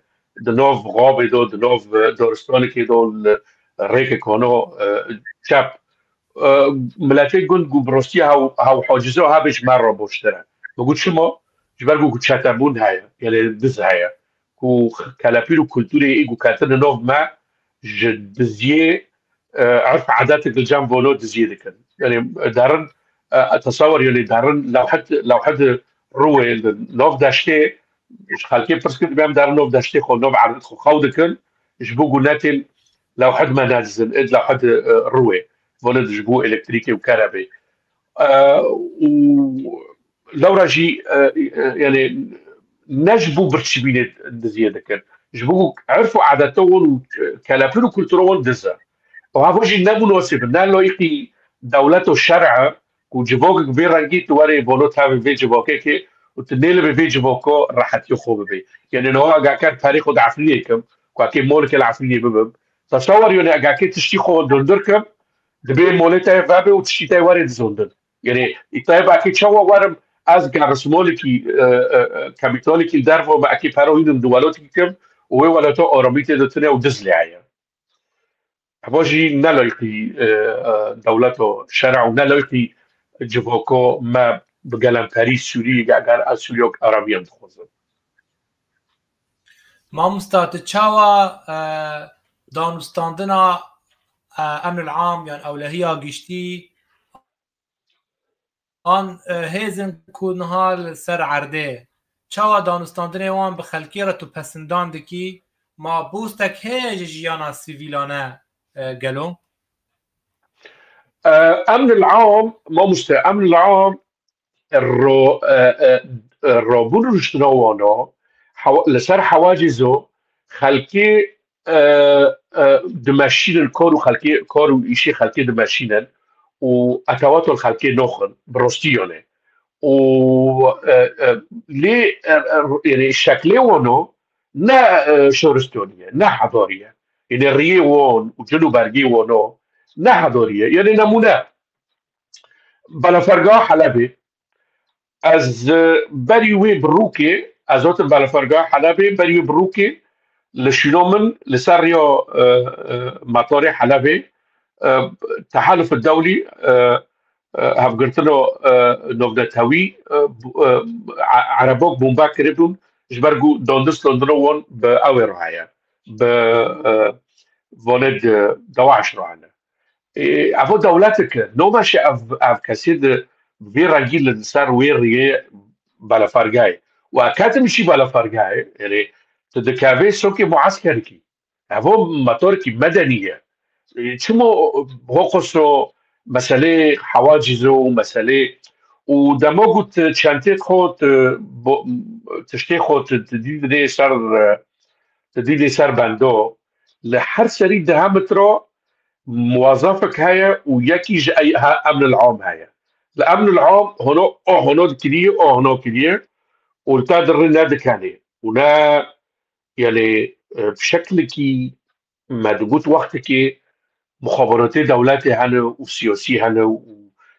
Di nav xabê de, di nav, e, daristanekê de, li rêkek hana, e, çep. E, miletê gund got, bi rastî hew, hew Haciza hebê ji me re baştir e. Min got, çima? Ji ber ku, ku çetebûn heye, gelê diz heye. Ku kelepîr û kulturê ê ku ketine nav me ji diziyê, e, erf û adetek li cem vano diziyê dikin. Yanî derin, e, tesawir, yanî derin lewhet, lewhet rûyê li nav deştê, ji xelkê pirs kir, dibê em derin nav deştê xwe, nav erdê xwe xew dikin, ji bo ku netên lewhet me nedizin, êd lewhet, e, rûyê. Vano ji bo elektrîkê û kerebê. E, û lewra jî, e, e, yanî ne ji bo birçîbînê diziyê dikin. Ji bo ku erf û adeta wan û, e, kelepir û kultura wan diz e. Û heva jî ne munasib e, ne layîqî dewlet û şer e ku civakek vê rengî tu werê balo tevê vê civakekê û tu nêlibê vê civaka rehetiyê xwe bibê. Yanî niha eger perê xwe di Efrînê kim, ku ekê molekê li Efrînê bibim, tesawir yanî eger ekê tiştî xwe dundir kim, dibê molê te vebe û tiştî te werê dizondin. Yanî îtayê be ekê çawa werim, ez gerismolekî, e, e, e, kapîtalekî li derve me, ekê pera hînim di welatî kim û wê welata aramî tê de tune û diz lê heye. Heva jî ne layîqî, e, e, dewleta şer'a û ne layîqî civaka me bi gelemperî Sûrî, eger ez Sûriyek aramiyan dixwazim. Mamosta, tu çawa, e, danûstandina, e, emnil am yan ewlehiya giştî an, e, hêzin ku niha li ser erdê, çawa danûstandinê wan bi xelkê re tu pesindan dikî? Ma bûstek heye ji jiyana sivîlane, e, gelo? E, emnil am, mamoste, emnil am, ro-, e, e, e, rabûn rûştina wana li ser hewacîzo xelkê dimeşînin, kar û xelkê, kar û îşê xelkê dimeşînin û etewatol xelkê noxin, bi rostî yone. Û lê, yani şeklê wano ne şoristonî ye, ne hedarî ye. Yani riyê wan û cil û bergê wano ne hedarî ye. Yani nemûne, Balaferga Helebê, ez berî wê bi rûkê, ez hatim Balaferga Helebê, berî wê bi rûkê li şûno min li ser riya, e, e, matarê Helebê, e, Tehaluf Dewlî, e, e, hevgirtino, e, navnetewî, e, bu-, e, e-, erebok bombe kiribûn, ji ber ku dandin standino wan bi ew ê re heye, bi, e, vanê di DAIŞ re hene. Ê, evo dewletik e. Nomeşe ev, ev kesê di vê rengî li ser wê riyê balafergayê. Û ketin jî balafergayê, yani tu dikevê sokê mueskerikî. Evo motorkî medenî ye. Ê, çimo hoqoso, meselê hewacîzo, meselê û dema ku tu çentê xwe, tu bo-, tiştê xwe tu, tu dî dê ser, tu dî dê ser bendo, li her serî dehe metro muwazafek heye û yekî ji ey-, he-, emnil am heye. Li emnil am hono, o hono dikiriye, o hono kiriye û li te dirê nedikenê û ne, yani, e, bi şeklikî me digot wextekê muxaberatê dewletê hene û siyasî hene û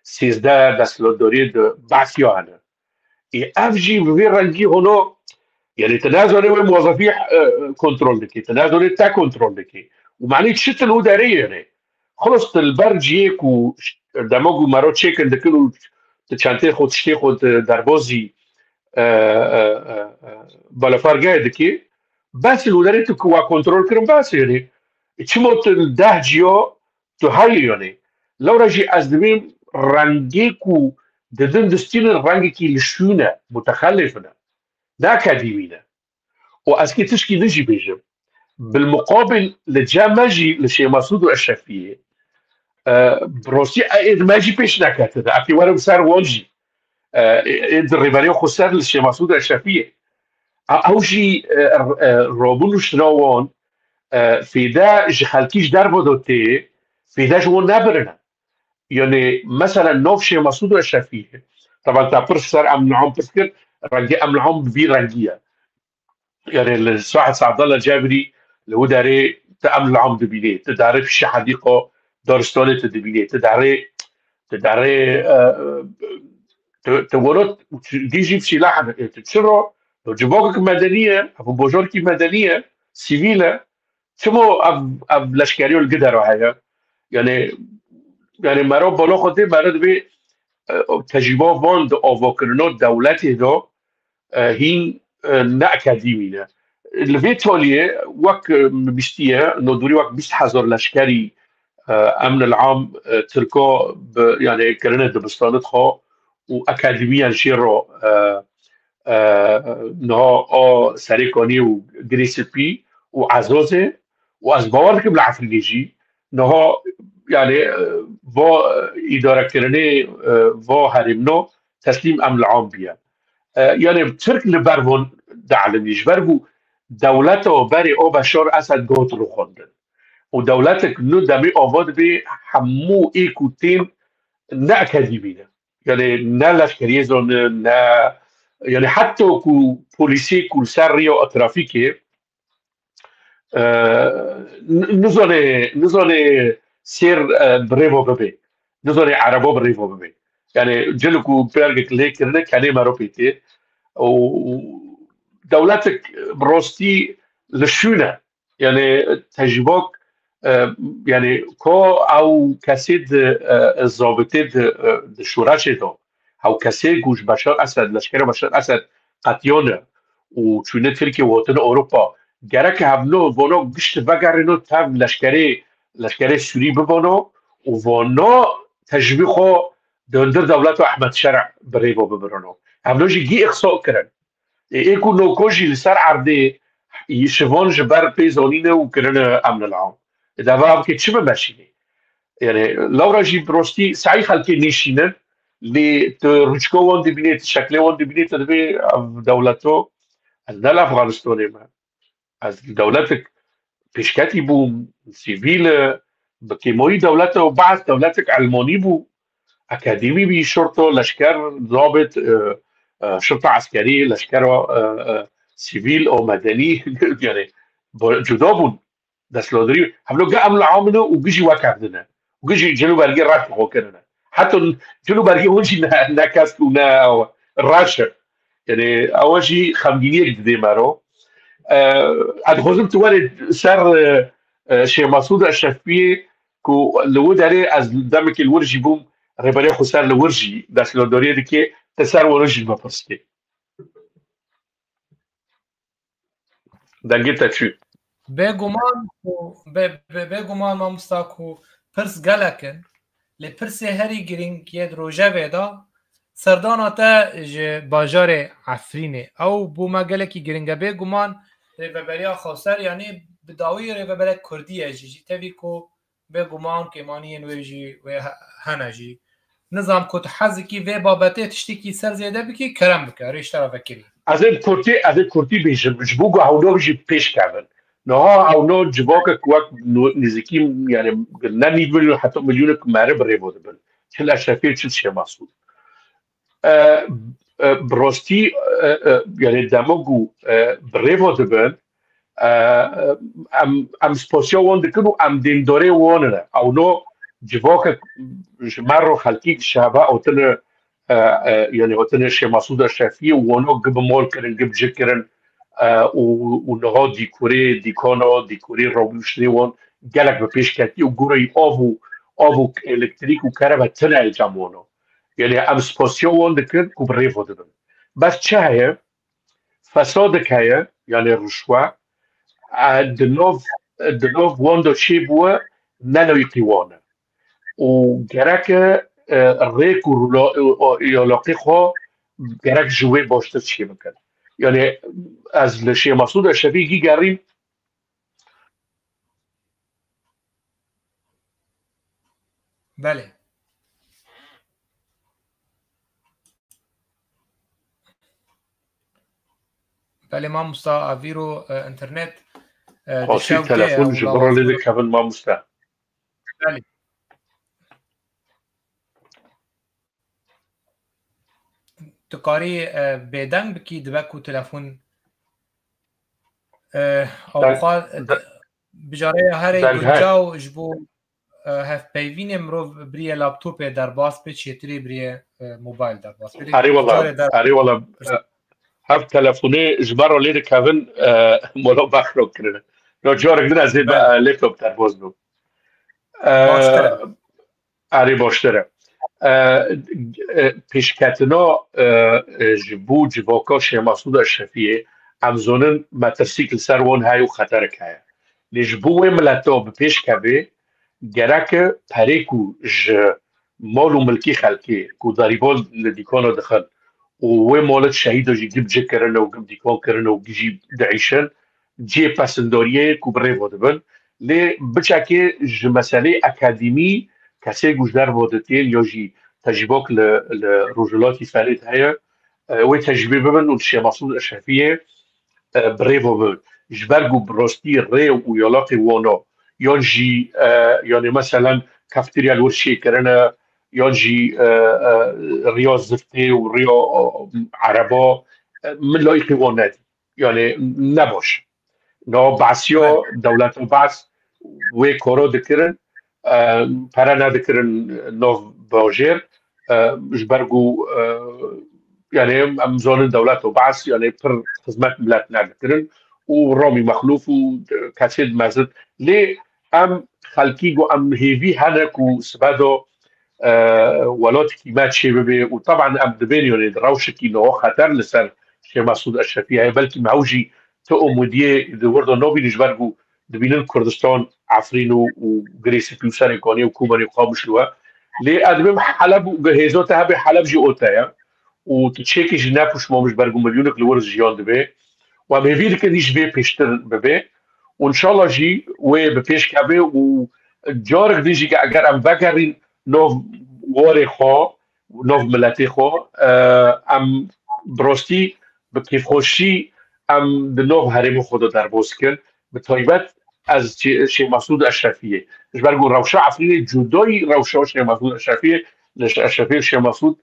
sêzdeh desthilatdariyê di behsiya hene. Ê, ev jî bi vê rengî hono, yani tu nezanê wê muwazefî, e, kontrol dikê, tu nezanê te kontrol dikê. Û manî çi tu li derê yênê? Xelas tu li ber cihê ku ş-, dema ku mero çêkin dikin û tu çentê xwe, tiştê xwe tu derbazî, e, e, e, e, balafergehê dikê, bes li derê tu ku wa kontrol kirin bes yênê. Çima tu li deh ciya tu heyî yênê? Lewra jî ez dibêm rengê ku didin distînin rengekî li şûn e, mutexelif ne. Ne akademî ne. Û ez kê tişkî din jî bêjim. Bilmuqabil li cem me jî li Şêxmesûd û Eşrefiyê, e, bi rostî e, ê di me jî pêş neketine. Ê were bi ser wan jî. E, ê, ê di rêveriya xweser li Şêxmesûd û Eşrefiyê. E, ew jî, e, e, rabûn û şina wan, e, fêde ji xelkî ji derve de tê, fêde ji wan nebirine. Yani mesela nav Şêxmesûd û Eşrefiyê. Taban te pirs ser emnil am pirs kir, rengê emnil am bi vî rengî ye. Yani li Said Abdallah Cebirî li wî derê tu emnil am dibînê, tu derê pişî hedîqa daristanê tu dibînê, tu derê, tu derê, e, tu, tu wero, tu dî jî bi sîlah, e, tu çi ro, tu civakek medenî ye, ev bajarkî medenî ye, sivîl e, çimo ev, ev leşkeriya li gidera heye? Yani, yani mero balo xwe tê, mero dibê, e, tecrüba van di avakirina dewletê de, e, hîn, e, ne akademî ne. Li vê taliyê wek, e, min bîstiye, nodûrî wek bîst hezar leşkerî, e, emnil am, e, Tirka bi, yani kirine dibistanê xwe û akademiyan jê re, e, e, niha a Serêkanî û Girê Spî û Ezazê û ez bawer dikim li Efrînê jî niha, yani, e, va, e, îdarekirinê, e, va herêmno teslîm emnil am biye. E, yani Tirk li ber van dielînî, ji ber ku dewleta berê o Beşar Esed got rûxandin. Û dewletek nû demê ava dibê hemû ê ku tên ne akademî ne. Yani ne leşkeriyê zanin, ne, yani heta ku polîsê ku li ser riya trafîkê, e, n-, nizane, nizane sêr, e, bi rêva bibe. Nizane ereba bi rêva bibe. Yani cil ku pergek lê kirine kenê mero pê tê. Û dewletek bi rostî li şûn e. Yani tecrübak, e, yani ko ew kesê di, e, zabitê di, e, di şoreşê de, ew kesê ku ji Beşar Esed, leşkerê Beşar Esed qetiyane û çûne Tirkiye û hatine Ewropa, gerek hevno vono gişt vegerîno tev leşkerê, leşkerê Sûrî bibano û vono tecrübî xwe di hundir dewleta Ehmed Şer'a bi rêva bibirino. Hevno jî gî îqsa kirin. Ê, ê ku noko jî li ser erdê şivan ji ber pê zanîne û kirine emnil am. Ê, deva ev ke çi bimeşînê? Yani, lewra jî bi rostî sehî xelkê nêşînin, lê tu rûçka wan dibînê, tu şeklê wan dibînê, tu dibê ev dewleto, Ez ne li Efxanistanê me. Ez dewletek pêşketî bûm, sivîl, bi kêmoyî dewlete û Be'es dewletek elmanî bû. Akademî bî, şurta, leşker, zabit, e, e, şurta eskerî, leşkera, e, e, sivîl û medenî, yani, bo-, cuda bûn. Desthilatdarî, hevno ge em li amine û gijî wek hev dine. Û gijî cil û bergê reş xwe kirine. Heta cil û bergê hûn jî ne, ne kesk û ne reş e. Yani, ewa jî xemgîniyek didê me ro. E, ez dixwazim tu were ser, e, e, Şêx Mesûd Eşrefiyê ku li wî derê ez demekê li wir jî bûm, rêberê xwe ser li wir jî desthilatdariyê dike, te ser were jî me pirs kê. Dengê te çû. Bêguman ku, bê, bê, bêguman mamosta ku pirs gelek in, lê pirsê herî girîng yê di rojevê de serdana te ji bajarê Efrînê. Ew bû me gelekî girîng e. Bêguman rêveberiya xweser, yanî bi dawî rêveberek kurdî ye jî, jî tevî ku bêguman kêmaniyên wê jî wê he-, hene jî. Nizam ku tu hezikî vê babetê tiştekî ser zêde bikî, kerem bike, rê ji te re vekirî. Ez ê kurtî, ez ê kurtî bêjim, ji bo ku hewlo jî pêş kevin. Niha hewlo civakek wek nu-, nêzîkî, yani, ne nîv milyon, heta milyonek meriv bi rêvo dibin. Çil Eşrefî, çil Şêx Mesûd. E, e, bi rastî, e, e, yani dema ku, e, bi rêva dibin, e, e, em, em spasiya wan dikin û em dêmdarê wan ne. Ewno civakek ji me re xelkî ji heva hatine, e, e, yani hatine Şêx Mesûd Eşrefiyê û wana gi bi mal kirin, gi bi cih kirin, e, û, û niha dîkorê dîkana, dîkorê rewiştinê wan gelek bi pêş ketî û goreyî av û, av û elektrîk û kerebe tune ye cem wana. Yani em spasiya wan dikin ku bi rêva dibin. Bes çi heye? Fesadek heye, yani rişwe, e, di nav, di nav wan de çêbûye, ne layîqî wan e. Û gerek e, e, rêk û rula-, û, û, yalaqî xwe gerek ji wê baştir çêbikin. Yani ez li Şêx Mesûd Eşrefî gî gerîm, Belê. Belê mamosta, a vîro, e, internet, e, Qasî dişewite telefon ji wila bira lê dikevin mamosta. Belê. Tu karî, e, bêdeng bikî, dibe ku telefon, e, awxa, e, bijarêya herê guncaw ji bo, e, hevpeyvînê mirov biriyê laptopê derbas bê, çêtirê biriyê, e, mobil derbas bê. Erê wala, erê wala, e, hev telefonê ji me re lê dikevin, e, mola bexro kirine. No carek din ez ê be-, laptop derbas bim. E, Baştir e. Erê, baştir e. E, e, pêşketina, e, e, ji bo civaka Şêx Mesûd Eşrefiyê, em zonin metirsîk li ser wan heye û xeterek heye. Lê ji bo wê mileta bi pêş kevê, gerek e perê ku ji mal û milkê xelkê ku derîbal li dîkana dixin û wê malet şehîda jî gib cik kirine û gib dîkan kirine û gijî diîşin, cihê pesindariyê ku bi rêva dibin. Lê biçekê ji meselê akademî kesê ku ji derva ditên ya jî tecrîbak li, li Rojhilatî Ferêt heye, e, wê tecrîbê bibin û li Şêx Mesûd Eşrefiyê, e, bi rêva bibin. Ji ber ku bi rastî rê û yalaqê wana yan jî, e, yanê meselen kafeterya li wir çêkirine yan jî, e, e, riya ziftê û riya, e, ereba, e, min layîqî wan nedî. Yani ne baş. Niha Be'siya, Evet. dewleta Be's wê karo dikirin, e, pere nedikirin nav bajêr, e, ji ber ku, e, yani em zanin dewleta Be's yani pir xizmet milet nedikirin û Ramî Mexlûf û kesên mezin. Lê em xelkî ku em hêvî hene ku sibe de, e, welatekî me çê bibe û teban em dibên yani di rewşekî niha xeter li ser Şêx Mesûd Eşrefî heye. Belkî me ew jî ti umidiyê di wir de nabînin ji ber ku dibînin Kurdistan, Efrîn û, û Girê Spî û Serê Kaniyê û Kobanê û Qamişlo ye. Lê ez dibêm Heleb û hêza te hebe Heleb jî ote ye. Û tu çêkê jî nepuşmamiş ber ku milyonek li wir jiyan dibe. Û em hêvî dikin hîç vê pêştir bibe. Û înşallah jî wê bi pêş keve û carek din jî eger em vegerîn nav warê xwe, nav miletê xwe, e, em bi rastî bi kêfxweşî, em di nav herêma xwe de derbas dikin. Bi taybet ez Şê-, Şêx Mesûd Eşrefiyê. Ji ber ku rewşa Efrînê cudayî rewşa Şêx Mesûd Eşrefiyê, li Şê-, Eşrefiyê û Şêx Mesûd,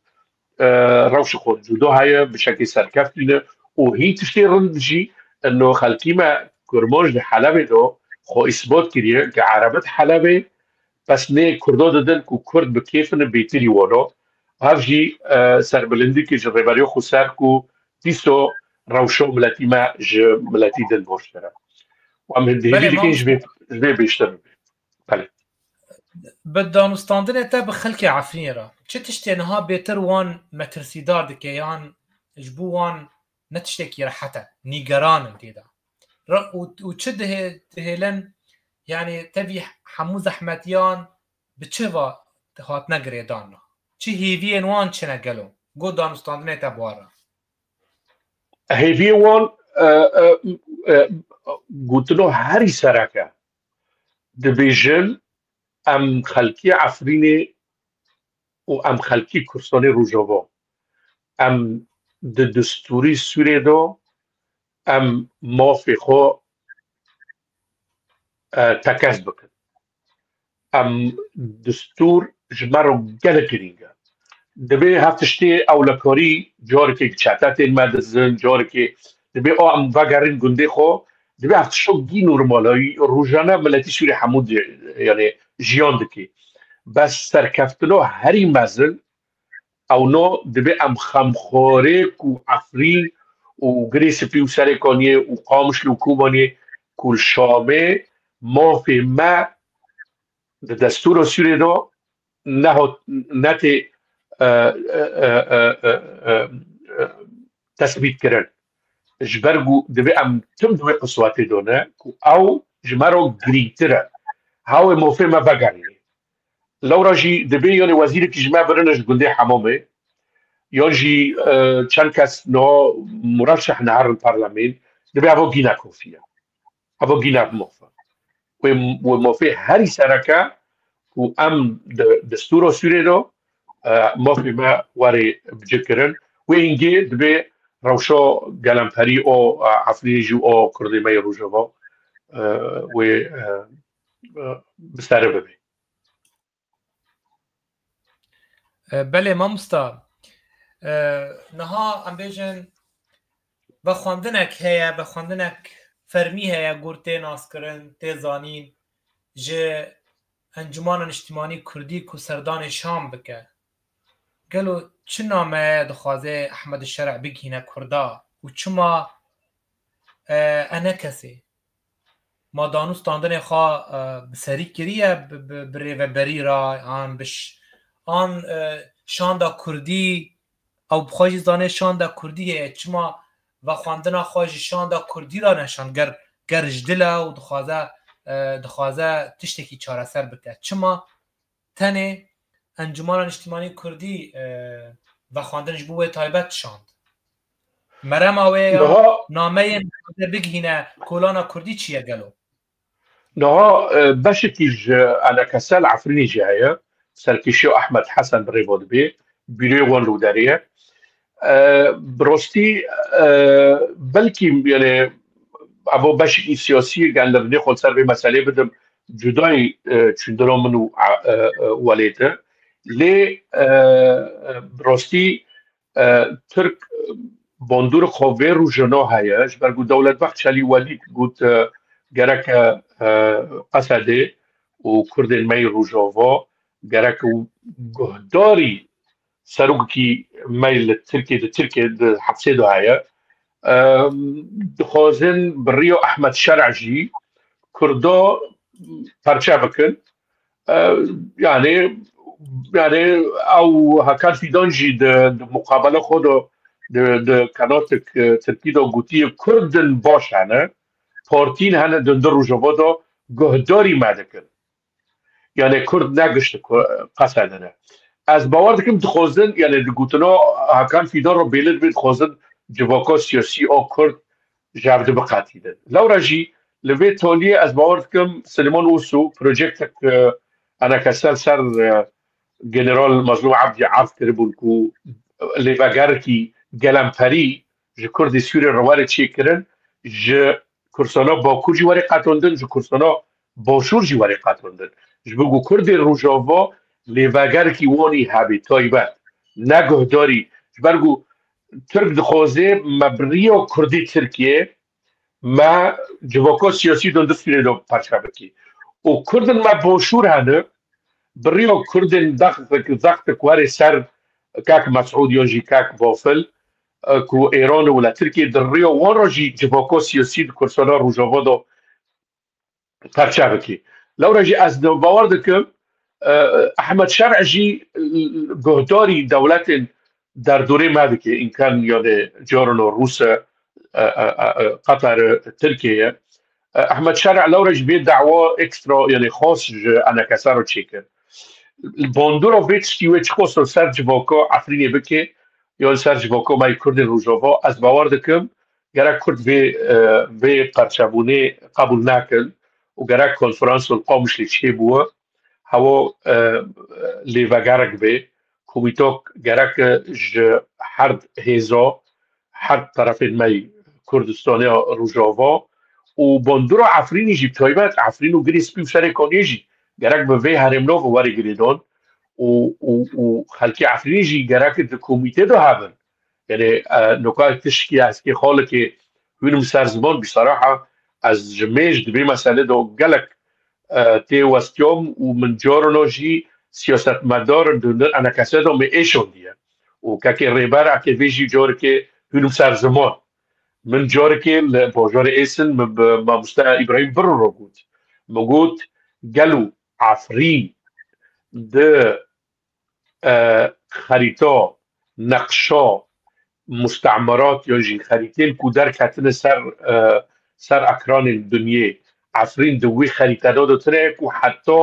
e, rewşa xwe cuda heye, bi şekilî serkeftî ne û hîn tiştê rind jî, ino xelkî me Kurmanc di Helebê de xwe îsbat kiriye ke erebet Helebê, bes nê Kurda didin ku Kurd bi kêf in bêtirî wana. Ev jî, e, serbilindîkê ji Rêberiya Xweser ku dîso rewşa miletî me ji miletî din baştir e. Û em hêvî Belê, dikin ji vê, ji vê bêştir bibe. Belê. Bi danûstandinê te bi xelkê Efrînê re, çi tiştê niha bêtir wan metirsîdar dike yan ji bo wan ne tiştekî rehet e, nîgeran in tê de? Re-, û, û çi dihê-, dihêlin, yanî tevî hemû zehmetiyan bi çi va hatine girêdan? Çi hêviyên wan çi ne gelo? Got danûstandinê te bi wan re. Hêviyên wan, e, e, e, gotino herî sereke. Dibêjin, em xelkê Efrînê û em xelkê Kurdistanê Rojava. Em di destûrî Sûrê de em mafê xwe, e, tekez bikin. Em destûr ji me re gelek girîng e. Dibê her tiştê ewlekarî carekê çete tên me dizin, carekê dibê a em vegerin gundê xwe, dibê her tişt gî normal e. Rojane miletî Sûrî hemû di-, yani jiyan dike. Bes serkeftina herî mezin ewno dibê em xemxwarê ku Efrîn û Girê Spî û Serê Kaniyê û Qamişlo û Kobaniyê ku li Şamê mafê me di destûra Sûrê de nehat, netê, e, e, e, e, e, e, e, tesbît kirin. Ji ber ku dibê em tim di wê qiswetê de ne ku ew ji me re girîngtir e. Hawê mafê me vegerîne. Lewra jî dibê yanê wezîrekî ji me birine ji gundê Hemamê, yan jî, e, çend kes niha mureşeh neherin parlemên, dibê evo gîne kofî ye. Evo gîne maf e. Wê, wê mafê herî sereke ku em di destûra Sûrê de, e, mafê me were bicikirin. Wê hingê dibê rewşa gelemperî o, e, Efrînê jî o Kurdê me yê Rojava, e, wê, e, e, bi sere bibe. E, belê mamosta. E, niha em bêjin vexwendinek heye, vexwendinek fermî heye, gur tê naskirin, tê zanîn ji Encûmana Niştimanî Kurdî ku serdanê Şam bike. Gelo çi nameye dixwaze Ehmed Şer'a bigihîne Kurda û çima, e, ENKSê? Ma danûstandinê xwe, e, bi serî kiriye bi, bi, bi rêveberî re, an bi ş-, an, e, şanda kurdî, ew bi xwe jî zanê şanda kurdî heye, çima vexwendina xwe ji şanda kurdî re neşand, ger, ger ji dil e û dixwaze, e, dixwaze tiştekî çareser bike. Çima tenê Encûmana Niştimanî Kurdî, e, vexwendin ji bo wê taybet şand? Merema wê ya Niha nameyên bigihîne kolana kurdî çi ye gelo? Niha, e, beşekî ji ENKS li Efrînê jî heye. Serkêşiya Ehmed Hesen bi rê ve dibê. Bîroyê wan li derê ye. E, bi rastî, e, belkî, yani, evo beşekî siyasî ye, gel li binê xwe li ser vê meselê bidim, cudayî, e, çûndina min û, e, e, welêt e. Lê, e, e, bi rastî, e, Tirk bandorek xwe vê rojana heye, ji ber ku Dewletbexç Elî Welîd got, e, gerek e, e, Qesedê û Kurdên me yê Rojava gerek û guhdarî serokekî me li Tirkiyê, di Tirkiyê, di hepsê de heye. E, dixwazin bi riya Ehmed Şer'a jî Kurda perçe bikin. E, yani, yani ew Hakan Fidan jî di, di muqabele xwe de di, di kanatek, e, Tirkî de gotiye, Kurdin baş hene, partîn hene di, di Rojava de guhdarî me dikin. Yani Kurd ne gişt ku, Qesedê ne. Ez bawer dikim dixwazin, yani di gotina Hakan Fidan re bêle dibe dixwazin civaka siyasî a Kurd ji hev du biqetînin. Lewra jî li vê taliyê ez bawer dikim Silêman Oso projektek, e, ENKS li ser, e, General Mazlûm Ebdî erd kiribûn ku lêvegerekî gelemperî ji Kurdê Sûrê re were çêkirin. ji Kurdistana Bakur jî were qetandin, ji Kurdistana Başûr jî were qetandin. Ji bo ku Kurdên Rojava lêvegerekî wanî hebê taybet, ne guhdarî, ji ber ku Tirk dixwaze me bi riya Kurdê Tirkiyê me civaka siyasî di hundir Sûriyê de parçe bike. Û Kurdên me Başûr hene, bi riya Kurdên zextik, zextik were ser kak Mesûd yan jî kak Bafil, e, ku Êran û wila Tirkiye di riya wan re jî civaka siyasî di Kurdistana Rojava de parçe bike. Lewra jî ez de bawer dikim, e, Ehmed Şer'î jî, e, guhdarî dewletên derdorê me dike, înkan yani carin û Rûs e, e, e, e, Qatar e, Tirkiye ye. E, Ehmed Şer'î lewra jî vê dawa ekstra yani xas ji enekese re çêkir. Bandora vê tiştî wê çiqas li ser civaka Efrînê bike, ya li ser civaka me yê Kurdên Rojava, ez bawer dikim, gerek Kurd vê, e, vê parçebûnê qebûl nekin û gerek konferans li Qamişlê çêbûye, hewa, e, lêvegerek bê, komîtok gerek ji her hêza, her terefên me yê Kurdistaniya Rojava û bandora Efrînê jî, bi taybet Efrîn û Girê Spî û Serê Kaniyê jî gerek bi vê herêmnavê were girêdan û, û, û xelkê Efrînê jî gerek di komîtê de hebin. Yani, e, noka tişkî eskê xalikê hûn min ser ziman bî saraha, ez ji mêj di vê meselê de gelek, e, tê westiyam û min carina jî siyasetmedar di hundir enekese de me êşandiye. Û kekê Rêber Akevê jî carikê hûn min ser ziman. Min carikê li bajarê Êsin min bi mamoste Îbrahîm Birû re got. Min got, gelo Efrîn di, e, xerîta, neqşa, mustamarat yan jî xerîtên ku derketine ser, e, ser ekranên dinyê, Efrîn di wî xerîtede de tune ye ku heta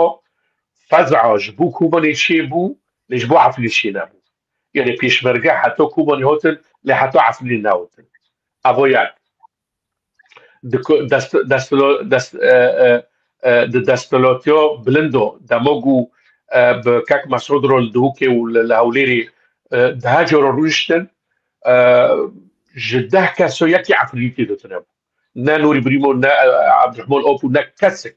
fez'a ji bo Kobanê çêbû, lê ji bo Efrînê çênebû. Yani pêşmerge heta Kobanê hatin, lê heta Efrînê nehatin. Evo yek. Di ku-, dest-, destlo-, dest-, e, e, e, di desthilatiya bilindo, dema ku, e, bi kek Mesûd re li Duhokê û li, li Hewlêrê, e, deha cara rûniştin, e, ji deh keso yekî Efrînî tê de tune bû. Ne Nûrî Birîmo, ne, e, Ebdurehman Op û ne kesek.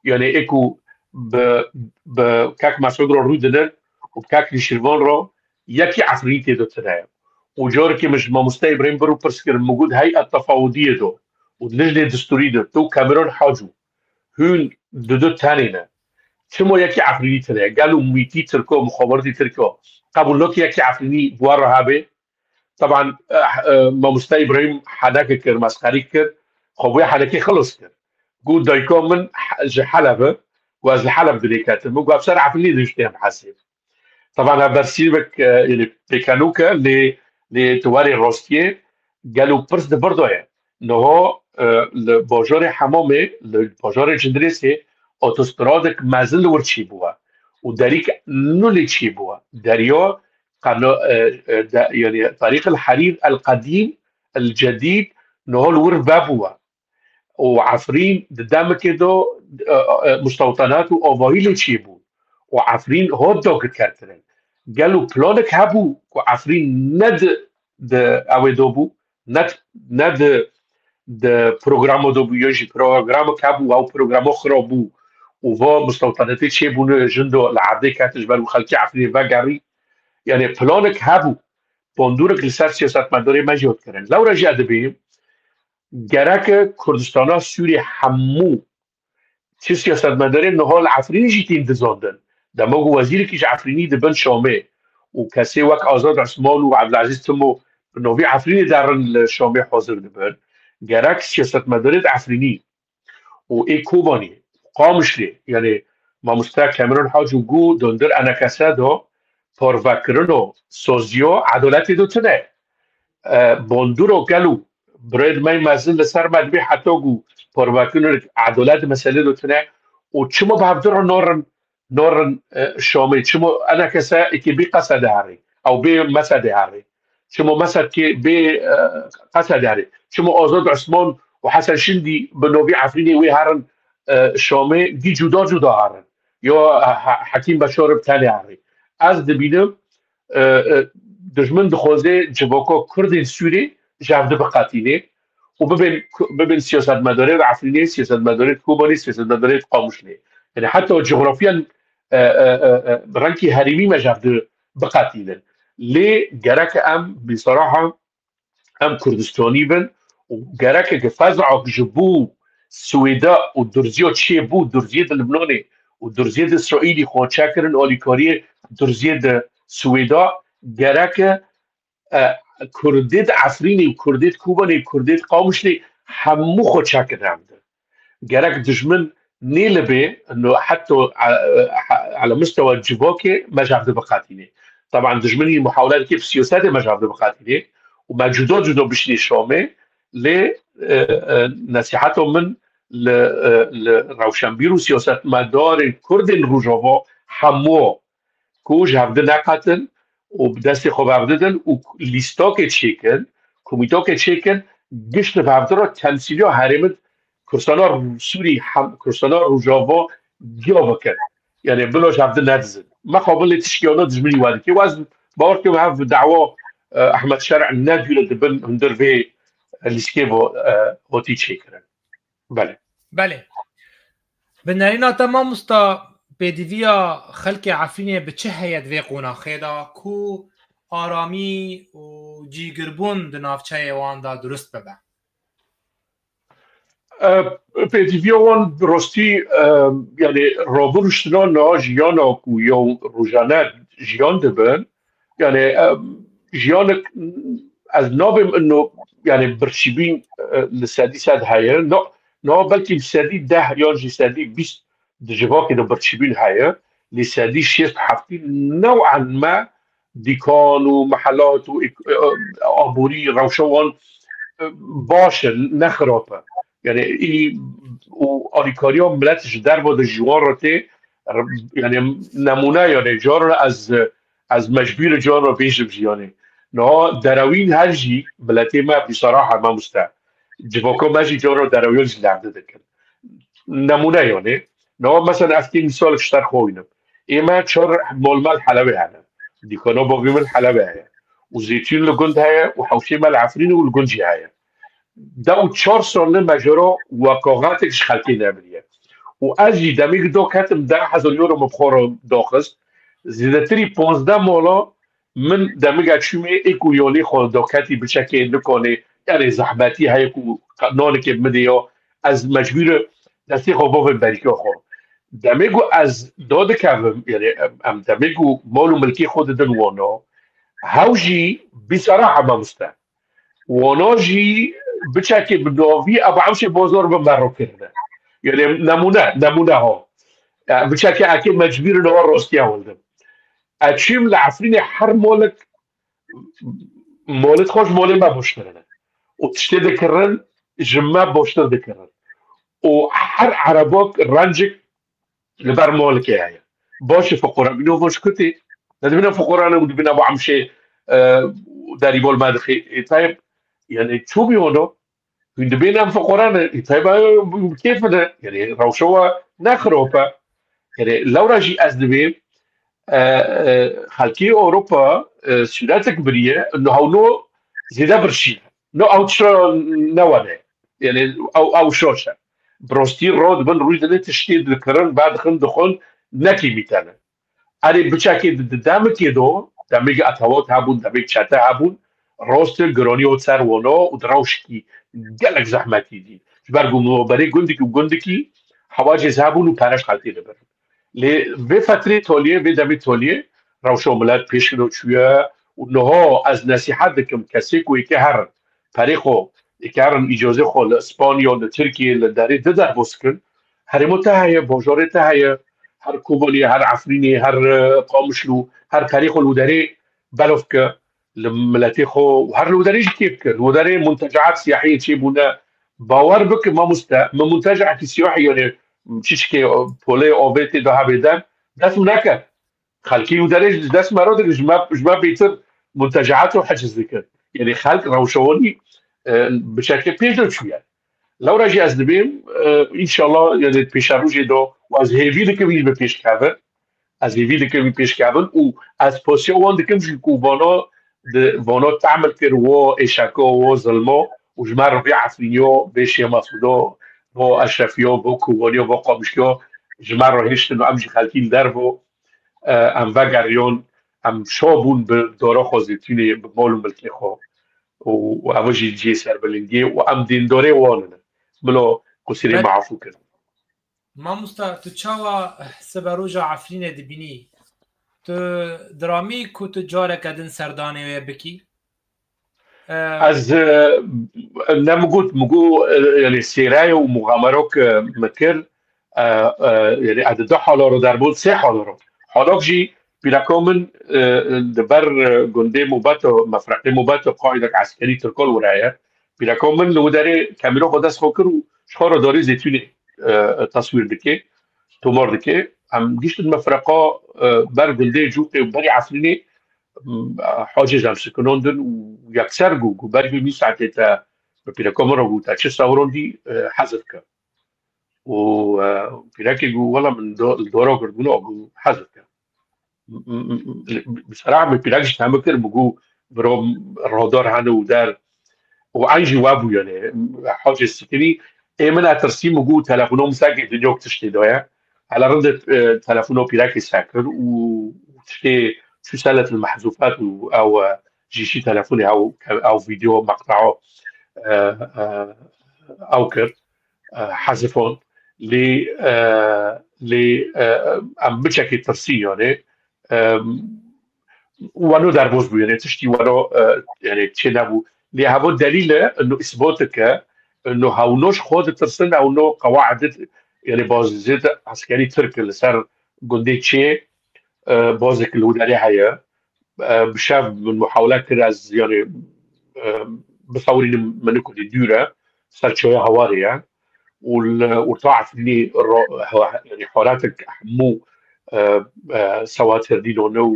Yani ê ku bi, bi kek Mesûd re rû dinin û bi kek Nîşîrvan re yekî Efrînî tê de tune ye. Û carekê min ji mamoste Îbrahîm Birû pirs kir, min got, heyet tefawudiyê de û lijnê distûrî de, tu Kamerûn Hacû, hûn di du tenê ne. Çima yekî Efrînî tune ye? Gelo mîtî Tirko, muxabaretî Tirko qebûl nake yekî Efrînî bi we re hebe? Teban, eh, eh, mamoste Îbrahîm hedeke kir, mesxerî kir, xwe bûye hedekê xilos kir. Got, dayika min he-, ji Heleb e, û ez li Heleb dilê ketim. Min got, ser Efrînê de jî têm hesê. Teban ev bersîvek, e, yani pêkenok e, lê, lê tu warê rastiyê gelo pirs di vir de ye. Niha, e, li bajarê Hemamê, li bajarê Cindirêsê otostradek mezin li wir çêbûye. Û derîk nû lê çêbûye. Derya qeno-, e, e, de, yani Tarîq el Herîr el Qedîm el Cedîd niha li wir vebûye. û Efrîn di demekê de, e, e, mustewtenat û avahî lê çêbûn û Efrîn hot dagirkerkirin. Gelo planek hebû ku Efrîn ne di, di ew ê de bû, ne, ne di, di programa de bû, ya jî programek hebû, ew programa xira bû û va mustewtenatê çêbûne, jin de li erdê ket ji ber ku xelkê Efrînê vegerî. Yani planek hebû, bandorek li ser siyasetmedarê me jî hat kirin. Lewra jî ez dibînim, gereke Kurdistana Sûriyê hemû çi siyasetmedarên niha li Efrînî jî tên dizandin. Dema ku wezîrekî ji Efrînî di bin Şamê û kesê wek Azad Osman û Ebdulezîz Timo bi navî Efrînê derin li Şamê hazir dibin, gerek siyasetmedarê di Efrînî û ê Kobanê, Qamişlê, yani mamoste Kamerûn Hacû got, di hundir enekese de parvekirin û saziya edaletê de tune. E, bandora gelo birêd me mezin li ser me dibê heta ku parvekirin edalet meselê de tune û çima bi hevdû re narin, narin, e, Şamê, çima enekese êkê bê qese diherê, ew bê mese diherê. Çima mesekê bê, e, qese diherê. Çima Azad Osman û Hesen Şindî bi navî Efrînê wê herin, e, Şamê, dî cuda cuda herin. Ya, e, He-, Hekîm Beşar bi tenê herê. Ez dibînim, e, e, dijmin dixwaze civaka Kurdên Sûrê ji hev di biqetînê û bibên, bibên siyasetmedarê di Efrînê, siyasetmedarê di Kobanê, siyasetmedarê di Qamişlê. Yani heta coğrafiyan, e, e, e, e, rengî herêmî me ji hev di biqetînin. Lê gerek em, bisaraha, em Kurdistanî bin û gerek fez'ak ji bo Swêda û durziya çê bû, durziyê di Libnanê û durziyê di Îsraîlî xwe çekirin alîkariyê durziyê di Swêda, gerek e, Kurdê di Efrînê û Kurdê di Kobanê, Kurdê di Qamişlê hemû xwe çekin hev di. Gerek dijmin nêlibê, no heta, e, e, ala mistewa civakê me ji hev di biqetînê. Taban dijminî muhawele dike bi siyasetê me ji hev di biqetînê û me cuda cuda bişînê Şamê, lê, e, e, nesîheta min li, e, li rewşenbîr û siyasetmedarên Kurdên Rojava hemû ku ji hev di neqetin û bi destê xwe bi hev didin û lîstakê çêkin, komîtakê çêkin, gişt bi hev di re temsîliya herêmin Kurdistana Sûrî, hem Kurdistana Rojava giya bikin. Yani bila ji hev di nedizin. Mexabin lê tişkiyana dijminî we dike. Wez bawer kim hev dawa, e, Ehmed Şer'in ne dûre dibin hundir vê lîskê bo, e, hotî çêkirin. Belê. Belê. Bi nerîna te mamosta, pêdiviya xelkê Efrînê bi çi heye di vê qonaxê de ku aramî û cîgirbûn di navçeyê wan de durust bibe? E, pêdiviya wan bi rastî, e, yani rabû ruştina niha jiyana ku yew rojane jiyan dibin, yani, e, jiyanek ez nabêm ino, yani birçîbîn, e, li sedî sed heye. No, no belkî li sedî deh yan jî sedî bîst di civakê de birçîbîn heye. Lê sedî şêst heftî new'en me dîkan û mehelat û ek-, e, aborî rewşa wan, e, baş e, ne xirab e. Yani î û alîkariya milet ji derve de ji wan re tê, yani nemûne, yani caran ez, ez mecbûr caran bêjim jî yani. Niha derewîn her jî miletê me bîsaraha mamoste. Civaka me jî caran derewiyan jî levde dikin. Nemûne yani. Niha mesela ez kê mîsalek ji te re xwe wînim. Ê me çar mol me li Helebê hene. Dîkana bavê min li Helebê heye. Û zeytûn li gund heye û hewşê me li Efrîn û li gund jî heye. Deh û çar sal li me jê re wekaxetek ji xelkê nebiriye. Û ez jî demê ku daketim deh hezar euro min bi xwe re daxist. Zêdetirî panzdeh mala min demê ku çûmê ê ku yolê xwe daketî biçekê nikanê, yani zehmetî heye ku nanekê min dê ya, ez mecbûr destê xwe bavê berîka xwe. Demê ku ez dadikevim, yani em, em demê ku mal û milkê xwe didin wana, hew jî bîsara hema miste. Wana jî biçekê bi dawî ev hemşê bozor bi me rokirine. Yani nemûne, nemûne ha. E, biçekê ekê mecbûr in wa rostiya wildim. E, çim li Efrînê her molik molit xwe ji molê me boştirine. Û tiştê dikirin, ji me boştir dikirin. Û her erebok rencik li ber molikê heye. Baş e, fiqora bîno van ji ku tê. Ne dibîne fiqora ne û dibîne va hemşê, e, derî bol me dixê. E, tayeb, yani çû bî ono, hûn dibên em fiqora ne. E, tayeb, e, kêf ne. Yani rewşa we ne xirop e. Yani lewra jî ez dibêm, e, e, xelkê Ewropa, e, sûretek biriye, no hewno zêde birçî. No ew tişta ne wane. Yani ew, ew şaş e. Bi rastî ro dibin rûy didin tiştê dikirin, vedixin, dixwin, ne kêmî te ne. Erê biçekê di, di demekê de, demekê etewat hebûn, demekê çete hebûn, rast e, giranî û ser wana û di rewşekî gelek zehmetî dî. Ji ber ku berê gundikî û gundikî hewacê hebûn û pere ji xelkê dibirin. Lê vê fetrê toliyê, vê demê toliyê rewşa milet pêş kiro çûye û niha ez nesîhet dikim kesê ku êke herin, perê xwe êke herin îcazê xwe li Îspanya, li Tirkiye, li derê di derbas kin, herêma te heye, bajarê te heye, her Kobanê, her Efrînê, her, e, Qamişlo, her perê xwe li derê belof ke, li miletê xwe û her li derê jî kêf ke. Li derê muntecaat siyahiyê çêbûne. Bawer bike mamoste, min muntecaekî siyahî, yani çiçikê, polê avê tê de hebê der, dest min neket. Xelkê û derê ji dest me re digirin, ji me, ji me bêtir muntecaat û heciz dikin. Yani xelk rewşa wan, e, biçekê pêş de çûye. Lewra jî ez dibêm, e, înşallah, yani pêşerojê de, û ez hêvî dikim wî bi pêş kevin. Ez hêvî dikim wî pêş kevin û ez posiya wan dikim jî ku vana di, vana tehmil kir, wo êşeka, wo zilma, û ji me re vê Efrîniyo, vê Şêma Sûdo, bo Eşrefiyo, bo Kowaniyo, bo Qamişkiyo ji me re hiştin û em jî xelkî li dervo, e, em vegeriyon, em şo bûn bi dora xwe zêtûnê, bi mal û milkê xwe. Û, û ev jî cihê serbilindiyê û em dîndorê wan in. Milo qusirê me afû kir. Mamosta, tu çawa siberoja Efrînê dibînî? Tu diramî ku tu careke din serdanê wê bikî? Ez, e, ne min got, min got, e, yani sêraye û muxamerok, e, min kir, e, e, yani ez di du hala re derbûn, sê hala re. Halok jî pîreka min, e, di ber, e, gundê Mubeto, mefreqê Mubeto qaîdek eskerî Tirkan wiraye. Pîreka min li wê derê kamîra xwe dest xwe kir û ji xwe re darê zêtûnê, e, teswîr dike, tomar dike. Em giştin mefreqa, e, ber gundê Cûqê û berî Efrînê, m, hacê ji em sikinandin û yekser got, got, berî vê nîv saetê te bi pîreka min re got, te çi sewirandî, e, hezir ke. Û, e, pîrekê got, wela min do-, li dora girtibûna got, hezir ke. M-, m-, m-, bi sera min pîrek jî teme kir, min got, biro radar hene û der. Û eyn jî we bû, yani, hacê sikinî, ê min etirsî, min got, telefona min seke dinyok tiştê daye. Hele rinde, e, telefona pîrekê sekir û tiştê çû selet li mehzûfat û ew, e, jîşî telefonê ew, ew vîdeo meqtao, e, e, ew kir, e, hezifon. Lê, e, lê, e, em biçekê tirsî, yani, e, wano derbas bû, yani tiştî wano, e, yani çê nebû. Lê heva delîl e, ino îsbat dike, ino hewno ji xwe ditirsin, hewno qewaidê, yani bazê eskerî Tirk li ser gundê çê, e, bazêk li wê derê heye. E, bi şev min muhawele kir ez, yani, e, bisewirînim min ku dî dûr e, ser çaya Hewarê ye. Û li orta Efrînê ro-, hewa-, yani, horatek hemû, e, e, sewa terdîlone û,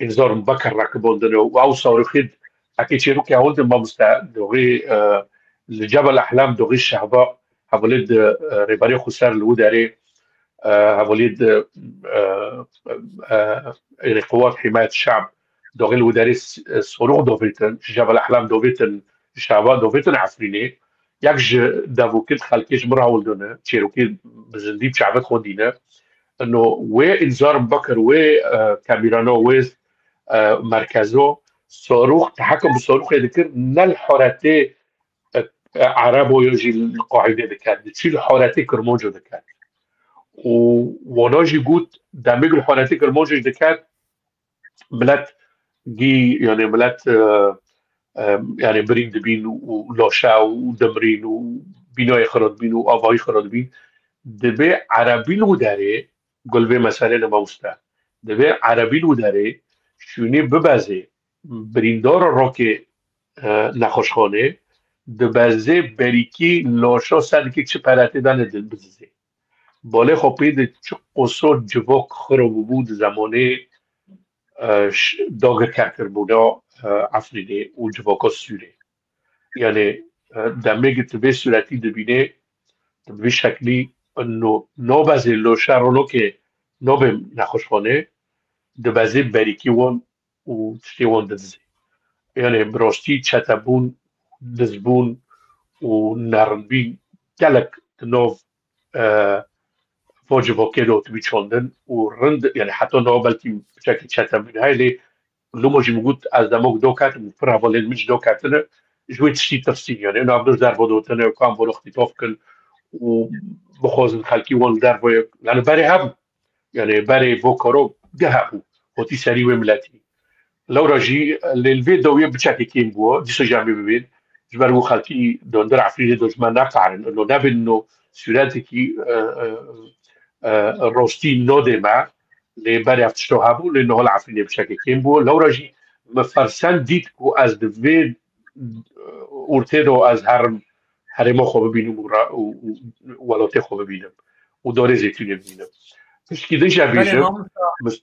e, înzar mubekir rakibandine û ew sarixê, ekê çêrokê hewldin mamoste, doxê, e, li Cebel Ehlam, doxê Şehba, hevalê di, e, rêberê xwe ser li wê derê, e, hevalê di, e, e, êrê Quwat Himayet Şab, doxê li wê derê s-, e, sorux dovêtin, ji Cebel Ehlam dovêtin, ji Şehba dovêtin Efrînê. Yek ji devokê di xelkê ji min re hewldine, çêrokê bi zindî bi çavê xwe dîne. Ino wê înzar mubekir, wê, e, kamîrano, wê, e, merkezo, sorux, tehekum bi sorixê dikir, ne li horetê, e, e, Erebo yo jî li qaîdê diket, diçî li horetê Kirmanco diket. Û wana jî got, demê ku li horetê Kirmanco jî diket, milet gî, yani milet, e, e, yani birîn dibîn û, û laşe û dimrîn û bînayê xira dibîn û avahî xira dibîn. Divê Erebî li wê derê, gul vê meselê ne mamoste. Divê Erebî li wê derê şûnê bibezê birîndara rokê, e, nexweşxanê, dibezê berîkî laşa sedikê çi pere tê de ne dil bidizê. Balê xwe pê de çi qoso civok xiro bûbû di zemanê, e, ş-, dagirker kirbûna, e, Efrînê û civaka Sûrê. Yani, e, demê ki tu vê sûretî dibînê, tu bi vî şeklî ino nabezê laşa ronokê nabê nexweşxanê, dibezê berîkî wan û tiştê wan didizê. Yani bi rastî çetebûn, dizbûn û nerinbîn gelek di nav, e, va civakê de hatibî çandin û rind, yani heta niha belkî piçekî çetebûn heye, lê loma jî min got, ez dema ku do ketim, pir hevalên min jî do ketine, ji wê tiştî tirsîn, yani nav dor derve dotine, kam bo ixtîtaf kin û bixwazin xelkî wan li derve, yani berê hebû. Yani berê vo karo geh hebû. Hotî serî wê miletî. Lewra jî lê li vê dawiyê biçekê kêm bû. Dîsa jî em ê bibên. Ji ber ku xelkî donder Efrînê de ji me neqerin. Ilo nebin no sûretekî, e, e, e, rostî nodê me. Lê berê ev tişto hebû. Lê niha li Efrînê biçekê kêm bû. Lewra jî min fersen dît ku ez di vê, e, ortê de ez herim herêma xwe bibînim û ra-, û, û welatê xwe bibînim û darê zeytûnê bibînim. Tiştkî din jî Belê, vêjim. Mamosta. Mis-,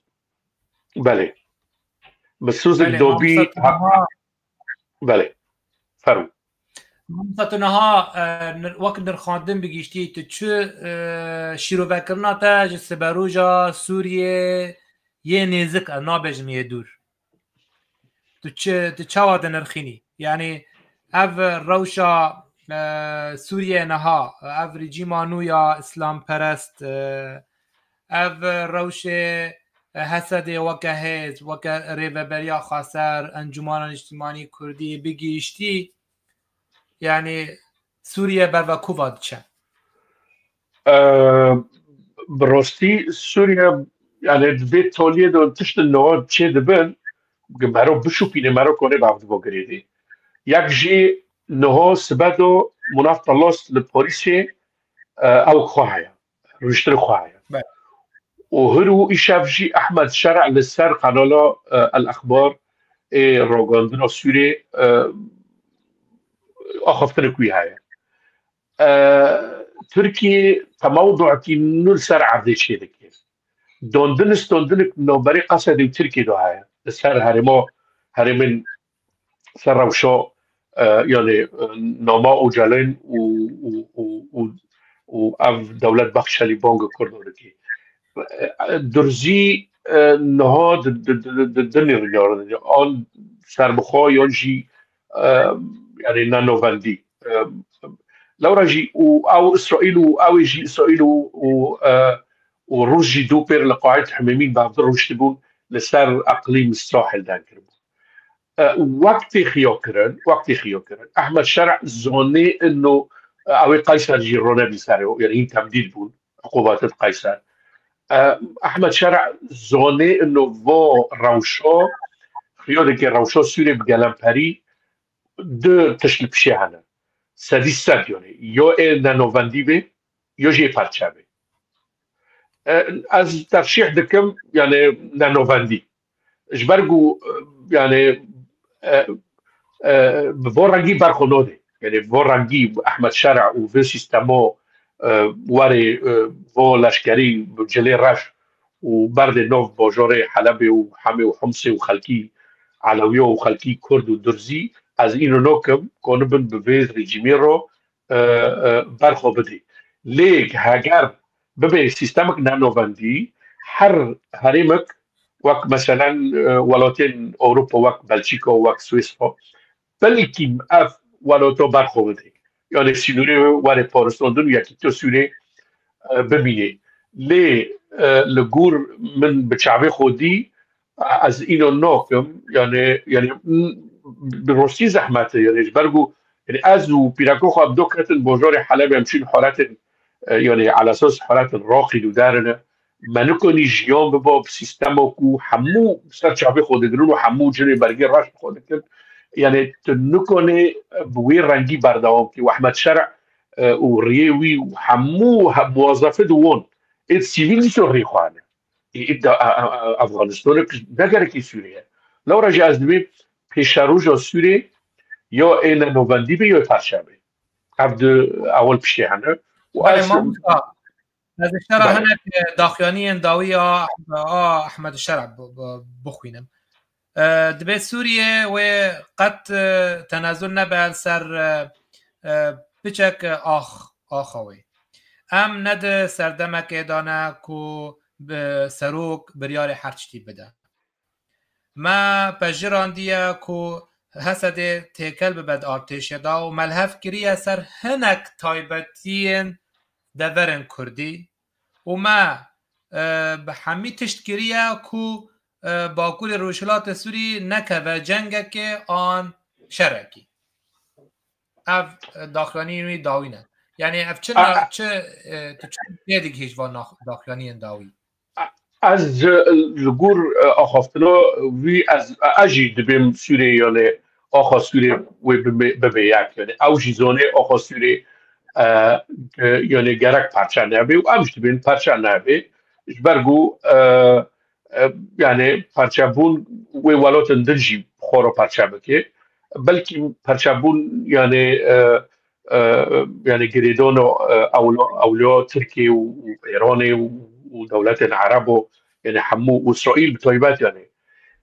belê. Misûzik Belê, dobî mamosta, tu ha-, niha belê. Fermo. Mamosta, tu niha, e, nir-, wek nirxandin bi giştî, tu çi, e, şîrovekirina te ji siberoja Sûriyê yê nêzik, ez nabêjim yê dûr? Tu çi, tu çawa dinirxînî? Yani, Ev rewşa, e, Sûriye niha, ev rejîma nû ya îslamperest, e, ev rewşê Hesedê weke hêz, weke Rêveberiya Xweser, Encûmana Niştimanî Kurdî bi gihîştî, yanî Sûriye berve ku va diçe? E, bi rastî Sûriye, yani di vê toliyê de tiştin niha çê dibin, mero bişopîne, mero kone bi ev dibo girêdî. Yek jî niha sibe do Munaf Pelas li polîsê, e, ew xwe heye, rûniştin xwe heye. Be. Û hir û îşev jî Ehmed Şer'a li ser kanala, e, El Exbar ê ragandina Sûrê, e, axaftinek wî heye. E, Tirkiye temawduekî nû li ser erdê çê dike. Dandin, standinek navberê Qesedê û Tirkiye de heye. Li ser herêma, herêmên ser rewşa, e, yani, e, nama Ocalan û, û, û, û, û ev dewlet bexşelî bang Kurdan dike. E, Durzî, e, niha di, di, di, di, di dinê riyar an serbixwe yan jî, e, yani nenovendî. E, lewra jî û ew Îsraîl û ew ê jî Îsraîl û, û, e, û Rûs jî dû pêr li Qaîd Himêmîn bavdir rûştibûn li ser eqlîm Sahil deng kiribûn. E, wek tê xiya kirin, wek tê xiya kirin. Ehmed Şer'a zonê ino, e, ew ê Qeyser jî ronebî serê, yani hîn temdîl bûn, uqubatet Qeyser. E, Ehmed Şer'a zonê ino vo rewşo, xiya dike rewşo Sûrê bi gelemperî du tişt li pişê hene. Sedî sed yani. Yo ê nenovendî bê, yo jê parçe bê. E, ez terşîh dikim, yani nenovendî. Ji ber ku, e, yani, e, e, bi vo rengî berxwe nodê. Yani vo rengî Ehmed Şer'a û vê sîstemo, e, werê, e, vo leşkerî cilê reş û berdê nov bajarê Helebê û Hemê û Humsê û xelkî Elewiya û xelkî Kurd û Durzî, ez îno nokim, konibin bi vê rejîmê ro, e, e, berxwe bidê. Lê heger bibe sîstemek nenovendî, her herêmek wek meselen, e, welatên Ewropa wek Belçîka, wek Swêsra, belkî ev welata berxwe bidê. Yani sînorê were paristandin û yekîtiya Sûrê, e, bimînê. Lê, e, li gor min bi çavê xwe dî, ez îno nakim, yani, yani, m-, bi rastî zehmet e, yani, ji ber ku, yani, ez û pîreka xwe bi do ketin bajarê Helebê em çûn haletên, e, yani, elesas haletên raqî û derine. Me nikonî jiyan biba bi sîstema ku hemû ser çavê xwe digirin û hemû cinê bergê reş bi xwe dikin. Yani, tu nikonê bi wê rengî berdewam kî. Û Ehmed Şer'a, e, û riyê wî û hemû he-, muwazefê di won ê sivîl jî rê xwe hene. Ê, ê da, a, a, a, Afganistanek ne gerekî Sûrî ye. Lewra jî ez dibêm pêşeroja Sûrê ya ê nenovendî be ya parçe be. Ev di ewil piştê hene. Û Belê, ez mamosta, ez ê şera Belê. hinek, e, daxuyaniyên dawî ya, a Ehmed Şer'a bi-, bi-, bixwînim. E, dibê Sûriyê wê qet, e, tenezul nebe li ser, e, e, piçek, e, ax, axa wê. Em ne di serdemekê de ne ku bi serok biryarê her tiştî bide. Me pejirandî ye ku Hesedê têkel bibe di artêşê de û me li hev kiriye ser hinek taybetiyên deverên Kurdî û me, e, bi hemî tişt kiriye ku, e, Bakurê Rojhilatê Sûrî nekeve cengekê an şerekî. Ev, e, daxuyaniyên wî dawî ne. Yani ev çi A- na-, çi, e, tu çi têdigihîj van nax-, daxuyaniyên dawî? Ez, e, li gor, e, axaftina wî ez, ez jî dibêm Sûrê, yani axa Sûrê wê bibe, bibe yek. Yani ew jî zonê axa Sûrê, e, e, yani gerek parçe nebe û em jî dibên parçe nebe. Ji ber ku, e, e, yani parçebûn wê welatin din jî xwe re parçe bike. Belkî parçebûn yani, e, e, yani girêdana, e, ewla, ewla Tirkiye û, û Îranê û, û dewletên Erebo, yani hemû û Îsraîl bi taybet yani.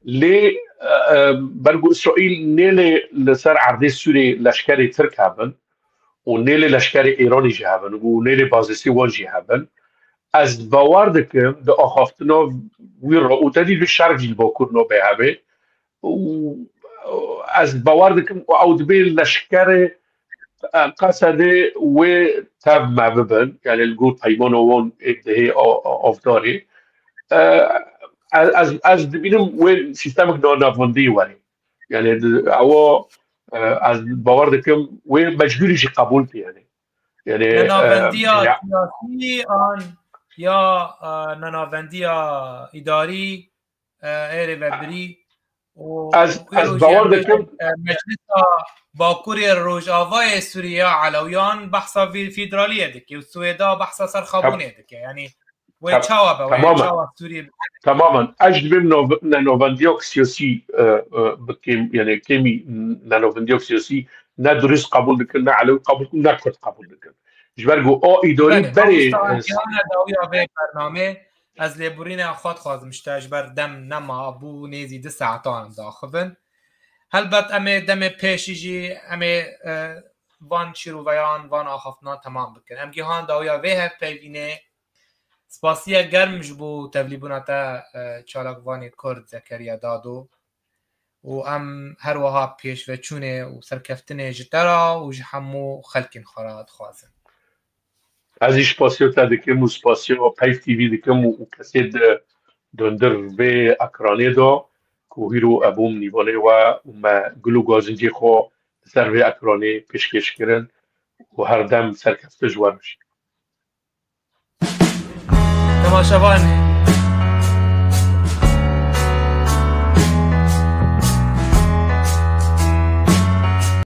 Lê, e, e, ber ku Îsraîl nêlê li ser erdê Sûrê leşkerê Tirk hebin û nêlê leşkerê Îranê jî hebin û nêlê bazêsê wan jî hebin, ez bawer dikim di axaftina wî re û tevî vê şer jî li Bakur nabê hebe û, û ez bawer dikim û ew dibê leşkerê, e, Qesedê wê tev me bibin, yani li gor peymana wan ê dihê a-, a-, avdarê. E, ez, ez, ez dibînim wê sîstemek na-, navendî were. Yani di-, ewa, e, ez bawer dikim wê mecbûrî jî qebûl bike yani. Yani, e, Nenavendiya ya- siyasî an ya, e, nenavendiya îdarî, e, êrê ve birî û Ez, û ez êro jî bawer em bê, dikim e, Meclisa Bakurê Rojavayê Sûriye Elewiyan behsa fî-, fîdraliyê dike û Swêda behsa serxabûnê dike. Yani wê Tam-, çawa be, wê tamamen. çawa Sûriye Tamamen. Ez dibêm nav-, nenavendiyak siyasî, e, e, bikim, yani kêmî nenavendiyak siyasî ne durist qebûl dikin, ne Elewî qebûl dikin, ne Kurd qebûl dikin. Ji ber ku o îdarî Belê, berê, mamosta, e, em gihane dawiya vê bernamê, ez lêborîna xwe dixwazim ji te, ji ber dem nema bû nêzî du saetan daxivin. Helbet em ê demê pêşî jî em ê, e, van şîroveyan, van axaftinan temam bikin. Em gihan dawiya vê hevpeyvînê, spasiya germ ji bo tevlîbûna te, e, çalakvanê Kurd Zekeriya Dado û em her wiha pêşveçûnê û serkeftinê ji te re û ji hemû xelkên xwe re dixwazin. Ez jî spasiya te dikim û spasiya Peyv T V dikim û, û kesê di dundir vê ekranê de ku hîro ebûm nîvanê we û me gul û gazincê xwe li ser vê ekranê pêşkêş kirin û her dem serkeftin ji we re jî. Temaşevan,